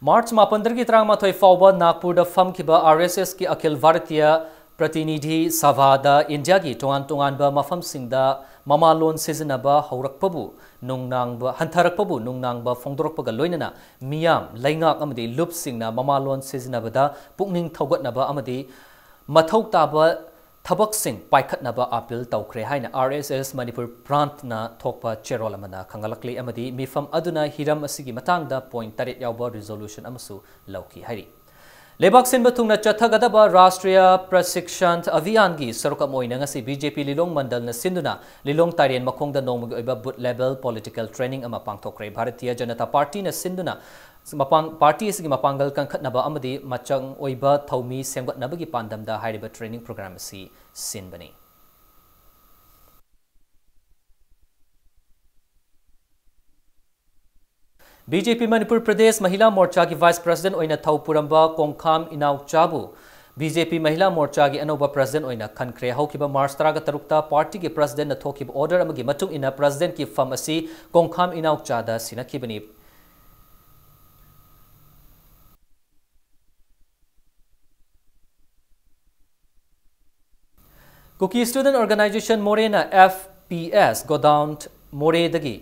ꯃꯥꯔꯆ ꯃꯥꯄꯟꯗꯒꯤ ꯇꯔꯥꯃꯥꯊꯣꯏ ꯐꯥꯎꯕ ꯅꯥꯒꯄꯨꯔꯗ ꯐꯝꯈꯤꯕ ꯑꯥꯔ ꯑꯦꯁ ꯑꯦꯁꯀꯤ ꯑꯈꯤꯜ ꯚꯥꯔꯇꯤꯌꯥ ꯄ꯭ꯔꯇꯤꯅꯤꯙꯤ ꯁꯚꯥꯗ ꯏꯟꯗꯤꯌꯥꯒꯤ ꯇꯣꯉꯥꯟ ꯇꯣꯉꯥꯟꯕ ꯃꯐꯝꯁꯤꯡꯗ ꯃꯃꯥꯂꯣꯟ ꯁꯤꯖꯤꯟꯅꯕ ꯍꯧꯔꯛꯄꯕꯨ ꯅꯨꯡꯅꯥꯡꯕ, ꯍꯟꯊꯔꯛꯄꯕꯨ ꯅꯨꯡꯅꯥꯡꯕ ꯐꯣꯡꯗꯣꯔꯛꯄꯒ ꯂꯣꯏꯅꯅ ꯃꯤꯌꯥꯝ, ꯂꯩꯉꯥꯛ ꯑꯃꯗꯤ ꯂꯨꯞꯁꯤꯡꯅ ꯃꯃꯥꯂꯣꯟ ꯁꯤꯖꯤꯟꯅꯕꯗ ꯄꯨꯛꯅꯤꯡ ꯊꯧꯒꯠꯅꯕ ꯑꯃꯗꯤ ꯃꯊꯧ ꯇꯥꯕ ꯊꯕꯛꯁꯤꯡ ꯄꯥꯏꯈꯠꯅꯕ ꯑꯥꯄꯤꯜ ꯇꯧꯈ꯭ꯔꯦ ꯍꯥꯏꯅ ꯑꯥꯔ ꯑꯦꯁ ꯑꯦꯁ ꯃꯅꯤꯄꯨꯔ ꯄ꯭ꯔꯥꯟꯠꯅ ꯊꯣꯛꯄ ꯆꯦꯔꯣꯜ ꯑꯃꯅ ꯈꯪꯍꯜꯂꯛꯂꯤ ꯑꯃꯗꯤ ꯃꯤꯐꯝ ꯑꯗꯨꯅ ꯍꯤꯔꯝ ꯑꯁꯤꯒꯤ ꯃꯇꯥꯡꯗ ꯄꯣꯏꯟꯠ ꯇꯔꯦꯠ ꯌꯥꯎꯕ ꯔꯤꯖꯣꯂꯨꯁꯟ ꯑꯃꯁꯨ ꯂꯧꯈꯤ ꯍꯥꯏꯔꯤ꯫ ꯂꯩꯕꯥꯛ ꯁꯤꯟꯕ ꯊꯨꯡꯅ ꯆꯠꯊꯒꯗꯕ ꯔꯥꯁꯇ꯭ꯔꯤꯌꯥ ꯄ꯭ꯔꯁꯤꯛꯁꯟ ꯑꯚꯤꯌꯥꯟꯒꯤ ꯁꯔꯨꯛ ꯑꯃ ꯑꯣꯏꯅ ꯉꯁꯤ ꯕꯤ ꯖꯦ ꯄꯤ ꯂꯤꯂꯣꯡ ꯃꯟꯗꯜꯅ ꯁꯤꯟꯗꯨꯅ ꯂꯤꯂꯣꯡ ꯇꯥꯏꯔꯦꯟ ꯃꯈꯣꯡꯗ ꯅꯣꯡꯃꯒꯤ ꯑꯣꯏꯕ ꯕꯨꯊ ꯂꯦꯚꯦꯜ ꯄꯣꯂꯤꯇꯤꯀꯦꯜ ꯇ꯭ꯔꯦꯅꯤꯡ ꯑꯃ ꯄꯥꯡꯊꯣꯛꯈ꯭ꯔꯦ꯫ ꯚꯥꯔꯇꯤꯌ ꯖꯅꯇꯥ ꯄꯥꯔꯇꯤꯅ ꯁꯤꯟꯗꯨꯅ ꯃꯄꯥꯡ-, ꯄꯥꯔꯇꯤ ꯑꯁꯤꯒꯤ ꯃꯄꯥꯡꯒꯜ ꯀꯟꯈꯠꯅꯕ ꯑꯃꯗꯤ ꯃꯆꯪ ꯑꯣꯏꯕ ꯊꯧꯃꯤ ꯁꯦꯝꯒꯠꯅꯕꯒꯤ ꯄꯥꯟꯗꯝꯗ ꯍꯥꯏꯔꯤꯕ ꯇ꯭ꯔꯦꯅꯤꯡ ꯄ꯭ꯔꯣꯒ꯭ꯔꯥꯝ ꯑꯁꯤ ꯁꯤꯟꯕꯅꯤ꯫ ꯕꯤ ꯖꯦ ꯄꯤ ꯃꯅꯤꯄꯨꯔ ꯄ꯭ꯔꯗꯦꯁ ꯃꯍꯤꯂꯥ ꯃꯣꯔꯆꯥꯒꯤ ꯚꯥꯏꯁ ꯄ꯭ꯔꯁꯤꯗꯦꯟꯠ ꯑꯣꯏꯅ ꯊꯧ ꯄꯨꯔꯝꯕ ꯀꯣꯡꯈꯥꯝ ꯏꯅꯥꯎꯆꯥꯕꯨ ꯕꯤ ꯖꯦ ꯄꯤ ꯃꯍꯤꯂꯥ ꯃꯣꯔꯆꯥꯒꯤ ꯑꯅꯧꯕ ꯄ꯭ꯔꯁꯤꯗꯦꯟꯠ ꯑꯣꯏꯅ ꯈꯟꯈ꯭ꯔꯦ꯫ ꯍꯧꯈꯤꯕ ꯃꯥꯔꯆ ꯇꯔꯥꯒ ꯇꯔꯨꯛꯇ ꯄꯥꯔꯇꯤꯒꯤ ꯄ꯭ꯔꯁꯤꯗꯦꯟꯠꯅ ꯊꯣꯛꯈꯤꯕ ꯑꯣꯔꯗꯔ ꯑꯃꯒꯤ ꯃꯇꯨꯡ ꯏꯟꯅ ꯄ꯭ꯔꯁꯤꯗꯦꯟꯠꯀꯤ ꯐꯝ ꯑꯁꯤ ꯀꯣꯡꯈꯥꯝ ꯏꯅꯥꯎꯆꯥꯗ ꯁꯤꯟꯅꯈꯤꯕꯅꯤ꯫ ꯀꯨꯀꯤ ꯁ꯭ꯇꯨꯗꯦꯟꯠ ꯑꯣꯔꯒꯅꯥꯏꯖꯦꯁꯟ ꯃꯣꯔꯦꯅ ꯑꯦꯐ ꯄꯤ ꯑꯦꯁ ꯒꯣꯗꯥꯎꯟ ꯃꯣꯔꯦꯗꯒꯤ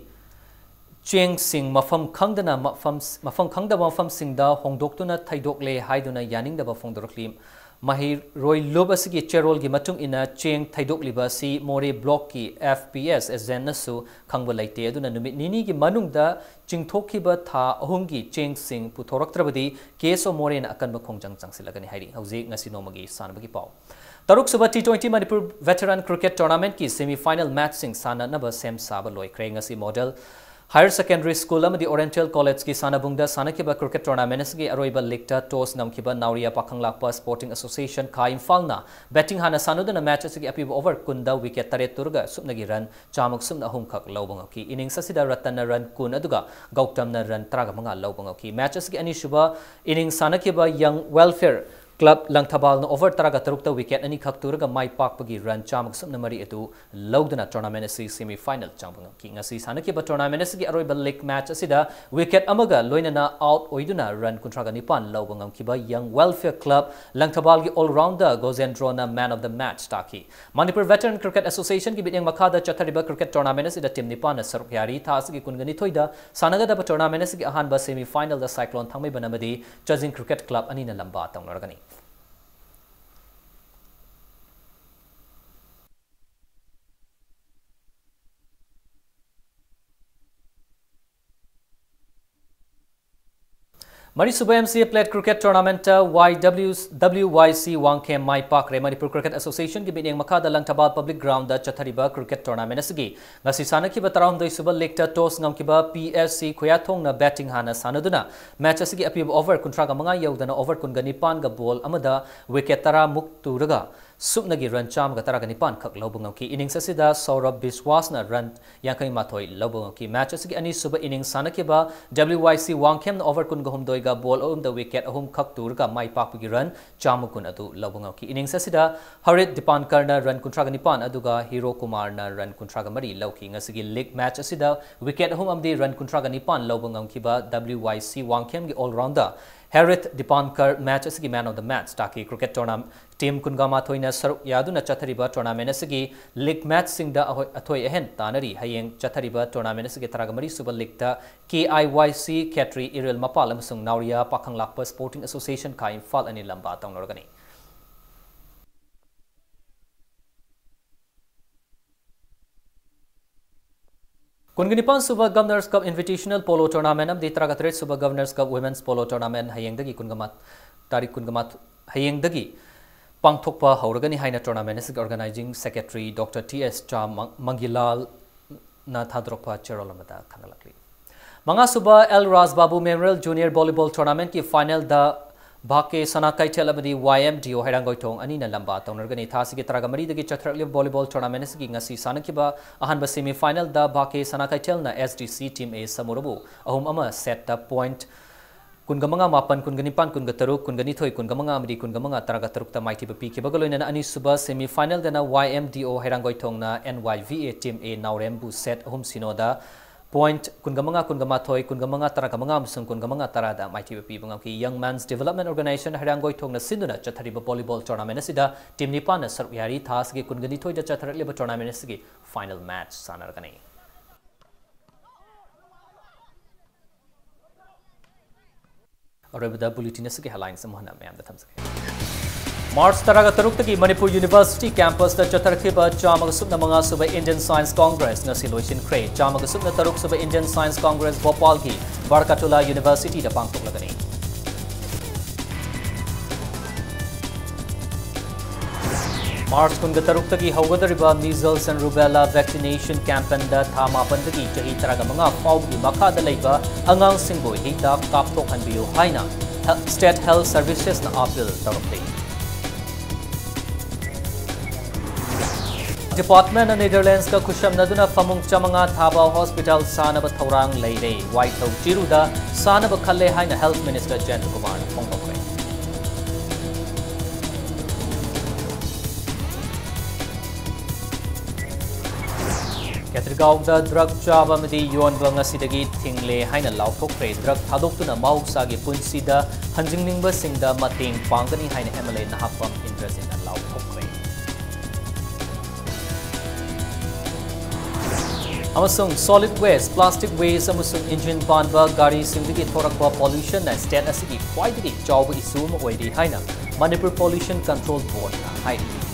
ꯆꯦꯡꯁꯤꯡ ꯃꯐꯝ ꯈꯪꯗꯅ ꯃꯐꯝ, ꯃꯐꯝ ꯈꯪꯗꯕ ꯃꯐꯝꯁꯤꯡꯗ ꯍꯣꯡꯗꯣꯛꯇꯨꯅ ꯊꯩꯗꯣꯛꯂꯦ ꯍꯥꯏꯗꯨꯅ ꯌꯥꯅꯤꯡꯗꯕ ꯐꯣꯡꯗꯣꯔꯛꯂꯤ꯫ ꯃꯍꯩꯔꯣꯏ ꯂꯨꯞ ꯑꯁꯤꯒꯤ ꯆꯦꯔꯣꯜꯒꯤ ꯃꯇꯨꯡ ꯏꯟꯅ ꯆꯦꯡ ꯊꯩꯗꯣꯛꯂꯤꯕ ꯑꯁꯤ ꯃꯣꯔꯦ ꯕ꯭ꯂꯣꯛꯀꯤ ꯑꯦꯐ ꯄꯤ ꯑꯦꯁ ꯑꯦꯖꯦꯟꯠꯅꯁꯨ ꯈꯪꯕ ꯂꯩꯇꯦ꯫ ꯑꯗꯨꯅ ꯅꯨꯃꯤꯠ ꯅꯤꯅꯤꯒꯤ ꯃꯅꯨꯡꯗ ꯆꯤꯡꯊꯣꯛꯈꯤꯕ ꯊꯥ ꯑꯍꯨꯝꯒꯤ ꯆꯦꯡꯁꯤꯡ ꯄꯨꯊꯣꯔꯛꯇ꯭ꯔꯕꯗꯤ ꯀꯦ ꯑꯦꯁ ꯑꯣ ꯃꯣꯔꯦꯅ ꯑꯀꯟꯕ ꯈꯣꯡꯖꯪ ꯆꯪꯁꯤꯜꯂꯛꯀꯅꯤ ꯍꯥꯏꯔꯤ꯫ ꯍꯧꯖꯤꯛ ꯉꯁꯤ ꯅꯣꯡꯃꯒꯤ ꯁꯥꯟꯅꯕꯒꯤ ꯄꯥꯎ꯫ ꯇꯔꯨꯛꯁꯨꯕ T twenty Manipur veteran cricket ꯇꯣꯔꯅꯥꯃꯦꯟꯠꯀꯤ ꯁꯦꯃꯤ ꯐꯥꯏꯅꯦꯜ ꯃꯦꯆꯁꯤꯡ ꯁꯥꯟꯅꯅꯕ ꯁꯦꯝ ꯁꯥꯕ ꯂꯣꯏꯈ꯭ꯔꯦ꯫ ꯉꯁꯤ ꯃꯣꯗꯦꯜ ꯍꯥꯌꯔ ꯁꯦꯀꯦꯟꯗꯔꯤ ꯁ꯭ꯀꯨꯜ ꯑꯃꯗꯤ ꯑꯣꯔꯤꯌꯦꯟꯇꯦꯜ ꯀꯣꯂꯦꯖꯀꯤ ꯁꯥꯟꯅꯕꯨꯡꯗ ꯁꯥꯟꯅꯈꯤꯕ ꯀ꯭ꯔꯤꯀꯦꯠ ꯇꯣꯔꯅꯥꯃꯦꯟꯠ ꯑꯁꯤꯒꯤ ꯑꯔꯣꯏꯕ ꯂꯤꯒꯇ ꯇꯣꯁ ꯉꯝꯈꯤꯕ ꯅꯥꯎꯔꯤꯌꯥ ꯄꯥꯈꯪꯂꯥꯛꯄ ꯁ꯭ꯄꯣꯔꯇꯤꯡ ꯑꯦꯁꯣꯁꯤꯌꯦꯁꯟ ꯈꯥ ꯏꯝꯐꯥꯜꯅ ꯕꯦꯇꯤꯡ ꯍꯥꯟꯅ ꯁꯥꯟꯅꯗꯨꯅ ꯃꯦꯆ ꯑꯁꯤꯒꯤ ꯑꯄꯤꯕ ꯑꯣꯚꯔ ꯀꯨꯟꯗ ꯋꯤꯀꯦꯠ ꯇꯔꯦꯠ ꯇꯨꯔꯒ ꯁꯨꯞꯅꯒꯤ ꯔꯟ ꯆꯥꯝꯃꯒ ꯁꯨꯞꯅ ꯑꯍꯨꯝ ꯈꯛ ꯂꯧꯕ ꯉꯝꯈꯤ꯫ ꯏꯅꯤꯡꯁ ꯑꯁꯤꯗ ꯔꯇꯟꯅ ꯔꯟ ꯀꯨꯟ ꯑꯗꯨꯒ ꯒꯧꯇꯝꯅ ꯔꯟ ꯇꯔꯥꯒ ꯃꯉꯥ ꯂꯧꯕ ꯉꯝꯈꯤ꯫ ꯃꯦꯆ ꯑꯁꯤꯒꯤ ꯑꯅꯤꯁꯨꯕ ꯏꯅꯤꯡꯁ ꯁꯥꯟꯅꯈꯤꯕ ꯌꯪ ꯋꯦꯜꯐꯤꯌꯔ ꯀ꯭ꯂꯕ ꯂꯪꯊꯕꯥꯜꯅ ꯑꯣꯚꯔ ꯇꯔꯥꯒ ꯇꯔꯨꯛꯇ ꯋꯤꯀꯦꯠ ꯑꯅꯤꯈꯛ ꯇꯨꯔꯒ ꯃꯥꯏ ꯄꯥꯛꯄꯒꯤ ꯔꯟ ꯆꯥꯝꯃꯒ ꯁꯨꯞꯅ ꯃꯔꯤ ꯑꯗꯨ ꯂꯧꯗꯨꯅ ꯇꯣꯔꯅꯥꯃꯦꯟ ꯑꯁꯤ ꯁꯦꯃꯤ ꯐꯥꯏꯅꯦꯜ ꯆꯪꯕ ꯉꯝꯈꯤ꯫ ꯉꯁꯤ ꯁꯥꯟꯅꯈꯤꯕ ꯇꯣꯔꯅꯥꯃꯦꯟ ꯑꯁꯤꯒꯤ ꯑꯔꯣꯏꯕ ꯂꯤꯒ ꯃꯦꯆ ꯑꯁꯤꯗ ꯋꯤꯀꯦꯠ ꯑꯃꯒ ꯂꯣꯏꯅꯅ ꯑꯥꯎꯠ ꯑꯣꯏꯗꯨꯅ ꯔꯟ ꯀꯨꯟꯊ꯭ꯔꯥꯒ ꯅꯤꯄꯥꯟ ꯂꯧꯕ ꯉꯝꯈꯤꯕ ꯌꯪ ꯋꯦꯜꯐꯤꯌꯔ ꯀ꯭ꯂꯕ ꯂꯪꯊꯕꯥꯜꯒꯤ ꯑꯣꯜ ꯔꯥꯎꯟꯗꯔ ꯒꯣꯖꯦꯟꯗ꯭ꯔꯣꯅ ꯃꯦꯟ ꯑꯣꯐ ꯗ ꯃꯦꯆ ꯇꯥꯈꯤ꯫ ꯃꯅꯤꯄꯨꯔ ꯚꯦꯇꯔꯥꯟ ꯀ꯭ꯔꯤꯀꯦꯠ ꯑꯦꯁꯣꯁꯤꯌꯦꯁꯟꯒꯤ ꯃꯤꯠꯌꯦꯡ ꯃꯈꯥꯗ ꯆꯠꯊꯔꯤꯕ ꯀ꯭ꯔꯤꯀꯦꯠ ꯇꯣꯔꯅꯥꯃꯦꯟ ꯑꯁꯤꯗ ꯇꯤꯝ ꯅꯤꯄꯥꯟꯅ ꯁꯔꯨꯛ ꯌꯥꯔꯤ꯫ ꯊꯥ ꯑꯁꯤꯒꯤ ꯀꯨꯟꯒꯅꯤꯊꯣꯏꯗ ꯁꯥꯟꯅꯒꯗꯕ ꯇꯣꯔꯅꯥꯃꯦꯟ ꯑꯁꯤꯒꯤ ꯑꯍꯥꯟꯕ ꯁꯦꯃꯤ ꯐꯥꯏꯅꯦꯜꯗ ꯁꯥꯏꯀ꯭ꯂꯣꯟ ꯊꯥꯡꯃꯩꯕꯟ ꯑꯃꯗꯤ ꯆꯥꯖꯤꯡ ꯀ꯭ꯔꯤꯀꯦꯠ ꯀ꯭ꯂꯕ ꯑꯅꯤꯅ ꯂꯝꯕꯥ ꯇꯧꯅꯔꯒꯅꯤ꯫ ꯃꯔꯤꯁꯨꯕ M C A Plate Cricket Tournamentꯇ Y W, W Y C Wangkhem my ꯄꯥꯛꯈ꯭ꯔꯦ꯫ Manipur Cricket Associationꯒꯤ ꯃꯤꯠꯌꯦꯡ ꯃꯈꯥꯗ ꯂꯪꯊꯕꯥꯜ Public Groundꯗ ꯆꯠꯊꯔꯤꯕ cricket tournament ꯑꯁꯤꯒꯤ ꯉꯁꯤ ꯁꯥꯟꯅꯈꯤꯕ ꯇꯔꯥꯍꯨꯝꯗꯣꯏ ꯁꯨꯕ leagueꯇ toss ꯉꯝꯈꯤꯕ P S C ꯈꯨꯌꯥꯊꯣꯡꯅ batting ꯍꯥꯟꯅ ꯁꯥꯟꯅꯗꯨꯅ match ꯑꯁꯤꯒꯤ ꯑꯄꯤꯕ over ꯀꯨꯟꯊ꯭ꯔꯥꯒ ꯃꯉꯥ ꯌꯧꯗꯅ over ꯀꯨꯟꯒ ꯅꯤꯄꯥꯟꯒ ball ꯑꯃꯗ wicket ꯇꯔꯥꯃꯨꯛ ꯇꯨꯔꯒ ꯁꯨꯞꯅꯒꯤ run ꯆꯥꯝꯃꯒ ꯇꯔꯥꯒ ꯅꯤꯄꯥꯟ ꯈꯛ ꯂꯧꯕ ꯉꯝꯈꯤ꯫ Innings ꯑꯁꯤꯗ ꯁꯧꯔꯚ ꯕꯤꯁ꯭ꯋꯥꯁꯅ run ꯌꯥꯡꯈꯩ ꯃꯥꯊꯣꯏ ꯂꯧꯕ ꯉꯝꯈꯤ꯫ Match ꯑꯁꯤꯒꯤ ꯑꯅꯤꯁꯨꯕ innings ꯁꯥꯟꯅꯈꯤꯕ W Y C ꯋꯥꯡꯈꯦꯝꯅ over ꯀꯨꯟꯒ ꯍꯨꯝꯗꯣꯏꯒ ball ꯑꯍꯨꯝꯗ wicket ꯑꯍꯨꯝ ꯈꯛ ꯇꯨꯔꯒ ꯃꯥꯏ ꯄꯥꯛꯄꯒꯤ run ꯆꯥꯝꯃ ꯀꯨꯟ ꯑꯗꯨ ꯂꯧꯕ ꯉꯝꯈꯤ꯫ Innings ꯑꯁꯤꯗ ꯍꯔꯤꯠ ꯗꯤꯄꯥꯟꯀꯔꯅ run ꯀꯨꯟꯊ꯭ꯔꯥꯒ ꯅꯤꯄꯥꯟ ꯑꯗꯨꯒ ꯍꯤꯔꯣ ꯀꯨꯃꯥꯔꯅ run ꯀꯨꯟꯊ꯭ꯔꯥꯒ ꯃꯔꯤ ꯂꯧꯈꯤ꯫ ꯉꯁꯤꯒꯤ league match ꯑꯁꯤꯗ wicket ꯑꯍꯨꯝ ꯑꯃꯗꯤ run ꯀꯨꯟꯊ꯭ꯔꯥꯒ ꯅꯤꯄꯥꯟ ꯂꯧꯕ ꯉꯝꯈꯤꯕ W Y C ꯋꯥꯡꯈꯦꯝꯒꯤ all-rounder ꯍꯦꯔꯤꯠ ꯗꯤꯄꯥꯟꯀꯔ match ꯑꯁꯤꯒꯤ man of the match ꯇꯥꯈꯤ꯫ Cricket tourna-, team ꯀꯨꯟꯒ ꯃꯥꯊꯣꯏꯅ ꯁꯔꯨꯛ ꯌꯥꯗꯨꯅ ꯆꯠꯊꯔꯤꯕ tournament ꯑꯁꯤꯒꯤ league matchꯁꯤꯡꯗ ꯑꯍꯣꯏ-, ꯑꯊꯣꯏ ꯑꯍꯦꯟ ꯇꯥꯅꯔꯤ꯫ ꯍꯌꯦꯡ ꯆꯠꯊꯔꯤꯕ tournament ꯑꯁꯤꯒꯤ ꯇꯔꯥꯒ ꯃꯔꯤ ꯁꯨꯕ leagueꯇ K I Y C, ꯈꯦꯇ꯭ꯔꯤ, ꯏꯔꯤꯜ, ꯃꯄꯥꯜ ꯑꯃꯁꯨꯡ ꯅꯥꯎꯔꯤꯌꯥ ꯄꯥꯈꯪ ꯂꯥꯛꯄ Sporting Association ꯈꯥ ꯏꯝꯐꯥꯜ ꯑꯅꯤ ꯂꯝꯕꯥ ꯇꯧꯅꯔꯒꯅꯤ꯫ ꯀꯨꯟꯒ ꯅꯤꯄꯥꯟ ꯁꯨꯕ Governors Cup Invitational Polo Tournament ꯑꯃꯗꯤ ꯇꯔꯥꯒ ꯇꯔꯦꯠ ꯁꯨꯕ Governors Cup Women's Polo Tournament ꯍꯌꯦꯡꯗꯒꯤ ꯀꯨꯟꯒ ꯃꯥ-, ꯇꯥꯔꯤꯛ ꯀꯨꯟꯒ ꯃꯥꯊꯣꯏ, ꯍꯌꯦꯡꯗꯒꯤ ꯄꯥꯡꯊꯣꯛꯄ ꯍꯧꯔꯒꯅꯤ ꯍꯥꯏꯅ tournament ꯑꯁꯤꯒꯤ organizing secretary Doctor T S ꯆꯥ ꯃꯪ-, ꯃꯪꯒꯤꯂꯥꯜꯅ ꯊꯥꯗꯣꯔꯛꯄ ꯆꯦꯔꯣꯜ ꯑꯃꯗ ꯈꯪꯍꯜꯂꯛꯂꯤ꯫ ꯃꯉꯥꯁꯨꯕ ꯑꯦꯜ ꯔꯥꯖ ꯕꯥꯕꯨ Memorial Junior Volleyball Tournamentꯀꯤ finalꯗ ꯚꯥꯀꯦ ꯁꯅꯥ ꯀꯩꯊꯦꯜ ꯑꯃꯗꯤ Y M D O ꯍꯩꯔꯥꯡꯒꯣꯏꯊꯣꯡ ꯑꯅꯤꯅ ꯂꯝꯕꯥ ꯇꯧꯅꯔꯒꯅꯤ꯫ ꯊꯥ ꯑꯁꯤꯒꯤ ꯇꯔꯥꯒ ꯃꯔꯤꯗꯒꯤ ꯆꯠꯊꯔꯛꯂꯤꯕ volleyball tournament ꯑꯁꯤꯒꯤ ꯉꯁꯤ ꯁꯥꯟꯅꯈꯤꯕ ꯑꯍꯥꯟꯕ semi finalꯗ ꯚꯥꯀꯦ ꯁꯅꯥ ꯀꯩꯊꯦꯜꯅ S D C Team A ꯁꯃꯨꯔꯕꯨ ꯑꯍꯨꯝ ꯑꯃ setꯇ point ꯀꯨꯟꯒ ꯃꯉꯥ ꯃꯥꯄꯟ, ꯀꯨꯟꯒ ꯅꯤꯄꯥꯟ ꯀꯨꯟꯒ ꯇꯔꯨꯛ, ꯀꯨꯟꯒ ꯅꯤꯊꯣꯏ ꯀꯨꯟꯒ ꯃꯉꯥ ꯑꯃꯗꯤ ꯀꯨꯟꯒ ꯃꯉꯥ ꯇꯔꯥꯒ ꯇꯔꯨꯛꯇ ꯃꯥꯏꯊꯤꯕ ꯄꯤꯈꯤꯕꯒ ꯂꯣꯏꯅꯅ ꯑꯅꯤꯁꯨꯕ semi finalꯗꯅ Y M D O ꯍꯩꯔꯥꯡꯒꯣꯏꯊꯣꯡꯅ N Y V A Team A ꯅꯥꯎꯔꯦꯝꯕꯨ set ꯑꯍꯨꯝ ꯁꯤꯅꯣꯗ point ꯀꯨꯟꯒ ꯃꯉꯥ, ꯀꯨꯟꯒ ꯃꯥꯊꯣꯏ, ꯀꯨꯟꯒ ꯃꯉꯥ, ꯇꯔꯥꯒ ꯃꯉꯥ ꯑꯃꯁꯨꯡ ꯀꯨꯟꯒ ꯃꯉꯥ, ꯇꯔꯥꯗ ꯃꯥꯏꯊꯤꯕ ꯄꯤꯕ ꯉꯝꯈꯤ꯫ Young Men's Development Organization ꯍꯩꯔꯥꯡꯒꯣꯏꯊꯣꯡꯅ ꯁꯤꯟꯗꯨꯅ ꯆꯠꯊꯔꯤꯕ volleyball tournament ꯑꯁꯤꯗ team ꯅꯤꯄꯥꯟꯅ ꯁꯔꯨꯛ ꯌꯥꯔꯤ꯫ ꯊꯥ ꯑꯁꯤꯒꯤ ꯀꯨꯟꯒ ꯅꯤꯊꯣꯏꯗ ꯆꯠꯊꯔꯛꯂꯤꯕ tournament ꯑꯁꯤꯒꯤ final match ꯁꯥꯟꯅꯔꯒꯅꯤ꯫ ꯑꯔꯣꯏꯕꯗ bulletin ꯑꯁꯤꯒꯤ headlines ꯑꯃꯨꯛ ꯍꯟꯅ ꯃꯌꯥꯝꯗ ꯊꯝꯖꯒꯦ꯫ March ꯇꯔꯥꯒ ꯇꯔꯨꯛꯇꯒꯤ ꯃꯅꯤꯄꯨꯔ University campusꯇ ꯆꯠꯊꯔꯛꯈꯤꯕ ꯆꯥꯝꯃꯒ ꯁꯨꯞꯅ ꯃꯉꯥ ꯁꯨꯕ Indian Science Congress ꯉꯁꯤ ꯂꯣꯏꯁꯤꯟꯈ꯭ꯔꯦ꯫ ꯆꯥꯝꯃꯒ ꯁꯨꯞꯅ ꯇꯔꯨꯛ ꯁꯨꯕ Indian Science Congress ꯚꯣꯄꯥꯜꯒꯤ ꯕꯔꯀꯇꯨꯜꯂꯥ Universityꯗ ꯄꯥꯡꯊꯣꯛꯂꯒꯅꯤ꯫ March ꯀꯨꯟꯒ ꯇꯔꯨꯛꯇꯒꯤ ꯍꯧꯒꯗꯧꯔꯤꯕ measles and rubella vaccination campaignꯗ ꯊꯥ ꯃꯥꯄꯟꯗꯒꯤ ꯆꯍꯤ ꯇꯔꯥꯃꯉꯥ ꯐꯥꯎꯕꯒꯤ ꯃꯈꯥꯗ ꯂꯩꯕ ꯑꯉꯥꯡꯁꯤꯡꯕꯨ ꯍꯤꯗꯥꯛ ꯀꯥꯞꯊꯣꯛꯍꯟꯕꯤꯌꯨ ꯍꯥꯏꯅ State Health Servicesꯅ appeal ꯇꯧꯔꯛꯂꯤ꯫ Departmentꯅ Netherlandsꯀ ꯈꯨꯠꯁꯝꯅꯗꯨꯅ ꯐꯃꯨꯡ ꯆꯥꯃꯉꯥ ꯊꯥꯕ hospital ꯁꯥꯅꯕ ꯊꯧꯔꯥꯡ ꯂꯩꯔꯦ꯫ ꯋꯥꯏꯊꯧ ꯆꯤꯔꯨꯗ ꯁꯥꯅꯕ ꯈꯜꯂꯦ ꯍꯥꯏꯅ Health Minister ꯖꯌꯟꯇ ꯀꯨꯃꯥꯔꯅ ꯐꯣꯡꯗꯣꯛꯈ꯭ꯔꯦ꯫ ꯀꯦꯇ꯭ꯔꯤꯒꯥꯎꯗ drug ꯆꯥꯕ ꯑꯃꯗꯤ ꯌꯣꯟꯕ ꯉꯁꯤꯗꯒꯤ ꯊꯤꯡꯂꯦ ꯍꯥꯏꯅ ꯂꯥꯎꯊꯣꯛꯈ꯭ꯔꯦ꯫ Drug ꯊꯥꯗꯣꯛꯇꯨꯅ ꯃꯍꯧꯁꯥꯒꯤ ꯄꯨꯟꯁꯤꯗ ꯍꯟꯖꯤꯟꯅꯤꯡꯕꯁꯤꯡꯗ ꯃꯇꯦꯡ ꯄꯥꯡꯒꯅꯤ ꯍꯥꯏꯅ MLA ꯅꯍꯥꯛꯄꯝ ꯏꯟꯗ꯭ꯔꯖꯤꯠꯅ ꯂꯥꯎꯊꯣꯛꯈ꯭ꯔꯦ꯫ ꯑꯃꯁꯨꯡ solid waste, plastic waste ꯑꯃꯁꯨꯡ engine ꯄꯥꯟꯕ ꯒꯥꯔꯤꯁꯤꯡꯗꯒꯤ ꯊꯣꯔꯛꯄ pollutionꯅ state ꯑꯁꯤꯒꯤ ꯈ꯭ꯋꯥꯏꯗꯒꯤ ꯆꯥꯎꯕ issue ꯑꯃ ꯑꯣꯏꯔꯤ ꯍꯥꯏꯅ Manipur Pollution Control Boardꯅ ꯍꯥꯏꯔꯤ꯫